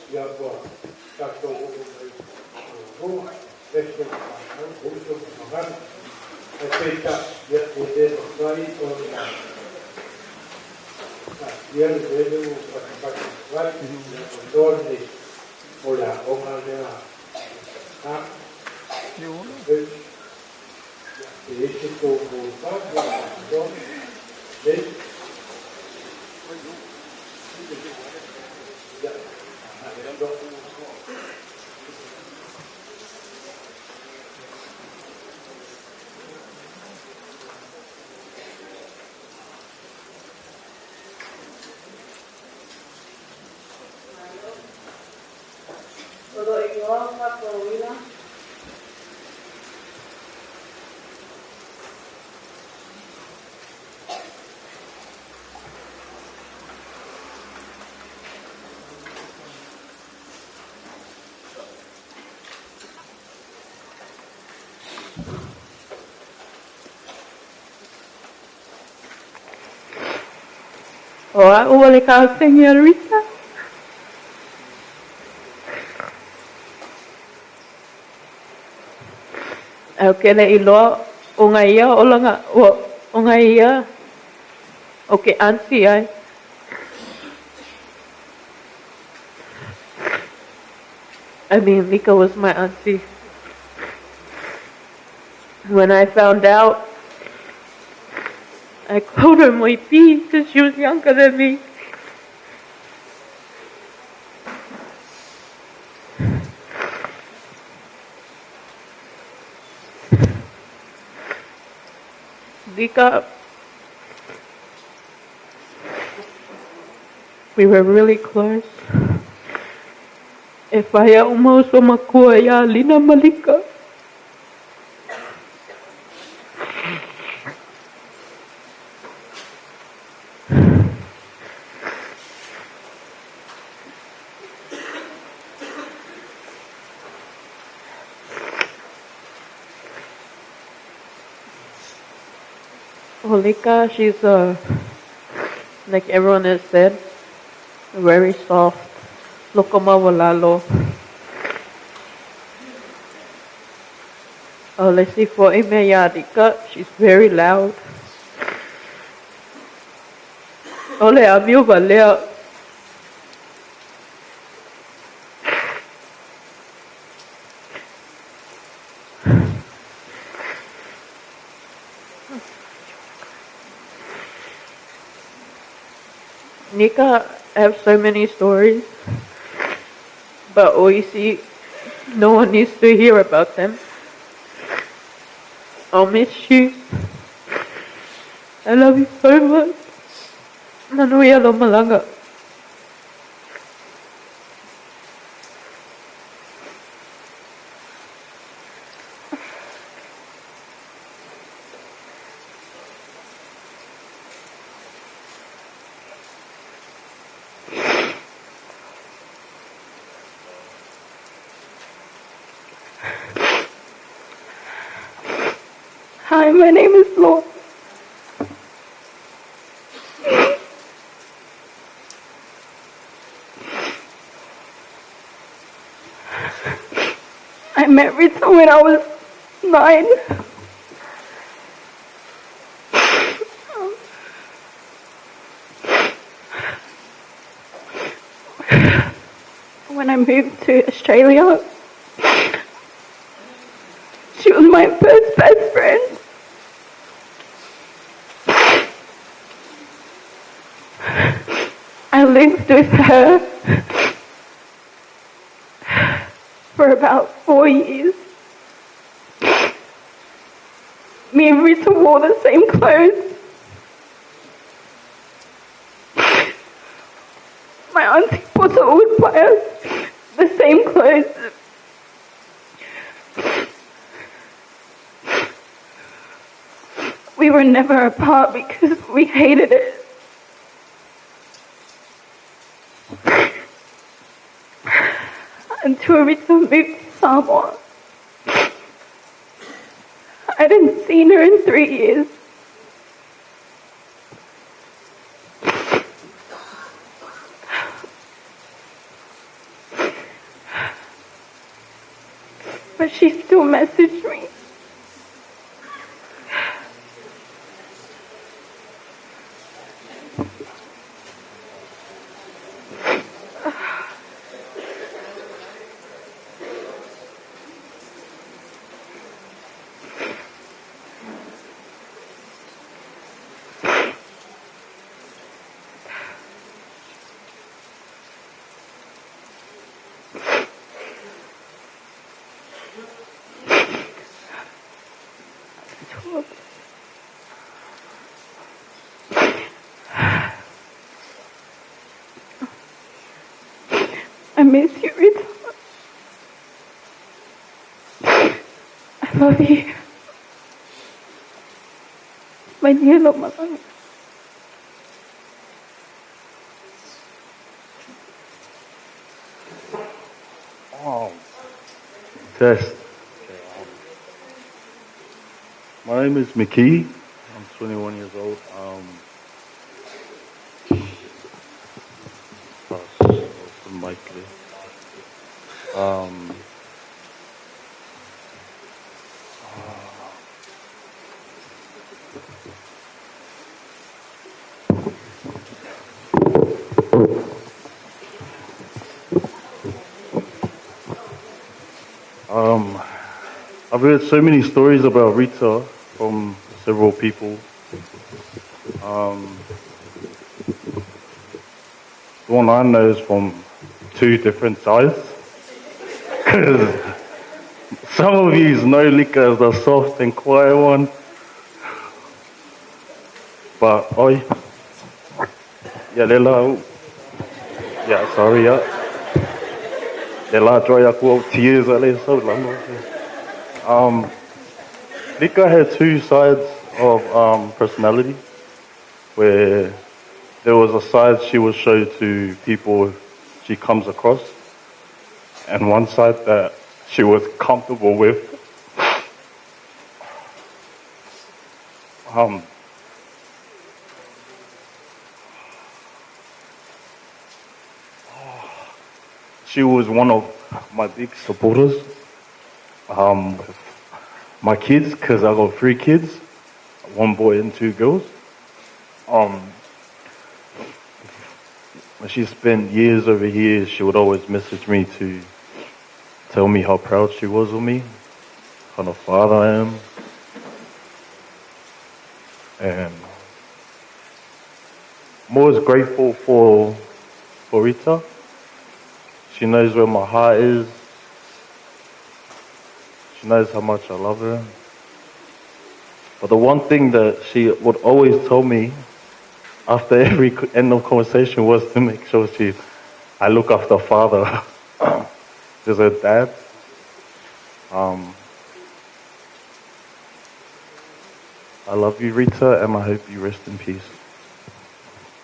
Ia ua tatou oo mai i le si o matou uso ma mamalu. Ae peitai, ia, e le mafai ona taatia le mea lea ua fatufatu ai, le avanoa lenei mo le aoga lea a Ia, pe i ai se tou tofa, ia, faapitoa lelei. Ia, agai loa. O lou igoa o Faatoauila. O a'u o le kausegi a Rita. Ae ou ke le iloa o ngai ia o langa o ngai ia o ke aunty ai. I mean, Lika was my auntie. When I found out, I called her Moipi because she was younger than me. Lika, we were really close. E fai a'u mau uso makua iā Lina ma Lika. O Lika, she's like everyone has said, very soft, loko maualalo. O le isi fo'i mea iā Lika, she's very loud. O le amio walea. Nika, I have so many stories, but oisi, no one needs to hear about them. I'll miss you. I love you so much. Manuia lou malaga. Hi, my name is Laura. I met Rita when I was 9. When I moved to Australia, she was my first best friend. I lived with her for about 4 years. Me and Rita wore the same clothes. My auntie Pusa would buy us the same clothes. We were never apart because we hated it. Until Rita moved to Samoa. I didn't seen her in 3 years. But she still messaged me. I miss you, Rita. I love you. My dear Lord, my love. Oh, test. My name is McKee. I'm 21 years old. I've heard so many stories about Rita from several people. The one I know is from two different sides. Because some of you know Lika as the soft and quiet one. But, oi. Yeah, lela. Yeah, sorry, yeah. Lela dry aku tears so long. Lika had two sides of personality, where there was a side she would show to people she comes across, and one side that she was comfortable with. She was one of my big supporters. With my kids, because I got 3 kids, 1 boy and 2 girls. When she spent years over here, she would always message me to tell me how proud she was of me, what kind of father I am. And I'm always grateful for Rita. She knows where my heart is. She knows how much I love her. But the one thing that she would always tell me after every end of conversation was to make sure I look after father. There's her dad. I love you, Rita, and I hope you rest in peace.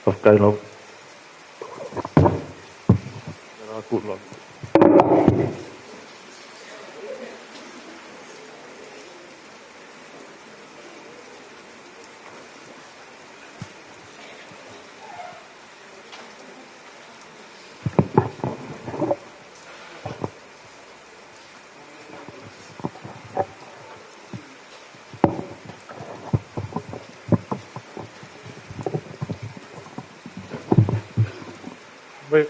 Okay, love. Good luck. Wait.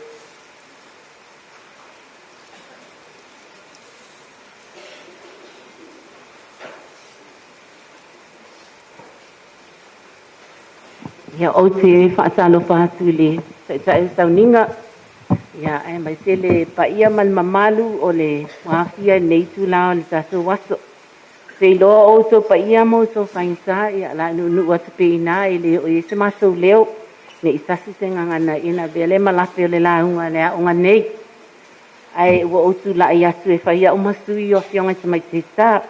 Ia o te whaatalofa atu le taitai sauninga. Ia ai mai se le paia ma le mamalu o le wafia nei tūlao le tātou aso. Se iloa o tō paia mo tō whaingsa, ia la nunu atu pe ina e le o i se maso leo. Ne i sasi se ngangana ina bea le malape o le launga le aonga nei. Ai ua o tū lai atu e whaia o masui o fionga te mai te tā.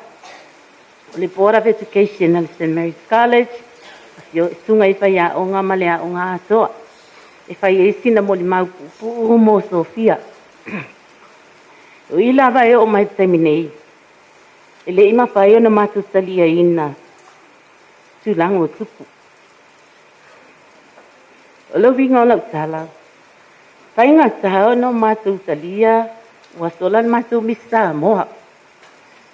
O le Board of Education a le St. Mary's College, afio susuga i faiaoga ma le aoga atoa. E fai ai sina molimau puupuu mo Sofia. O i lava e oo mai le taimi nei, e le i mafai ona matou taliaina tulaga o tupu. O le uiga o lau tala, faigata ona matou talia ua sola le matou Miss Samoa.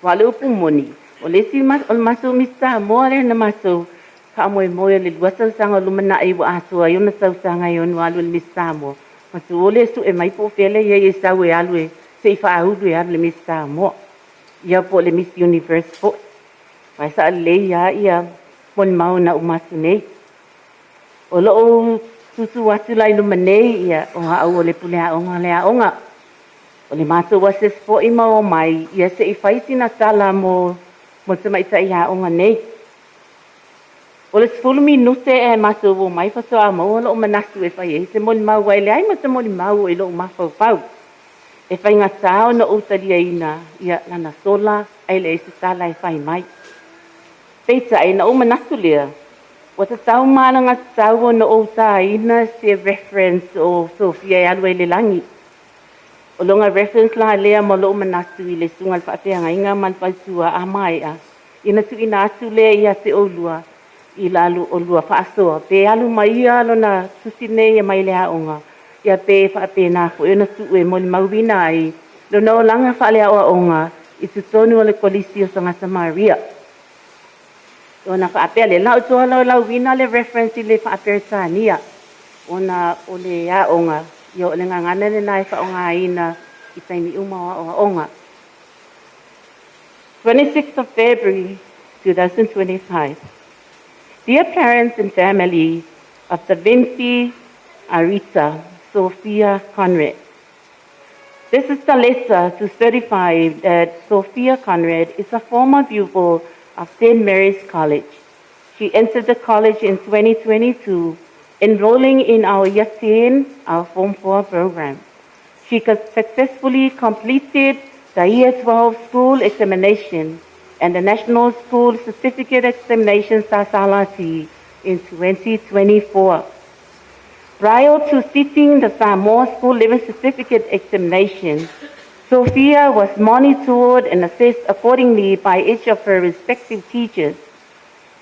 Aua o le upu moni, o le isi o le matou Miss Samoa lea na matou faamoemoe o le 2 tausaga o lumanai ua atoa ai ona tausaga e ono alu i le Miss Samoa. Matou o lea sue mai po o fea lea e i ai e sau e alu e se i faaulu e alu i le Miss Samoa. Ia po o le Miss Universe foi. Ae saolelei lava ia molimau na uma atu nei. O lou tutu atu la i luma nei, ia, o au o le pule aoga o le aoga. O le matou asiasi foi ma o mai, ia se i fai sina tala mo tamaitai aoga nei. O le 10 minute e matou o mai faatoa maua lou manatu e fai ai se molimau ai leai ma se molimau i lou mafaufau. E faigata ona ou taliaina ia lana sola ai leai se tala e fai mai. Peitai na ou manatu lea, ua tatau ma alagatatau ona ou taina se reference o Sofia e alu ai le lagi. O loga reference la lea ma lou manatu i le susuga i le faafeagaiga ma le faletua a maea, ina tuuina atu lea ia te oulua i lalo o lua faasoa. Pe alu mai ia lona tusi nei e mai le aoga, ia pe faapena foi ona tuu e molimauina ai lona olaga faaleaoaoga i totonu o le Kolisi o Sagata Maria. Ona faapea lea, la o toa laulauina le reference i le faaperetania ona o le aoga, ia o le gagana lena e faaaogaina i taimi uma o aoaoga. 26th of February 2025. Dear parents and family of Da Vinci Arita Sophia Conrad. This is the letter to certify that Sophia Conrad is a former pupil of St. Mary's College. She entered the college in 2022, enrolling in our Year 10, our Form 4 program. She successfully completed the Year 12 school examination and the National School Certificate Examination SSLC in 2024. Prior to sitting the Samoa School Leaving Certificate examination, Sophia was monitored and assessed accordingly by each of her respective teachers.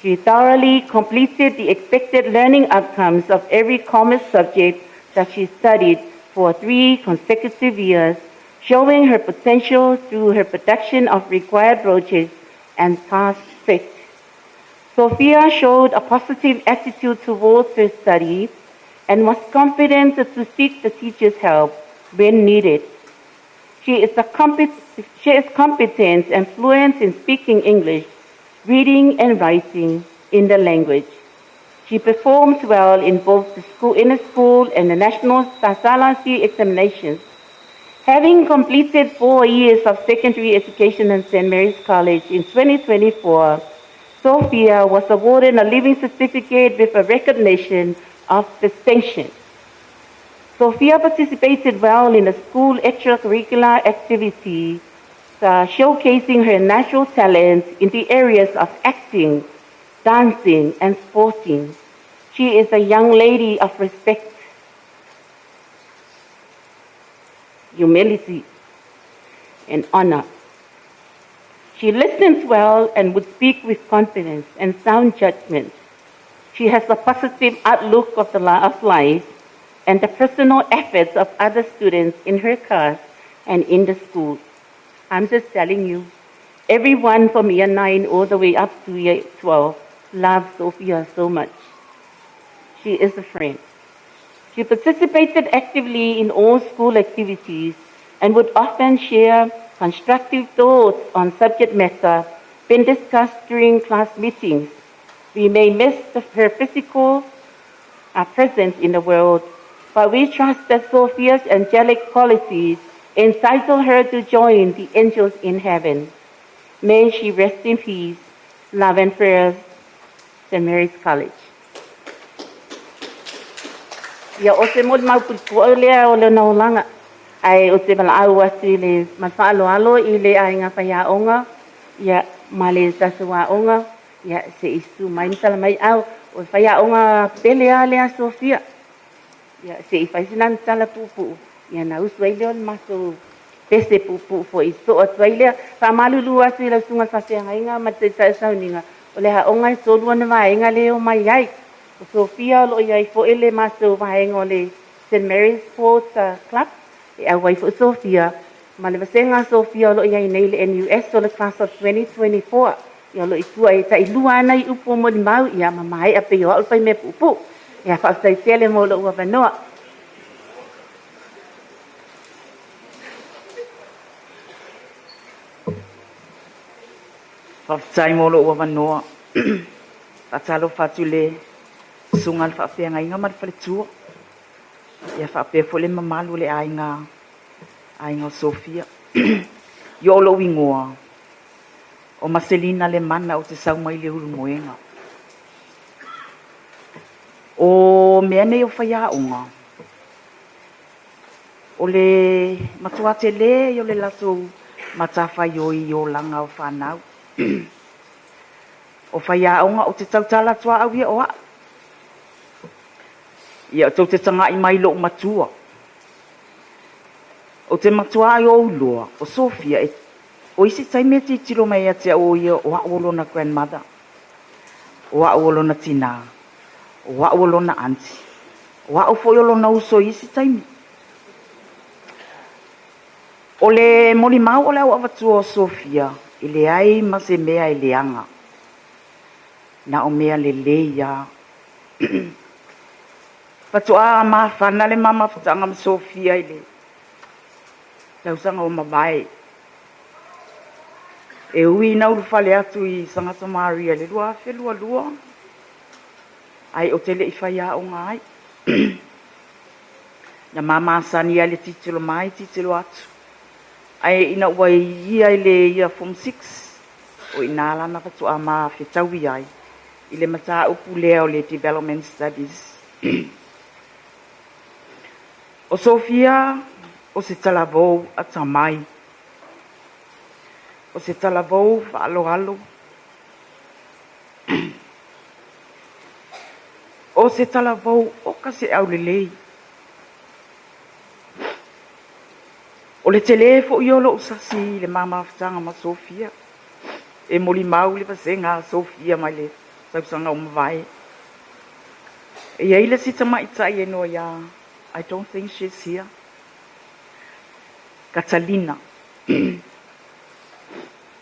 She thoroughly completed the expected learning outcomes of every commerce subject that she studied for 3 consecutive years, showing her potential through her production of required projects and tasks set. Sophia showed a positive attitude towards her study and was confident to seek the teacher's help when needed. She is competent and fluent in speaking English, reading and writing in the language. She performs well in both the school, inner school and the national SSLC examinations. Having completed 4 years of secondary education at St. Mary's College in 2024, Sophia was awarded a Leaving Certificate with a recognition of distinction. Sophia participated well in the school extracurricular activity, showcasing her natural talents in the areas of acting, dancing, and sporting. She is a young lady of respect, humility, and honor. She listens well and would speak with confidence and sound judgment. She has a positive outlook of life and the personal efforts of other students in her class and in the school. I'm just telling you, everyone from year 9 all the way up to year 12 loves Sophia so much. She is a friend. She participated actively in all school activities and would often share constructive thoughts on subject matter being discussed during class meetings. We may miss her physical presence in the world, but we trust that Sophia's angelic qualities entitle her to join the angels in heaven. May she rest in peace. Love and prayers, St. Mary's College. Ia o se molimau puipui lea o lona olaga. Ae ou te valaau atu i le ma faaloalo i le aiga faiaoga. Ia, ma le tatou aoga, ia, se i susu mai ma tala mai, a o le faiaoga pele lava lea a Sofia. Ia, se i fai sina tala puupuu, ia ona usu ai lea o le matou pese puupuu foi soo atu ai lea. Faamalulu atu i lau susuga i le faafeagaiga ma le taitai o sauniga, o le aoga e tolu ona vaega lea e omai ai. O Sofia o lo o i ai foi le matou vaega o le St. Mary's Sports Club, e auai foi Sofia, ma le vasega a Sofia o lo o i ai nei le NUS o le Class of 2024. Ia o lo o i tua e tailua lava nai upu o molimau, ia ma maea pei o au le faimea puupuu. Ia faafetai tele mo lou avanoa. Faafetai mo lou avanoa. Faatalofa atu i le susuga i le faafeagaiga ma le faletua. Ia faapea foi le mamalu o le aiga, aiga o Sofia. Ia o lou igoa, o Maselina Lemana ou te sau mai le Ulumoega. O mea nei o faiaoga, o le matua tele ia o le latou matafaioi i olaga o fanau. O faiaoga ou te tautala atu lava au ia o au. Ia tou te taga'i mai i lou matua. Ou te matua ai ou iloa o Sofia e o isi taimi e tilotilo mai ia te au o ia o au o lona grandmother, o au o lona tinā, o au o lona aunty, o au foi o lona uso i isi taimi. O le molimau o le au avatua o Sofia e leai ma se mea e leaga, na o mea lelei lava. Faatoa mafana le ma mafutaga ma Sofia i le tausaga ua mavae. E ui ina ulufale atu i Sagata Maria i le 2022, ae ou te le i faiaoga ai. Na ma masani ai le tilotilo mai tilotilo atu. Ae ina ua ia i le ia Form 6, o i ina lana faatoa ma fetaui ai i le mataupu lea o le Development Studies. O Sofia o se talavou atamai, o se talavou faaaloalo, o se talavou oka se aulelei. O le tele foi o lou sasi i le ma mafutaga ma Sofia, e molimau le vasega a Sofia mai le tausaga ua mavae. E i ai le isi tamaitai e igoa ia, I don't think she's here, Katalina.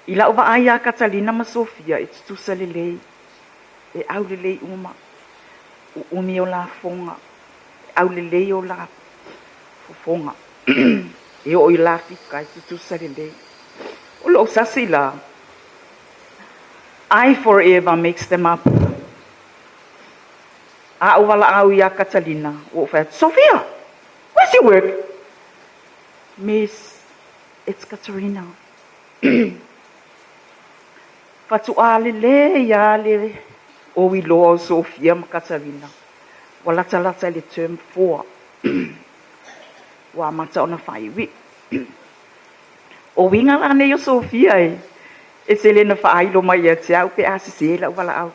I lau vaai ia Katalina ma Sofia e tutusa lelei, e aulelei uma, uumi o lafoga, e aulelei o la fofoga, e oo i la fika e tutusa lelei. O lou sasi la, I forever mix them up. A ou valaau iā Katalina, ua ou fai atu, Sofia, where's your work? Miss, it's Katarina. Faatoa lelei lava le oi loa o Sofia ma Katarina, ua latalata i le term four. Ua amata ona faaiuiu. O uiga la nei o Sofia e, e tele ina faailo mai ia te au pe a sese lau valaau.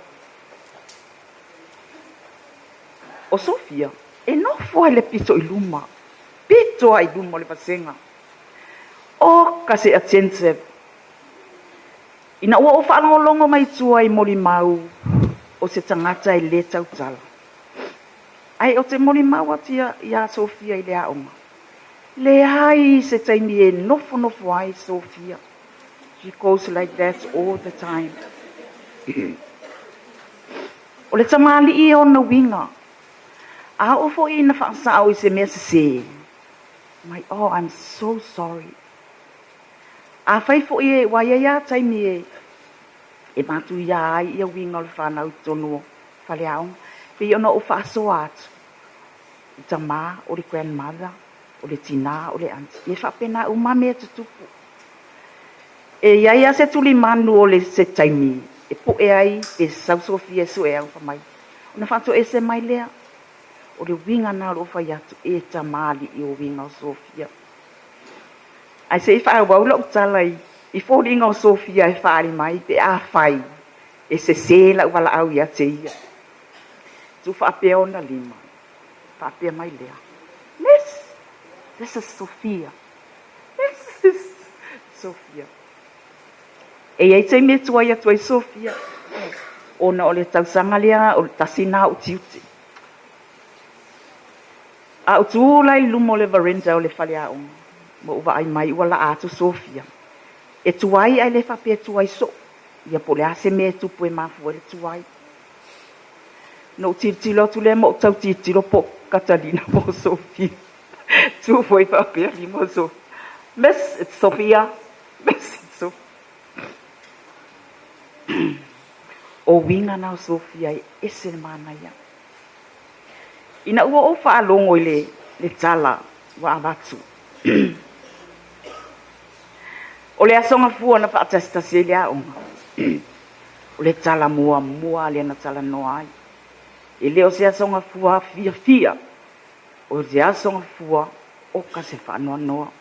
O Sofia, e nofo ai le pito i luma, pito lava i luma o le vasega. Oka se attentive. Ina ua ou faalogologo mai tua i molimau o se tagata e le tautala, ae ou te molimau atu iā Sofia i le aoga, leai se taimi e nofonofo ai Sofia. She goes like that all the time. O le tamalii e ona uiga, a oo foi ina faasao i se mea sese, mai, oh, I'm so sorry. Afai foi e ua i ai lava taimi e e matuia ai ia uiga o le fanau i totonu o faleaoga, pei ona ou faasoa atu i tama, o le grandmother, o le tinā, o le aunty, ia e faapena uma mea e tutupu. E i ai lava se tulimanu o le se taimi e po'e ai pe sau Sofia e sue au fai mai, ona faatoese mai lea. O le uiga lena o lou fai atu, e tamalii o uiga o Sofia. Ae se i faaauau lau tala i I foliga o Sofia e faaali mai pe afai e sesē la'u valaau ia te ia. Tuu faapea ona lima, faapea mai lea, Miss, this is Sophia. This is Sophia. E i ai taimi e tuai atu ai Sophia, ona o le tausaga lea o le tasi lena o tiute. A ou tu la i luma o le veranda o le faleaoga, ma ou vaai mai ua laa atu Sophia. E tuai ae le faapea e tuai soo. Ia po o le a se mea e tupu e mafua ai le tuai. Na ou tilotilo atu lea ma ou tau tilotilo po o Katalina po o Sophia. Tu foi faapea lima o Sophia. Miss, it's Sophia. Miss, it's Sophia. O uiga na o Sophia e ese le manaia. Ina ua ou faalogo i le tala ua avatu, o le Aso Gafua na faatasitasi ai le aoga, o le tala muamua lea na talanoa ai. E le o se Aso Gafua fiafia, o se Aso Gafua oka se faanoanoa.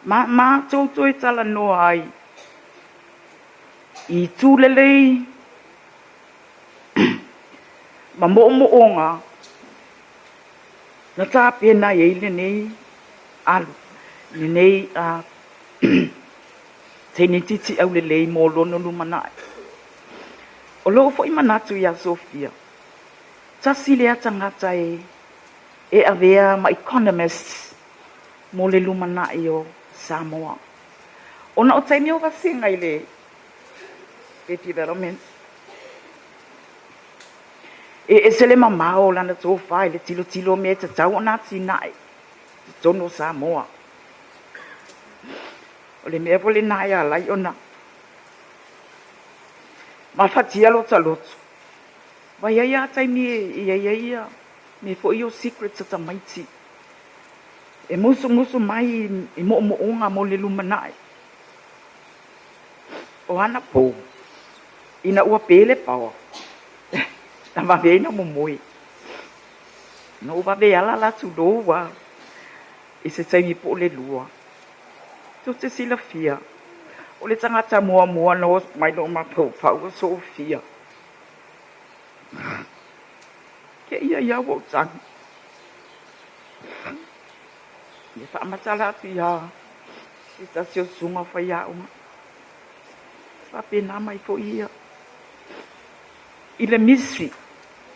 Ma matou toe talanoa ai i itu lelei ma moomooga na tapena ai lenei alu, lenei teinititi aulelei mo lona lumanai. O lou foi manatu iā Sofia, tasi lea tagata e avea ma economist mo le lumanai o Samoa. Ona o taimi o vasega i le development, e ese le mamao o lana tofa i le tilotilo o mea e tatau ona atinae i totonu o Samoa. O le mea foi lena e ala ai ona mafatia lota loto. Ua i ai lava taimi e i ai ai ia mea foi ia o secrets a tamaiti e musumusu mai i moomooga mo le lumanai. O ana pou, ina ua pē le paoa, na vave ai na momoe. Na ou vave ala la tulou ua i se taimi po o le 2. Tou te silafia, o le tagata muamua na oo mai lou mafaufau o Sofia. Ke ia ia ua ou tagi. Ia faamatala atu iā se tasi o susuga o faiaoga. Faapena mai foi ia i le misi,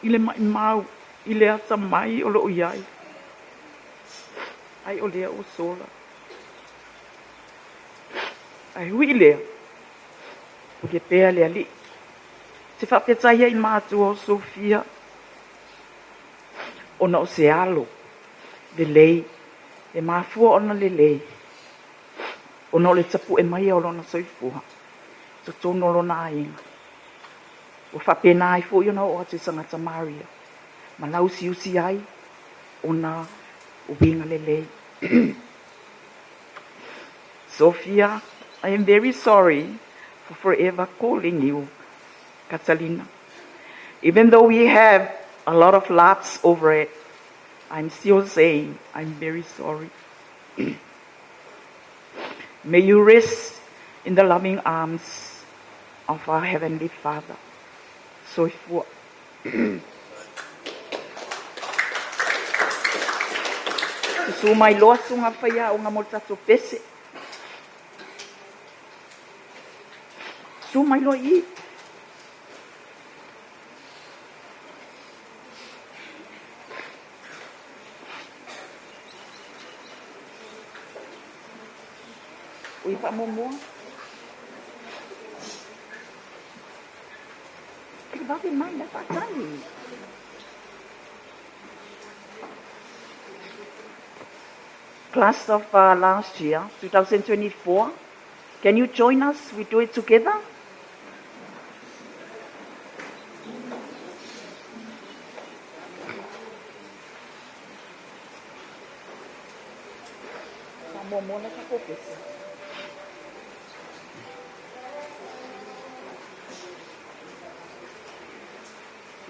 i le maimau, i le atamai o loo i ai. Ai o lea ua sola. Ae ui i lea, pule pea le Alii. Te faafetai ai i matua o Sofia, ona o se alo lelei, e mafua ona lelei, ona o le tapue maia o lona soifua i totonu o lona aiga. Ua faapena ai foi ona oo atu i Santa Maria ma lauusiusi ai ona uiga lelei. Sophia, I am very sorry for forever calling you Catalina. Even though we have a lot of laughs over it, I'm still saying I'm very sorry. May you rest in the loving arms of our Heavenly Father. Soifua. Susu mai loa susuga faiaoga mo le tatou pese. Susu mai loa i i. Ui faamuamua. Ke vave mai la faatali. Class of last year, 2024. Can you join us? We do it together? Faamuamua la tatou pese.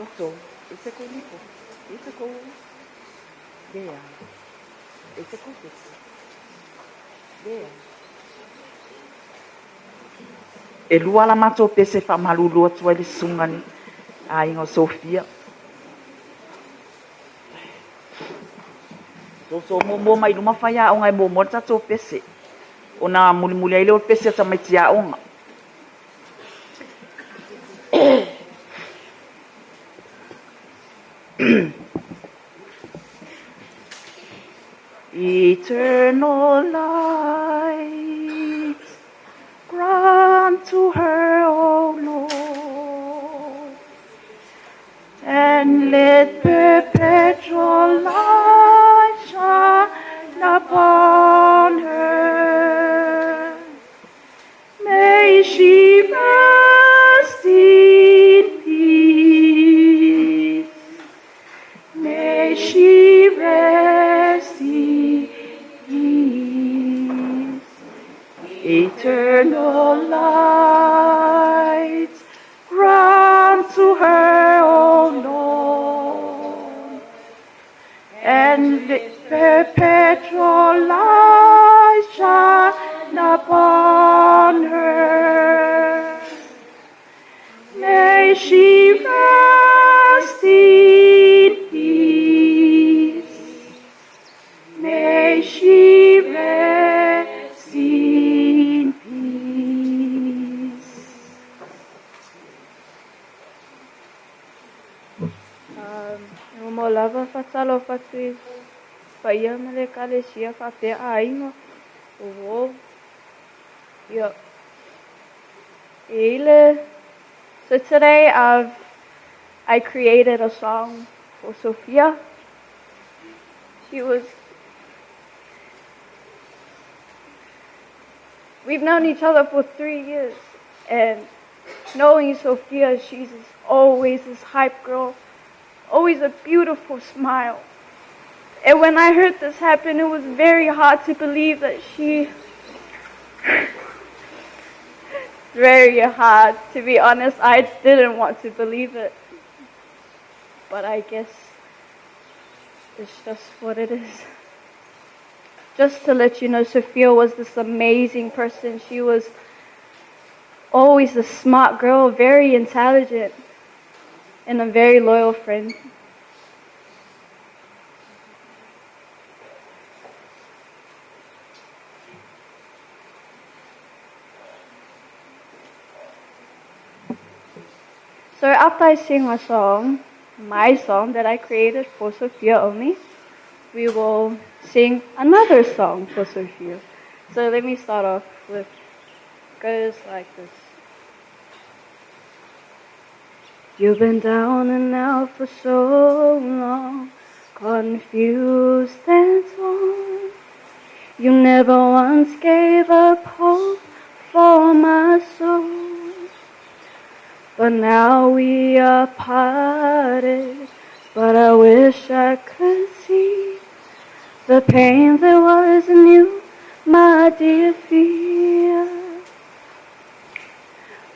Loto, e se kou lipo, e se kou leai, e se kou pese, leai. E lua la matou pese e faamalulu atu ai le susuga i le aiga o Sofia. Soso muamua mai luma faiaoga e muamua le tatou pese, ona mulimuli ai lea o le pese a tamaiti aoga. Eternal light, grant to her, O Lord, and let perpetual light shine upon her. May she rest in peace. May she rest in peace. Eternal light, grant to her, O Lord, and let perpetual light shine upon her. May she rest in peace. May she rest in peace. E mo lava faatalofa atu i paia ma le ekalesia faapea aiga o uō. Ia, e i le. So today I created a song for Sophia. She was We've known each other for 3 years, and knowing Sophia, she's always this hype girl, always a beautiful smile. And when I heard this happen, it was very hard to believe that she. Very hard, to be honest. I didn't want to believe it. But I guess it's just what it is. Just to let you know, Sophia was this amazing person. She was always a smart girl, very intelligent, and a very loyal friend. So after I sing my song, my song that I created for Sophia only, we will sing another song for Sophia. So let me start off with, goes like this. You've been down and out for so long, confused and torn. You never once gave up hope for my soul. But now we are parted. But I wish I could see the pain that was in you, my dear fear.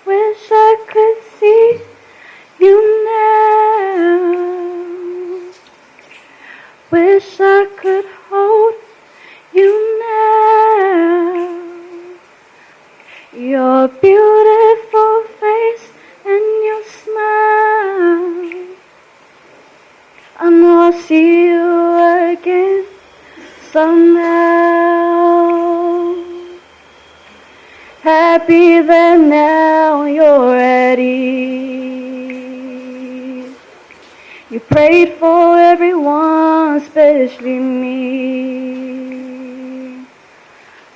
Wish I could see you now. Wish I could hold you now. Your beautiful face and your smile. I know I'll see you again somehow. Happy that now you're at ease. You prayed for everyone, especially me.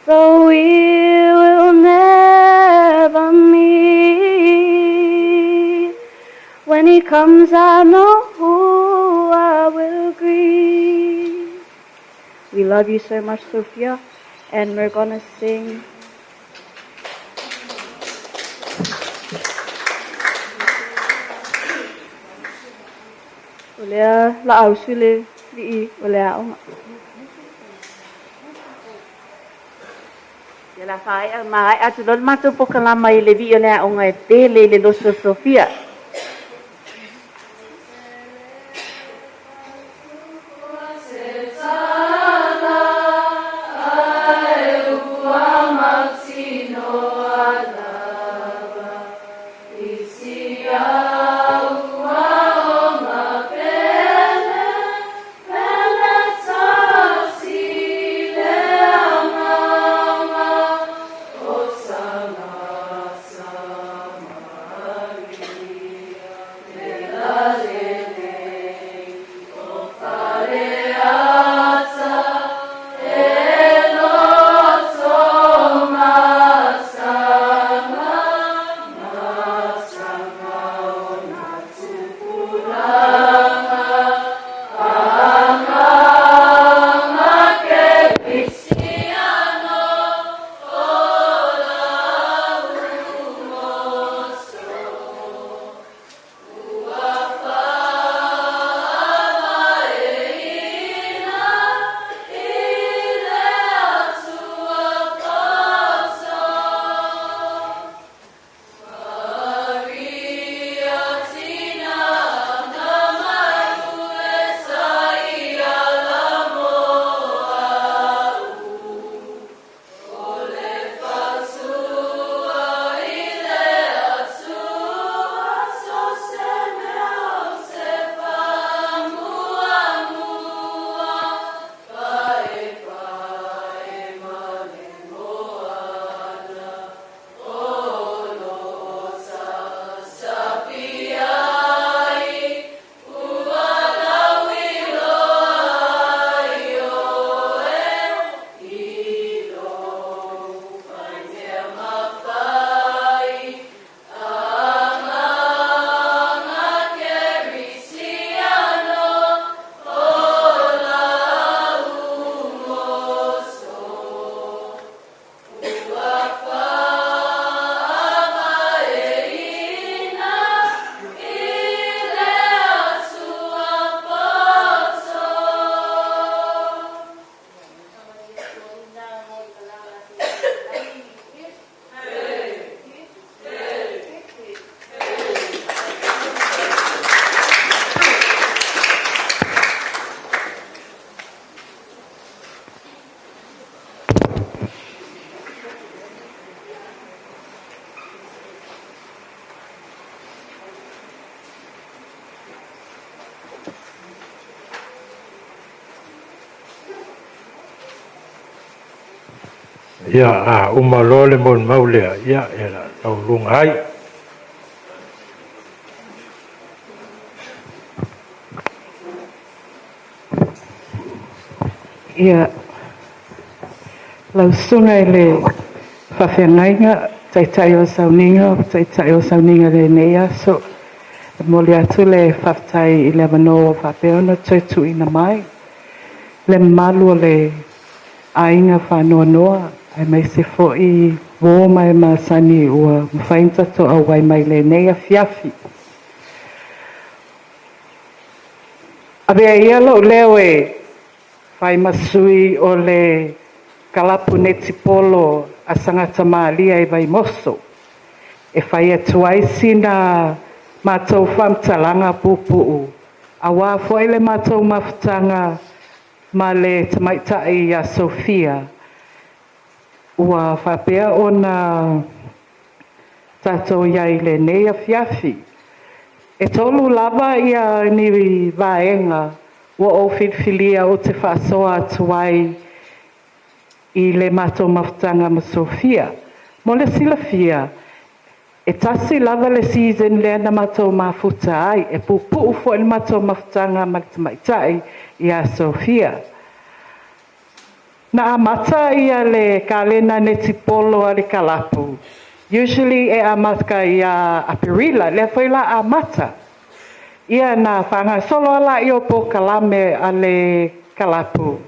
Though we will never meet. When he comes, I know who I will greet. We love you so much, Sophia, and we're gonna sing. O lea la ausu le vii o le aoga. Ia la faaea maea atu loa le matou pokalama i le vii o le aoga e pele i le loso Sofia. Ia, a uma loa le molimau lea, ia, e laualuga ai. Ia, lau susuga i le faafeagaiga, taitai o sauniga, taitai o sauniga lenei aso. E momoli atu le faafetai i le avanoa ua faapea ona toe tuuina mai. Le mamalu o le aiga faanoanoa, aemaise foi uo ma e masani ua mafai ona tatou auai mai lenei afiafi. Avea ia lou leo e fai ma sui o le kalapu netipolo a Sagata Malia i Vaimoso e fai atu ai sina matou faamatalaga puupuu aua foi le matou mafutaga ma le tamaitai ia Sofia ua faapea ona tatou i ai i lenei afiafi. E 3 lava ni vaega ua ou filifilia ou te faasoa atu ai i le matou mafutaga ma Sofia. Mo le silafia, e tasi lava le season lea na matou mafuta ai, e puupuu foi le matou mafutaga ma le tamaitai ia Sofia. Na amata le kalena netipolo a le kalapu, usually e amata ia Aperila, lea foi la amata. Ia na faagasolo lava lea o polokalame a le kalapu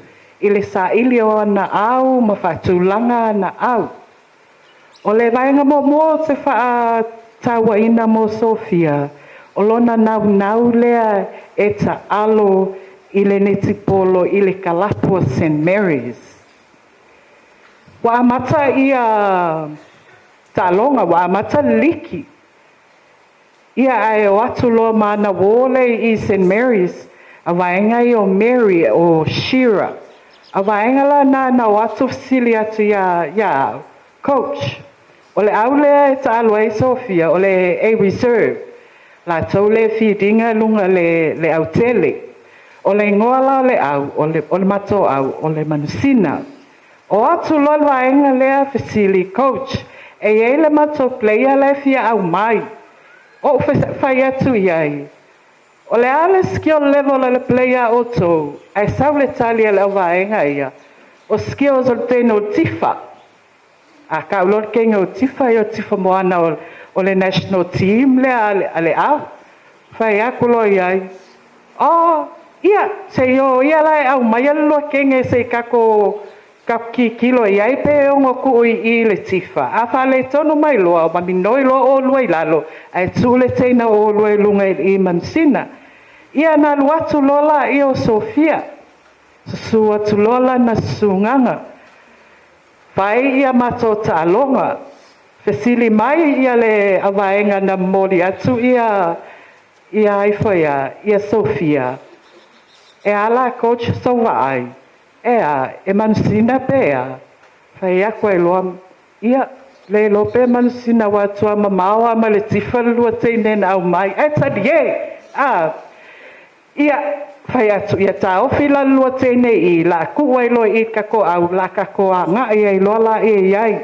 i le saili o ana au ma faatulaga ana au. O le vaega muamua ou te faatauaina mo Sofia, o lona naunau lea e taalo i le netipolo i le kalapu o St. Mary's. Ua amata ia taaloga, ua amata le liki. Ia ae o atu loa ma ana uo lea i St. Mary's, a vaega ia o Mary, o Shira. A vaega la na na o atu fesili atu ia au, Coach, o le au lea e taalo ai Sofia, o le A Reserve, latou le feed-ina luga le autele. O le igoa la o le au, o le matou au, o le Manusina. O atu loa le vaega lea fesili, Coach, e i ai le matou player la e fia aumai. Ou fai atu i ai, o le a le skill level o le player a outou? Ae sau le tali a le auvaega ia, o skills o le teine o Tifa. A tau loa le teine o Tifa, ia o Tifa Moana o le national team lea a le au. Fai atu loa i ai, oh, ia, se i o ia la e aumaia le lua teine se i tatou tilotilo i ai pe ono tuu i le Tifa. A faaletonu mai loa, ma minoi loa oulua i lalo, ae tuu le teine o oulua i luga i Manusina. Ia na alu atu loa la ia o Sofia, susu atu loa lana susugaga, fai ia matou taaloga, fesili mai ia le auvaega na momoli atu ia aifo ia Sofia, e a la coach sou vaai, e a, e Manusina pe a, fai atu ai loa, ia, le iloa pe Manusina ua atua mamao lava ma le Tifa le lua teine na aumai, ae talie, a, ia, fai atu, ia taofi la le lua teine i, la tuu ai loa i tatou au, la tatou agai ai loa la i ai.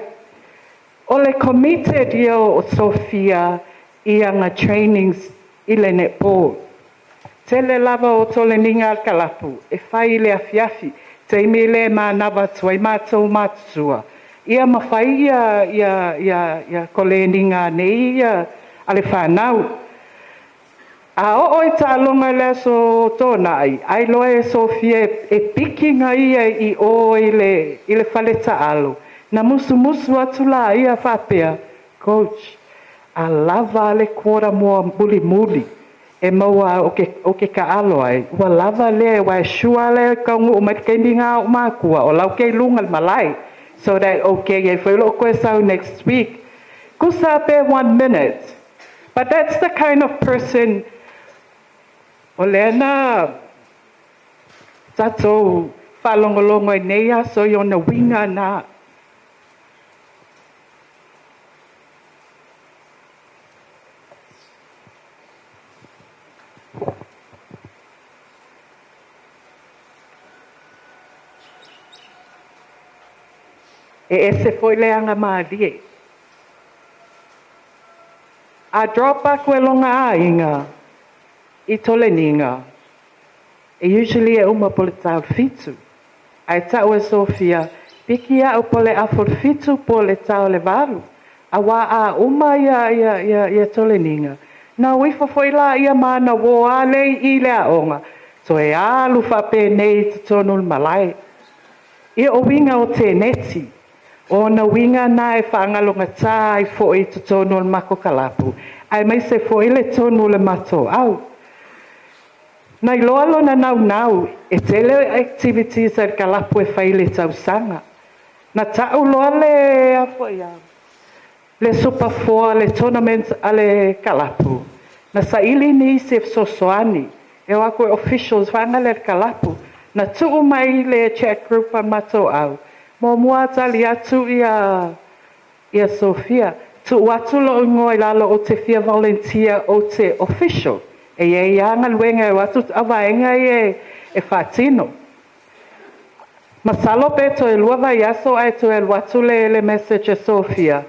O le committed ia o Sofia i ana trainings i le netball. Tele lava o toleniga a le kalapu e fai i le afiafi, taimi le manava atu ai matou matutua, ia ma fai ia koleniga nei ia a le whanau. A oo i taaloga i le aso Toonai, ai loa e Sofia e piki na ia i o i le fale taalo, na musumusu atu la ia faapea, Coach, a lava le quota mua mulimuli e maua o ke kaalo ai, ua lava le wa e sure le kaunuu mai te taimi ngā o mākua, o lau ke lunga le malae, so that okay e whai lo koe sau next week. Kusa pe 1 minute. But that's the kind of person o lea na tātou whaalongolongo i nei aso i ona winga na. E ese foi le agamalie. A drop aku e lona aiga i Toleniga, e usually e uma po o le ta o le 7. Ae ta'u e Sofia, piki a'u po o le afa o le 7 po o le ta o le 8. Auā a uma ia ia ia ia Toleniga, na o ifo foi lāia ma ana uō a lea i i le aoga, toe alu faapenei i totonu o le malae. Ia o uiga o teneti, o ona uiga na e faagalogatā ai foi i totonu o le matou kalapu, aemaise foi le tonu o le matou au. Na iloa lona naunau, e tele activities a le kalapu e fai i le tausaga. Na ta'u loa le a foi a le Super Four le tournament a le kalapu, na saili nisi e fesoasoani, e o atu e officials vaega lea a le kalapu. Na tuu mai le chat group a le matou au, muamua tali atu ia ia Sofia, tuu atu lo'u igoa i lalo ou te fia volunteer ou te official. E i ai lava galuega e o atu au vaega ia e faatino. Masalo pe toe 2 vaiaso ae toe alu atu le le message a Sofia,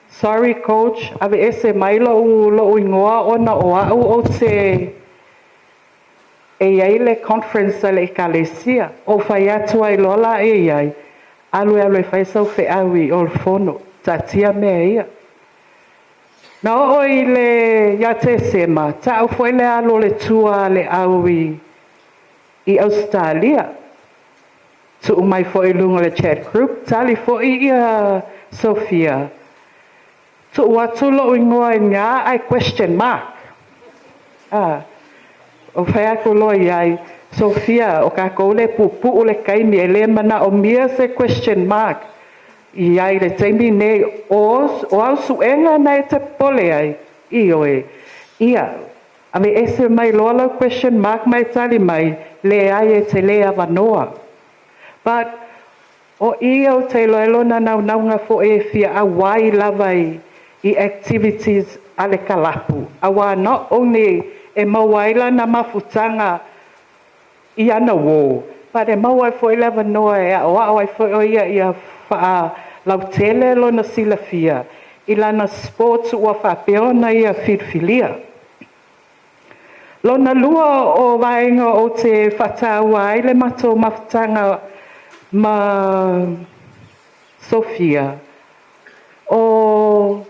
sorry coach, aveese mai lo'u lo'u igoa ona o a'u ou te e i ai le conference a le ekalesia. Ou fai atu ai loa laia i ai, alu e alu e fai sau feau i o le fono, taatia mea ia. Na oo i le ia Tesema, ta'u foi le alu o le tour a le au i i Ausetalia. Tuu mai foi i luga o le chat group, tali foi ia Sofia, tuu atu lo'u igoa i ina ae question mark. A, ou fai atu loa i ai, Sofia, o tatou lea e puupuu le taimi, e le manaomia se question mark i ai i le taimi nei, o o au suega na e te popole ai, ioe. Ia, aveese mai loa lau question mark ma e tali mai, leai e te le avanoa. But, o i ou te iloa ai lona naunauga foi e fia auai lava i i activities a le kalapu, auā not only e maua ai lana mafutaga i ana uō, but e maua ai foi le avanoa e aoao ai foi o ia ia faalautele lona silafia i lana sports ua faapea ona ia filifilia. Lona lua o vaega ou te faataua ai le matou mafutaga ma Sofia, o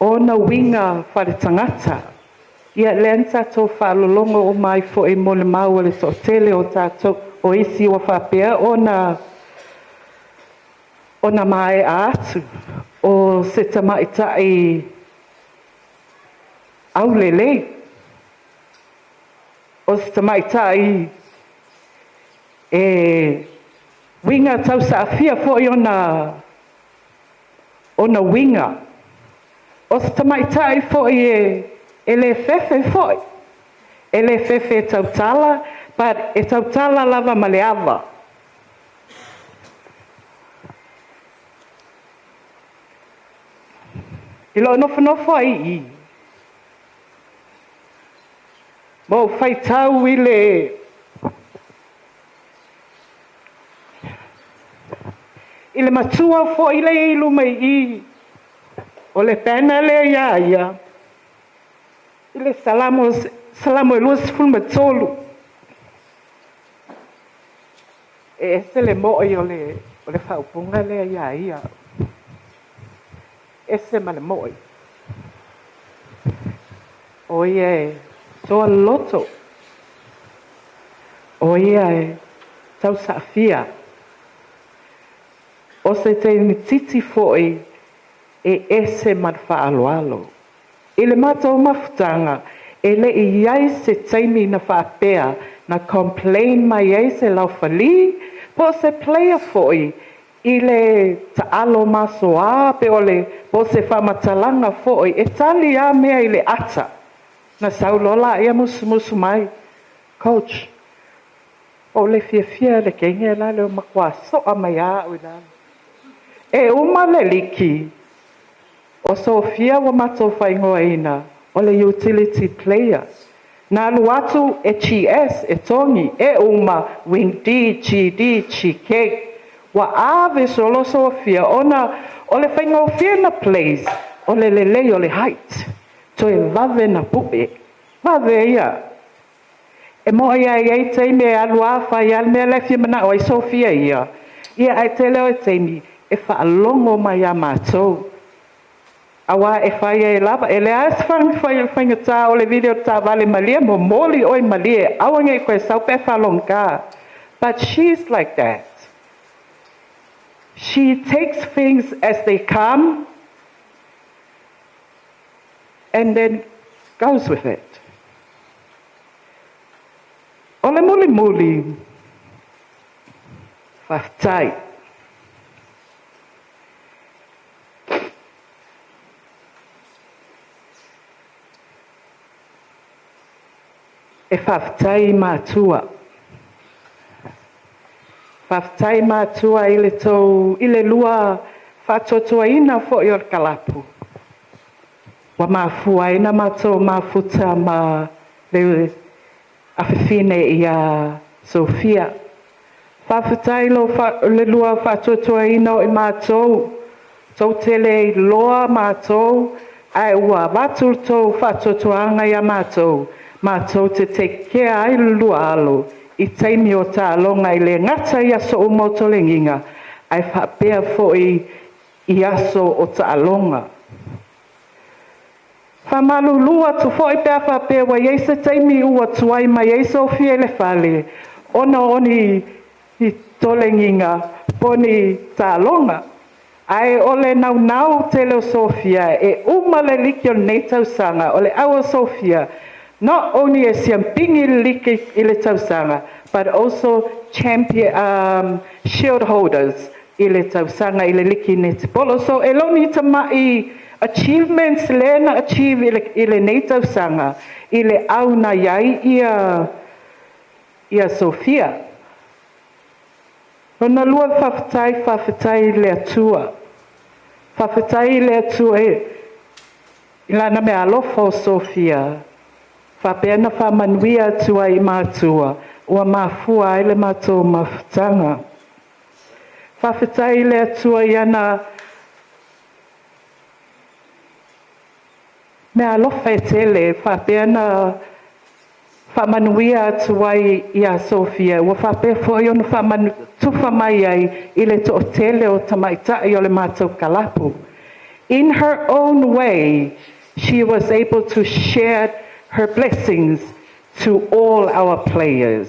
ona uiga faaletagata. Ia lea na tatou faalologo uma ai foi mo le mau a le toatele o tatou, o isi ua faapea ona ona maea atu, o se tamaitai aulelei, o se tamaitai e uiga tausaafia foi ona ona uiga, o se tamaitai foi e e le fefe foi, e le fefe e tautala, but e tautala lava ma le ava. I lou nofonofo ai i i, ma ou faitau i le i le matua foi lea i luma i i, o le banner lea ia ia, i le Salamo, Salamo e 23. E ese le mo'i o le, o le faaupuga lea ia ia. Ese ma le mo'i. O ia e toa loto. O ia e tausaafia. O se teimititi foi e ese ma le faaaloalo. I le matou mafutaga, e le i i ai se taimi na faapea na complain mai ai se laufali po o se player foi i le taalo masoa pe o le po o se faamatalaga foi e tali lava mea i le ata. Na sau loa laia musumusu mai, Coach, ua ou le fiafia i le teine la lea ua matua soa mai lava au i lalo. E uma le liki, o Sofia ua matou faaigoaina o le utility player. Na alu atu e GS, e Togi, e uma, wing D, GD, GK. Ua ave solo Sofia ona o le faigofie na place o le lelei o le height. Toe vave na pu'e. Vave ia. E mo'i a e iai taimi e alu a fai a le mea la e fia mana'o ai Sofia ia. Ia ae tele o taimi e faalogo mai iā matou. Auā e fai ai lava, e leai se faigatā o le vili o le taavale malie, momoli oe malie, aua nei koe sau pe faalogogā. But she's like that. She takes things as they come and then goes with it. O le mulimuli, faafetai. E faafetai i matua. Faafetai matua i le tou i le lua faatuatuaina foi o le kalapu. Ua mafua ai na matou mafuta ma le afafine ia Sofia. Faafetai lo le lua faatuatuaina o i matou, tou te le iloa matou, ae ua avatu le tou faatuatuaga ia matou, matou te take care ai le lua alo i taimi o taaloga e le gata i aso uma o tolegiga, ae faapea foi i aso o taaloga. Faamalulu atu foi pe a faapea ua i ai se taimi ua tuai mai ai Sofia i le fale ona o ni tolegiga po o ni taaloga. Ae o le naunau tele o Sofia e uma le liki o lenei tausaga, o le au o Sofia, not only e siamupini i le liki i le tausaga, but also champion shield holders i le tausaga i le liki netipolo. So e le o ni tama'i achievements lea na achieve i lenei tausaga i le au na i ai ia Sofia. Lona lua faafetai, faafetai i le Atua. Faafetai i le Atua i Lana meaalofa o Sofia, faapea na faamanuia atu ai i matua, ua mafua ai le matou mafutaga. Faafetai i le Atua i ana meaalofa e tele, faapea na faamanuia atu ai ia Sofia, ua faapea foi ona tufa mai ai i le toatele o tamaitai o le matou kalapu. In her own way, she was able to share her blessings to all our players.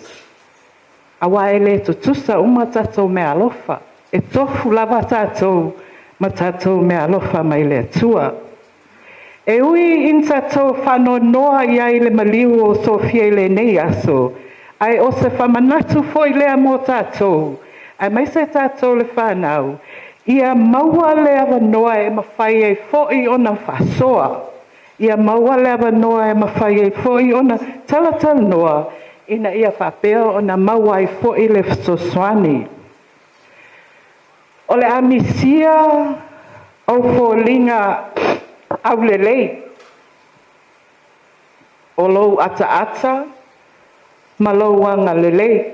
Auā e le tutusa uma tatou meaalofa, e tofu lava tatou ma tatou meaalofa mai le Atua. E ui ina tatou faanoanoa i ai i le maliu o Sofia i lenei aso, ae o se faamanatu foi lea mo tatou, aemaise tatou le fanau, ia maua le avanoa e mafai ai foi ona faasoa, ia maua le avanoa e mafai ai foi ona talatalanoa ina ia faapea ona maua ai foi le fesoasoani. O le a misia ou foliga aulelei, o lou ataata ma lou agalelei.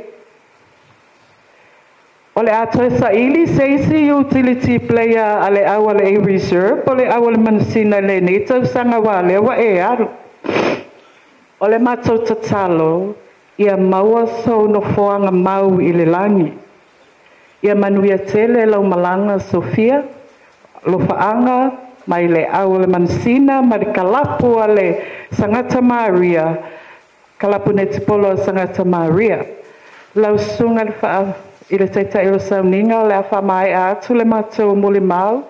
O le a toe saili se isi utility player a le au a le A Reserve po o le au a le Manusina i lenei tausaga aua o lea ua e alu. O le matou tatalo, ia maua sou nofoaga mau i le lagi. Ia manuia tele lau malaga Sofia, alofaaga mai le au a le Manusina ma le kalapu a le Sagata Maria, kalapu netipolo a Sagata Maria. Lau susuga i le Taitai o le Sauniga, o le a faamaea atu le matou molimau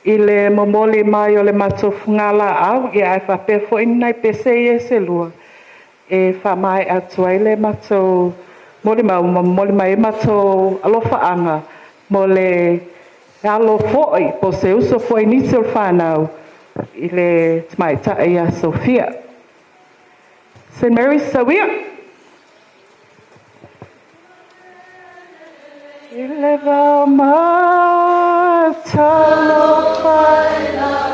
i le momoli mai o le matou fugalaau, ia ae faapea foi ni nai pese ia se lua e faamaea atu ai le matou molimau ma momoli mai ai matou alofaaga mo le alo foi po o se uso foi i nisi o le fanau i le tamaitai ia Sofia. St. Mary's Sauia! I le vao matalofa i lau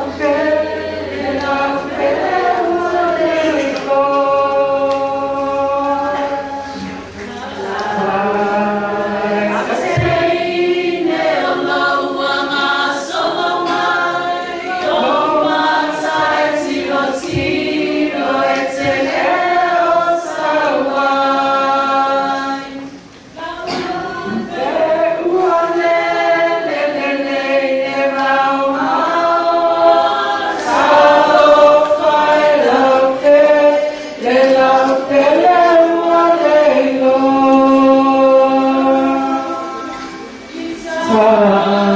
Sa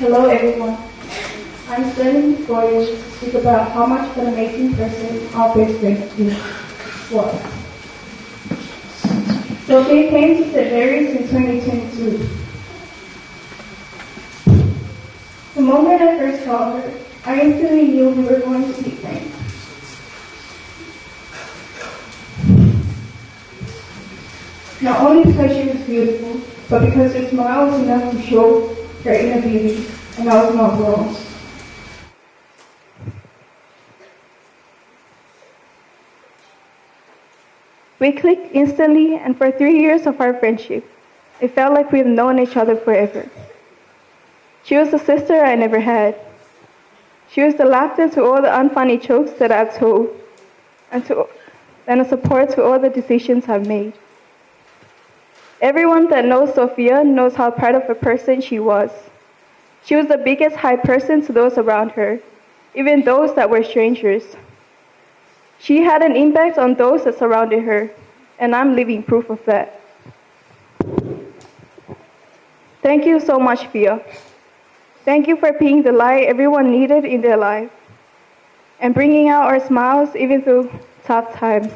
Hello everyone. I'm standing before you to speak about how much of an amazing person our best friend was. Sophia came to St. Mary's in 2022. The moment I first saw her, I instantly knew we were going to be friends. Not only because she was beautiful, but because her smile was enough to show her inner beauty, and I was not wrong. We clicked instantly, and for 3 years of our friendship, it felt like we have known each other forever. She was the sister I never had. She was the laughter to all the unfunny jokes that I've told, and a support to all the decisions I've made. Everyone that knows Sophia knows how proud of a person she was. She was the biggest hype person to those around her, even those that were strangers. She had an impact on those that surrounded her, and I'm living proof of that. Thank you so much, Fia. Thank you for being the light everyone needed in their life and bringing out our smiles even through tough times.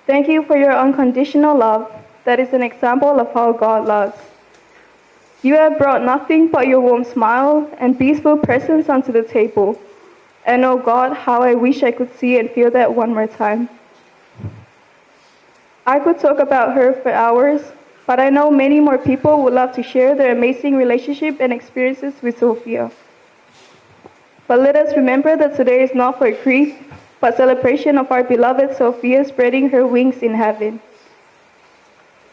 Thank you for your unconditional love that is an example of how God loves. You have brought nothing but your warm smile and peaceful presence onto the table. And oh God, how I wish I could see and feel that one more time. I could talk about her for hours, but I know many more people would love to share their amazing relationship and experiences with Sophia. But let us remember that today is not for grief, but celebration of our beloved Sophia spreading her wings in heaven.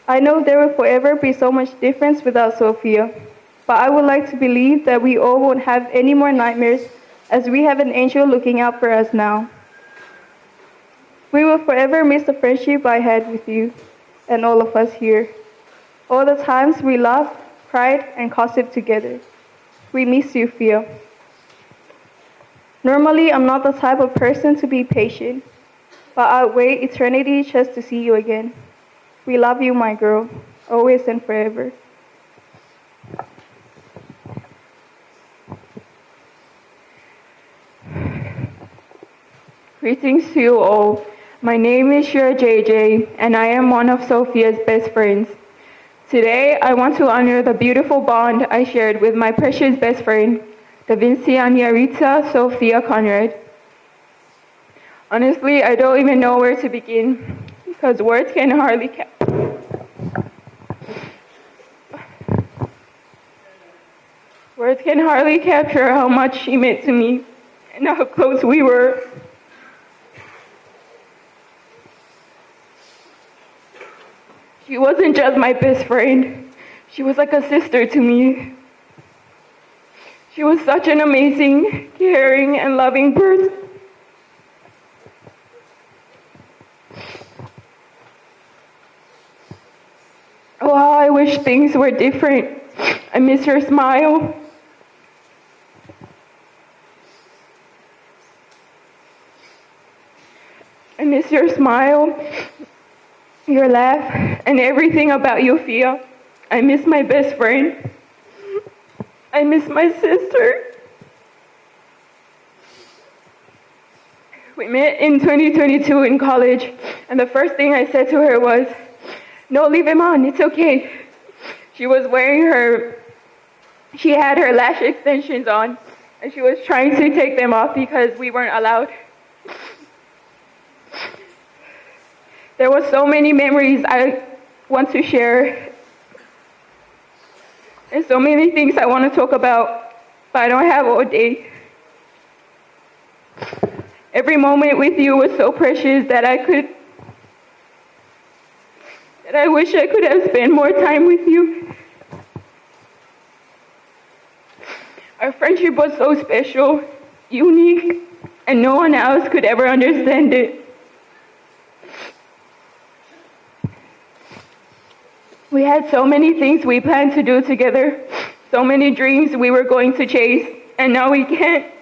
I know there will forever be so much difference without Sophia, but I would like to believe that we all won't have any more nightmares as we have an angel looking out for us now. We will forever miss the friendship I had with you and all of us here. All the times we laughed, cried, and gossiped together. We miss you, Fia. Normally, I'm not the type of person to be patient, but I'd wait eternity just to see you again. We love you, my girl, always and forever. Greetings to you all. My name is Shira JJ, and I am one of Sophia's best friends. Today, I want to honor the beautiful bond I shared with my precious best friend, Da Vinci Anyarita Sophia Conrad. Honestly, I don't even know where to begin, because words can hardly Words can hardly capture how much she meant to me and how close we were. She wasn't just my best friend. She was like a sister to me. She was such an amazing, caring, and loving person. Oh, how I wish things were different. I miss her smile. I miss your smile, your laugh, and everything about you, Fia. I miss my best friend. I miss my sister. We met in 2022 in college, and the first thing I said to her was, No, leave him on, it's okay. She had her lash extensions on, and she was trying to take them off because we weren't allowed. There were so many memories I want to share, and so many things I want to talk about, but I don't have all day. Every moment with you was so precious that I could that I wish I could have spent more time with you. Our friendship was so special, unique, and no one else could ever understand it. We had so many things we planned to do together, so many dreams we were going to chase, and now we can't.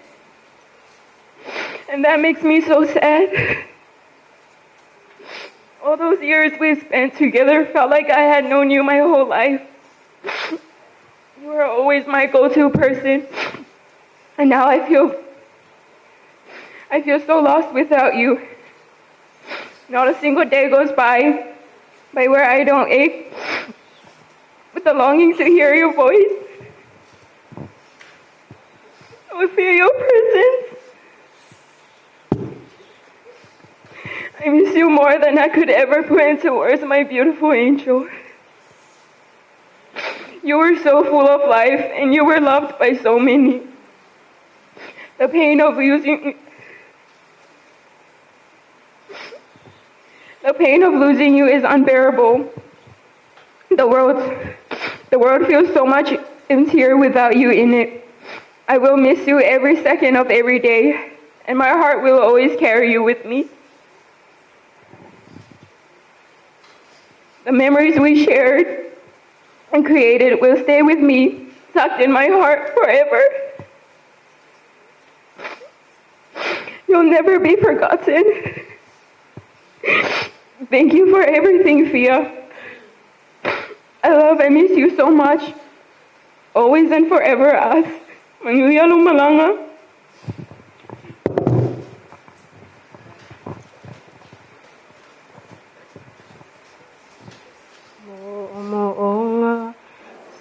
And that makes me so sad. All those years we spent together felt like I had known you my whole life. You were always my go-to person. And now I feel so lost without you. Not a single day goes by where I don't ache with the longing to hear your voice. I feel your presence. I miss you more than I could ever put into words, my beautiful angel. You were so full of life, and you were loved by so many. The pain of losing you is unbearable. The world feels so much emptier without you in it. I will miss you every second of every day, and my heart will always carry you with me. The memories we shared and created will stay with me, tucked in my heart forever. You'll never be forgotten. Thank you for everything, Fia. I love and miss you so much. Always and forever us. Manuia Lumalanga. Mo'omo'onga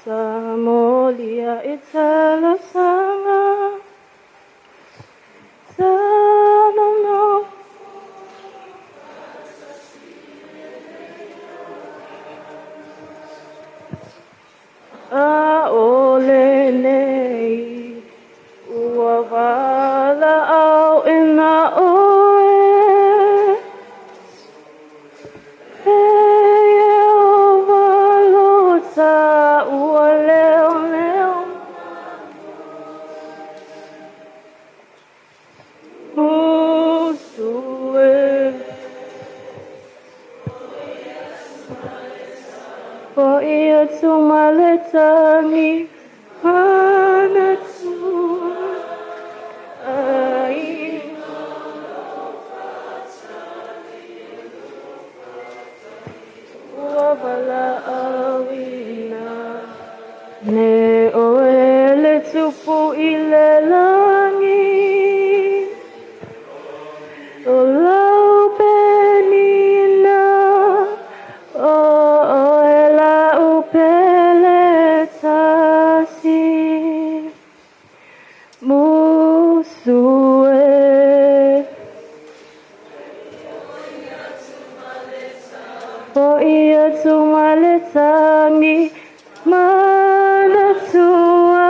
sa molia italasanga sa no a ole nei ua vala au ina oe. Tumaletani manatu ai ua vala awina ne oele tupu i le langi o lau penina o oe lau pele tasi musue. Po ia tumaletangi manatua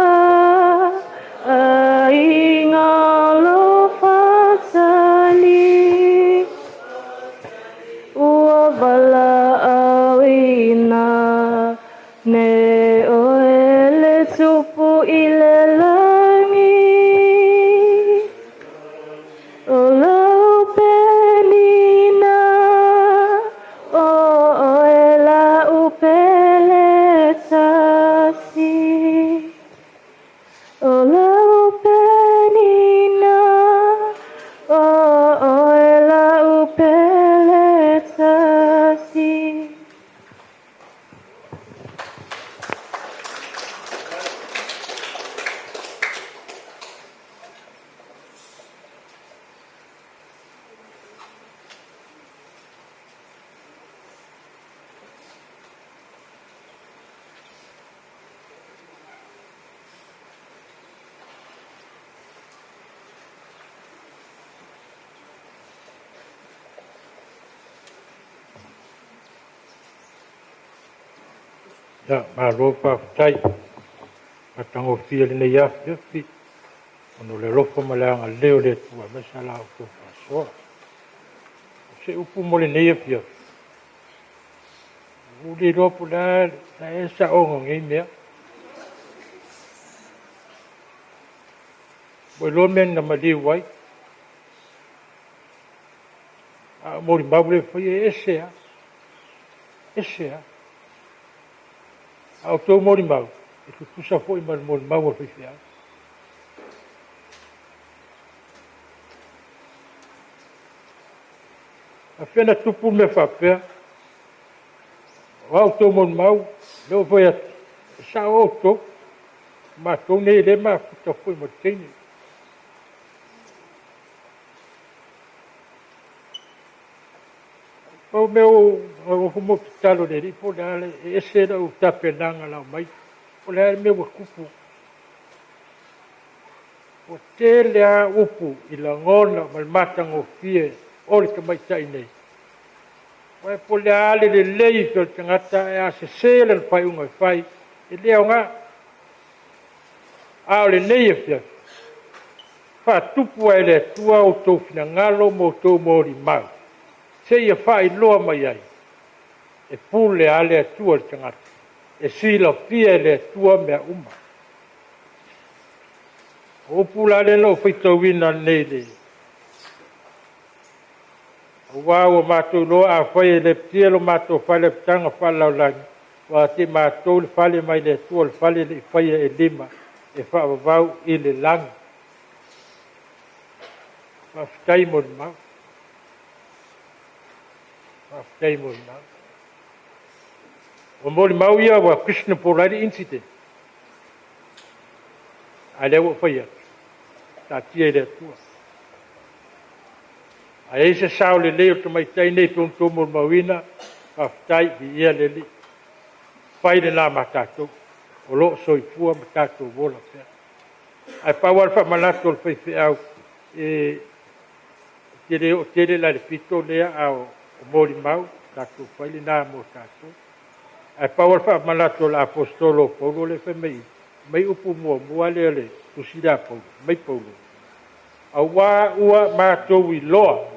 ai ngalo fatali ua vala awina ne oele tupu i le langi o lau penina o oe lau pele tasi o lau penina o oe lau pele tasi. Ia, malo faafetai. Matagofie lenei afiafi, ona o le alofa ma le agalelei o le Atua aemaise la outou. Soa. O se upu mo lenei afiafi, ua ou le iloa po o le a ea le saoga o nei mea. Ua iloa mea na maliu ai, a o molimau lea e faia e ese lava, ese lava. A o outou molimau, e tutusa foi ma le molimau a le faifeau. A fea na tupu mea faapea? O a outou molimau, lea ua fai atu, e sao outou, o matou nei e le mafuta foi ma le teine. Pau mea ua ou nofo ma ou tatalo i le Alii po o le a, e ese lau tapenaga na aumai, po o le a le mea ua tupu. Ua tele lava upu i lagona ma le matagofie o le tamaitai nei. Aua po o le a le lelei pea o le tagata, ae a sese lana faaiuga e fai, e le aoga. A o lenei afiafi, faatupu ae e le Atua outou finagalo ma outou molimau, seia faailoa mai ai, e pule lava le Atua i le tagata, e silafia e le Atua mea uma. O upu la lea na ou faitauina nei i le aua ua matou iloa afai e lepetia lo matou fale apitaga faale-lalolagi, ua ia te i matou le fale mai le Atua, o le fale e le i faia e lima, e faavavau i le lagi. Faafetai molimau. Faafetai molimau. O molimau ia ua questionable ai le incident. A o lea ua ou fai atu, taatia i le Atua. A i ai se sao lelei o le tamaitai lenei pei ona outou molimauina, faafetai, viia le Alii. Fai lena ma tatou, o lo o soifua ma tatou ola pea. Ae pau lava le faamanatu a le faifeau, e te le oo tele la i le pito lea, a o molimau, tatou fai lena mo tatou. Ae pau lava le faamanatu a le Aposetolo o Paulo lea e fai mai i i, fai mai upu muamua lea o le tusi lea a Paulo, fai mai Paulo, aua ua matou iloa,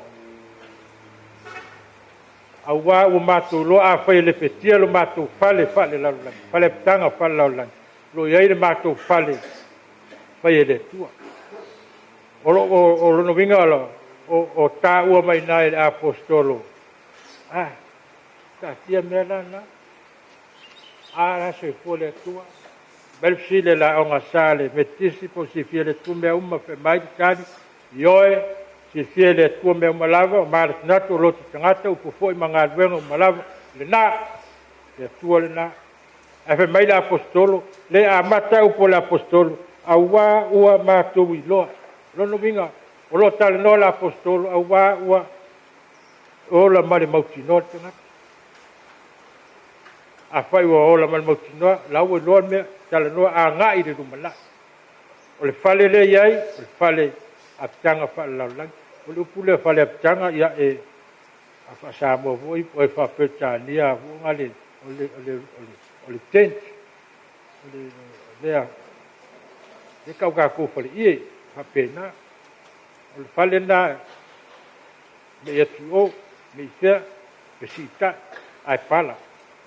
aua ua matou iloa afai e lepetia lo matou fale faalelalolagi, fale apitaga faalelalolagi, o lo o i ai le matou fale e fai e le Atua. O lona uiga o taua mai i ina e le Aposetolo, a, taatia mea la na, a la e soifua le Atua. Fai mai le fesili a le Aoga Sa a le Metotisi po o silafia e le Atua mea uma? Fai mai le tali, ioe, e silafia e le Atua mea uma lava, o manatunatu o loto tagata, upu foi ma galuega uma lava, o lena, o le Atua lena. Ae fai mai le Aposetolo, lea e amata ai upu a le Aposetolo, aua ua matou iloa. O lona uiga, o lo o talanoa le Aposetolo aua ua ola ma le mautinoa le tagata. Afai ua ola ma le mautinoa, o la ua iloa le mea, talanoa agai i le lumanai. O le fale lea e i ai, o le fale apitaga faalelalolagi. O le upu lea fale apitaga, ia e faa-Samoa foi po o le faa-Peretania foi o le tent. O le lea e tau tatou faleie, e faapena. O le fale lena ne i atu i o, ne i fea, fesiitai, ae pala.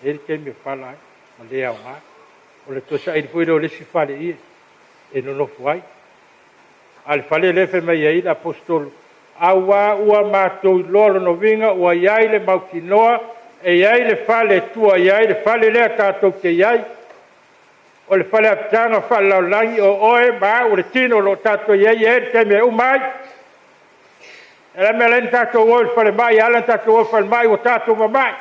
E i ai le taimi e pala ai ma le aoga. O le toe saili foi lea o le isi faleie e nonofo ai. A o le fale lea e fai mai ai le Aposetolo, aua ua matou iloa, o lona uiga ua i ai le mautinoa, e i ai le fale e tua i ai, le fale lea tatou te i ai, o le fale apitaga faalelalolagi, o oe ma au, o le tino o lo o tatou i ai, e i ai le taimi e uma ai. O le a le mea e ala ai ona tatou o i le falemai? E ala ona tatou o i le falemai ua tatou mamai.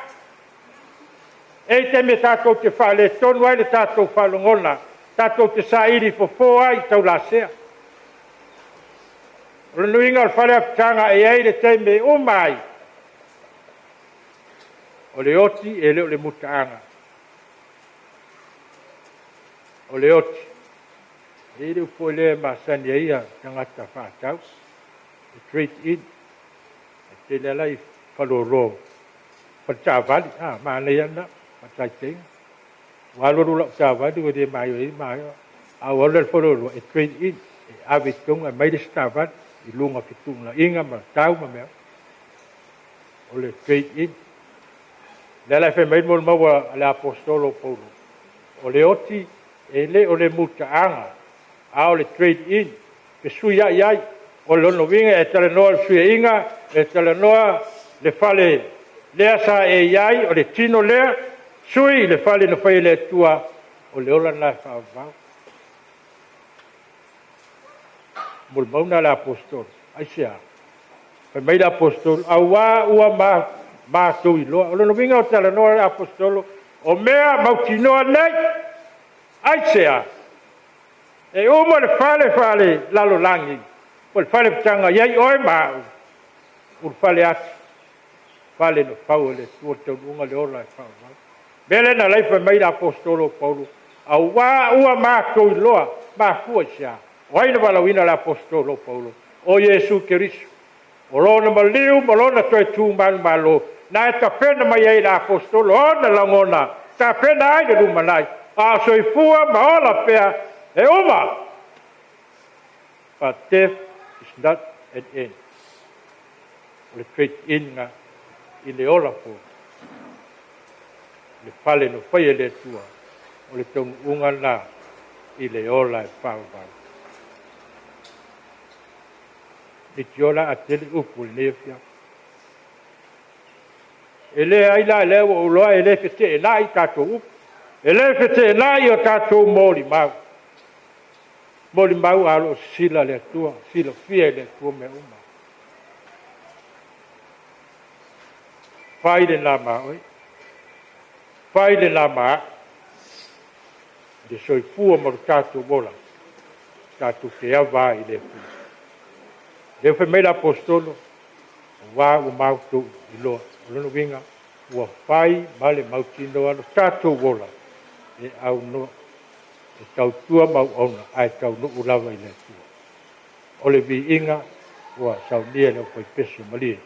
E i ai taimi tatou te faaletonu ai le tatou faalogona, tatou te saili fofo ai i taulaesea. O lona uiga o le fale apitaga e i ai le taimi e uma ai. O le oti e le o le mutaaga, o le oti, e i ai le upu foi lea e masani ai tagata faatau, e trade in. E tele lava la i faleoloa, faletaavale, a, manaia lava lena faataitaiga. Ua alu alu lau taavale ua le maioio ai ma… a ou alu la i le faleoloa e trade in, e ave i totonu ae aumai le isi taavale. i luga fetuunaiga ma tau ma mea o le trade in. Lea la e fai mai le molimau a le Aposetolo o Paulo, o le oti e le o le mutaaga, a o le trade in, fesuiai ai. O lona uiga e talanoa i le fesuiaiga, e talanoa le fale lea sa e i ai, o le tino lea, sui i le fale na fai e le Atua, o le ola lena e faavavau. O le molimau lena a le Aposetolo. Aisea? Fai mai le Aposetolo, aua ua matou iloa. O lona uiga o talanoa le Aposetolo, o mea mautinoa nei. Aisea? E uma le fale faalelalolagi, po o le fale fetagai ai oe ma au, ulufale atu i fale na fau e le Atua, o le taunuuga o le ola e faavavau. O le mea lea na ala ai ona fai mai le Aposetolo o Paulo, aua ua matou iloa. E mafua i se a? O ai na valaauina le Aposetolo o Paulo? O Iesu Keriso. O Lona maliu ma Lona toe tu manumalo, na e tapena mai ai e le Aposetolo ona lagona, e tapena ai le lumanai, a o soifua ma ola pea, e uma. But death is not an end. O le trade in lena i le ola fou, le fale na faia e le Atua, o le taunuuga lena i le ola e faavavau. Leitioa la a tele upu i lenei afiafi. E leai la, lea ua ou iloa e le feteenai tatou upu, e le feteenai a tatou molimau. Molimau a o lo o sisila le Atua, silafia e le Atua mea uma. Fai lena ma oe, fai lena ma au, i le soifua ma lo tatou ola, tatou te ava ai i le Atua. O lea ua fai mai le Aposetolo, aua ua matou iloa. O lona uiga, ua fai ma le mautinoa lo tatou ola e aunoa, e tautua ma auauna, ae taunuu lava i le Atua. O le viiga ua saunia e le aufaipesu malie.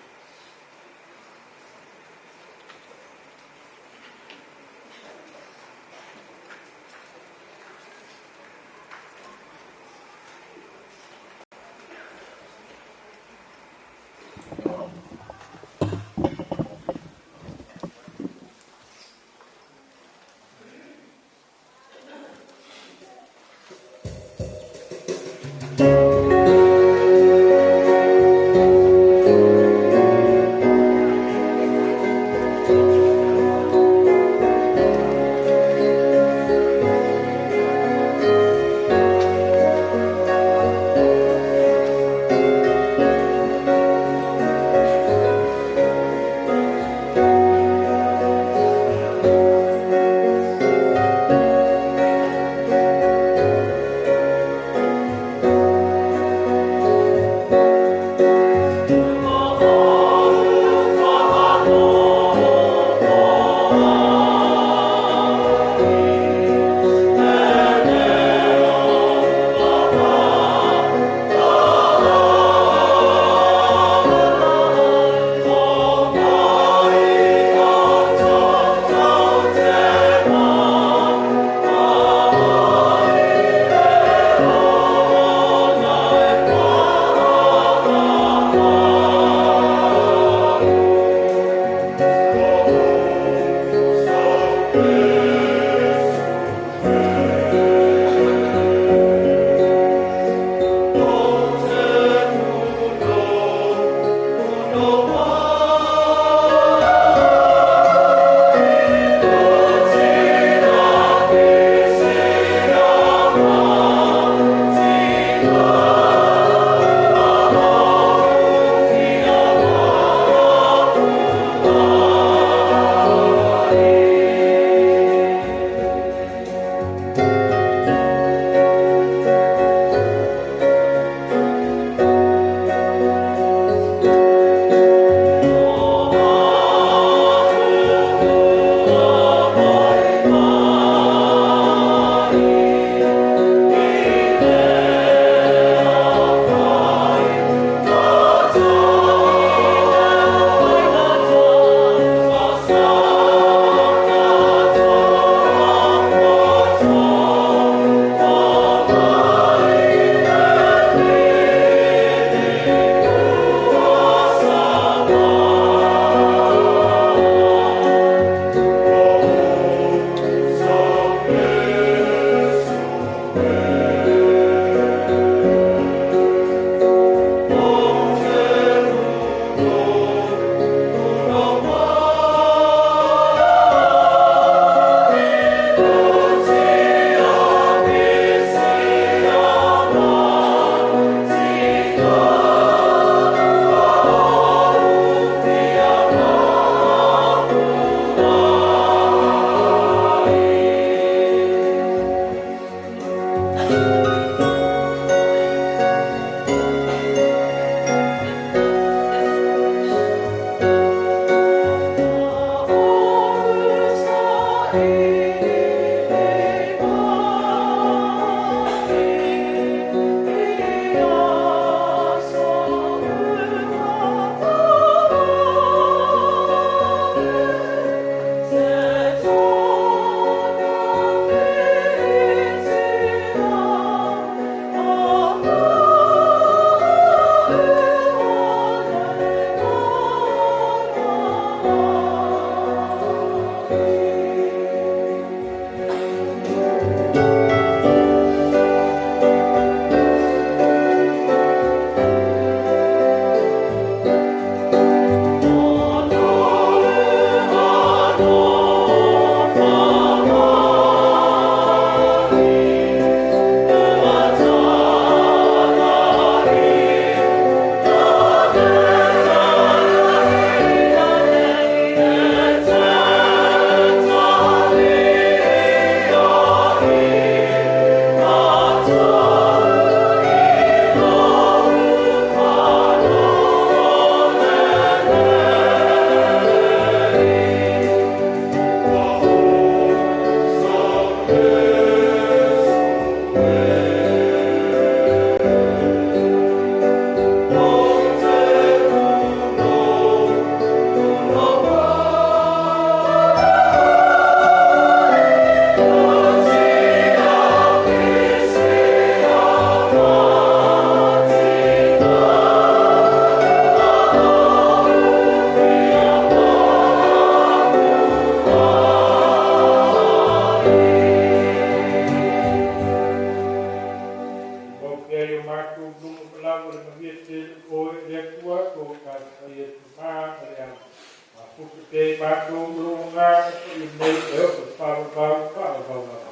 Faaputu pea i matou ma lou Agaga Paia nei e oo i le faavavau faavavau lava.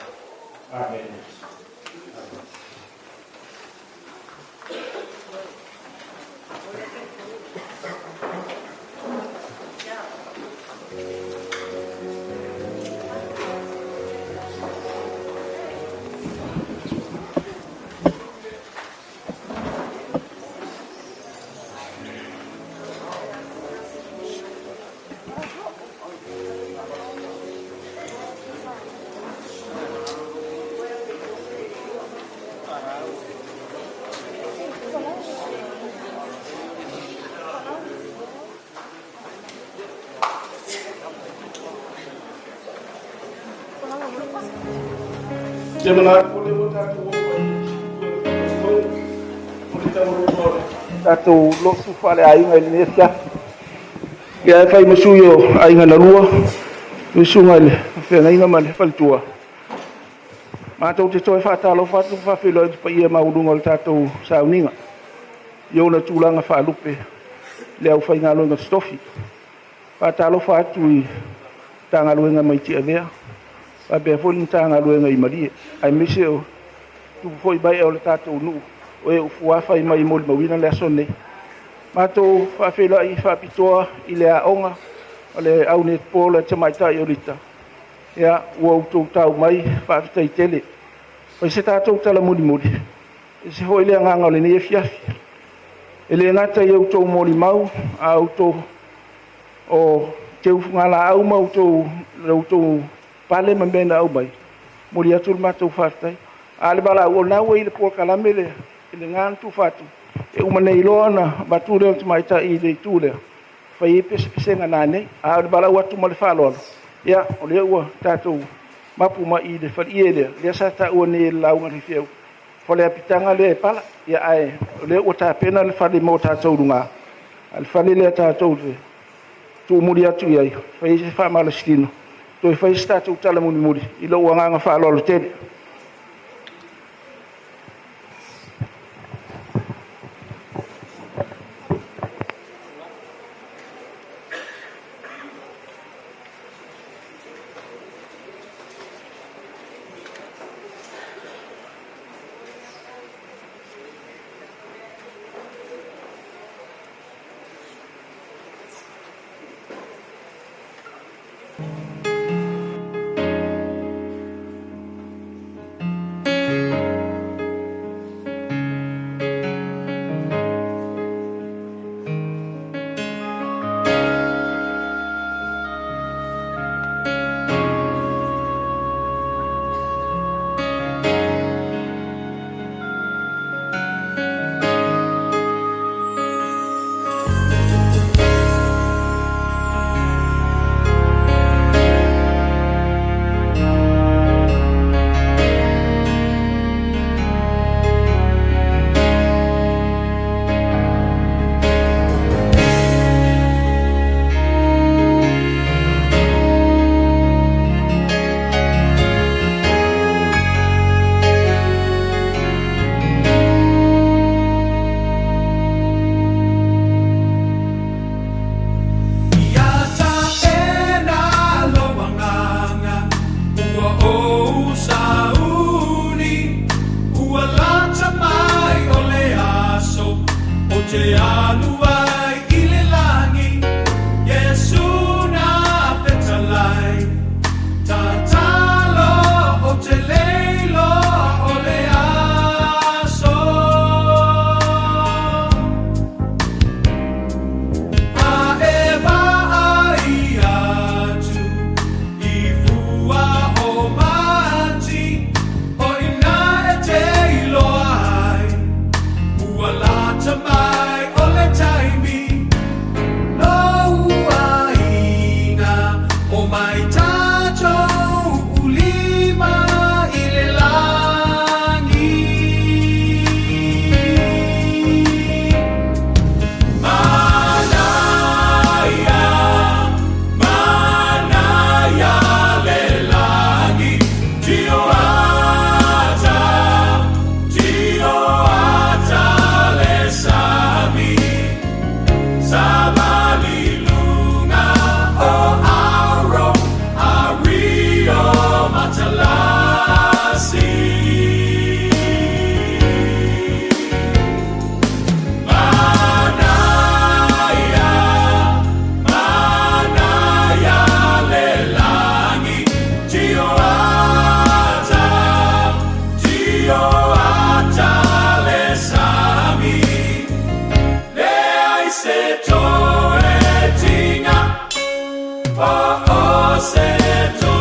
Amene. Amene. Ia manatu o lea ua tatou oo mai i le o le taualuga o le tatou lotu faaleaiga i lenei afiafi. Ia e fai ma sui o aiga na lua, le susuga i le feagaiga ma le faletua. Matou te toe faatalofa atu ma faafeiloai i le paia maualuga o le tatou sauniga i ona tulaga faalupe le aufaigaluega totofi. Faatalofa atu i Matagaluega mai Tiavea faapea foi le Matagaluega i Malie, aemaise o tupu foi ma ee o le tatou nuu o e ua fuafai mai e molimauina le aso lenei. Matou faafeiloai faapitoa i le aoga o le au netball a tamaitai o Lita, ia ua outou tau mai, faafetai tele. Fai se tatou tala mulimuli, e ese foi le agaga o lenei afiafi. E le gata i outou molimau, a outou o teufugalaau ma outou outou pale ma mea na aumai, momoli atu le matou faafetai. A o le valaau, o lena ua i le polokalame le lena na tufa atu, e uma nei loa ona avatu lea o le tamaitai i le itu lea, fai ai pesepesega nanei. A o le valaau atu ma le faaaloalo, ia o lea ua tatou mapu mai i le faleie lea, lea sa taua nei e le lauga a le faifeau, fale apitaga lea e pala, ia ae o lea ua tapena le fale mo tatou luga, a o le fale lea tatou te tuumuli atu i ai, fai ai se faamalositino, toe fai se tatou tala mulimuli i lou agaga faaaloalo tele. Ia tapena lou agaga, ua ou sauni, ua lata mai o le aso ou te alu ai i le lagi, Iesu na fetalai, tatalo ou te le iloa o le aso. A e vaai atu i fua o manti, o i ina e te iloa ai, ua lata mai o le O o se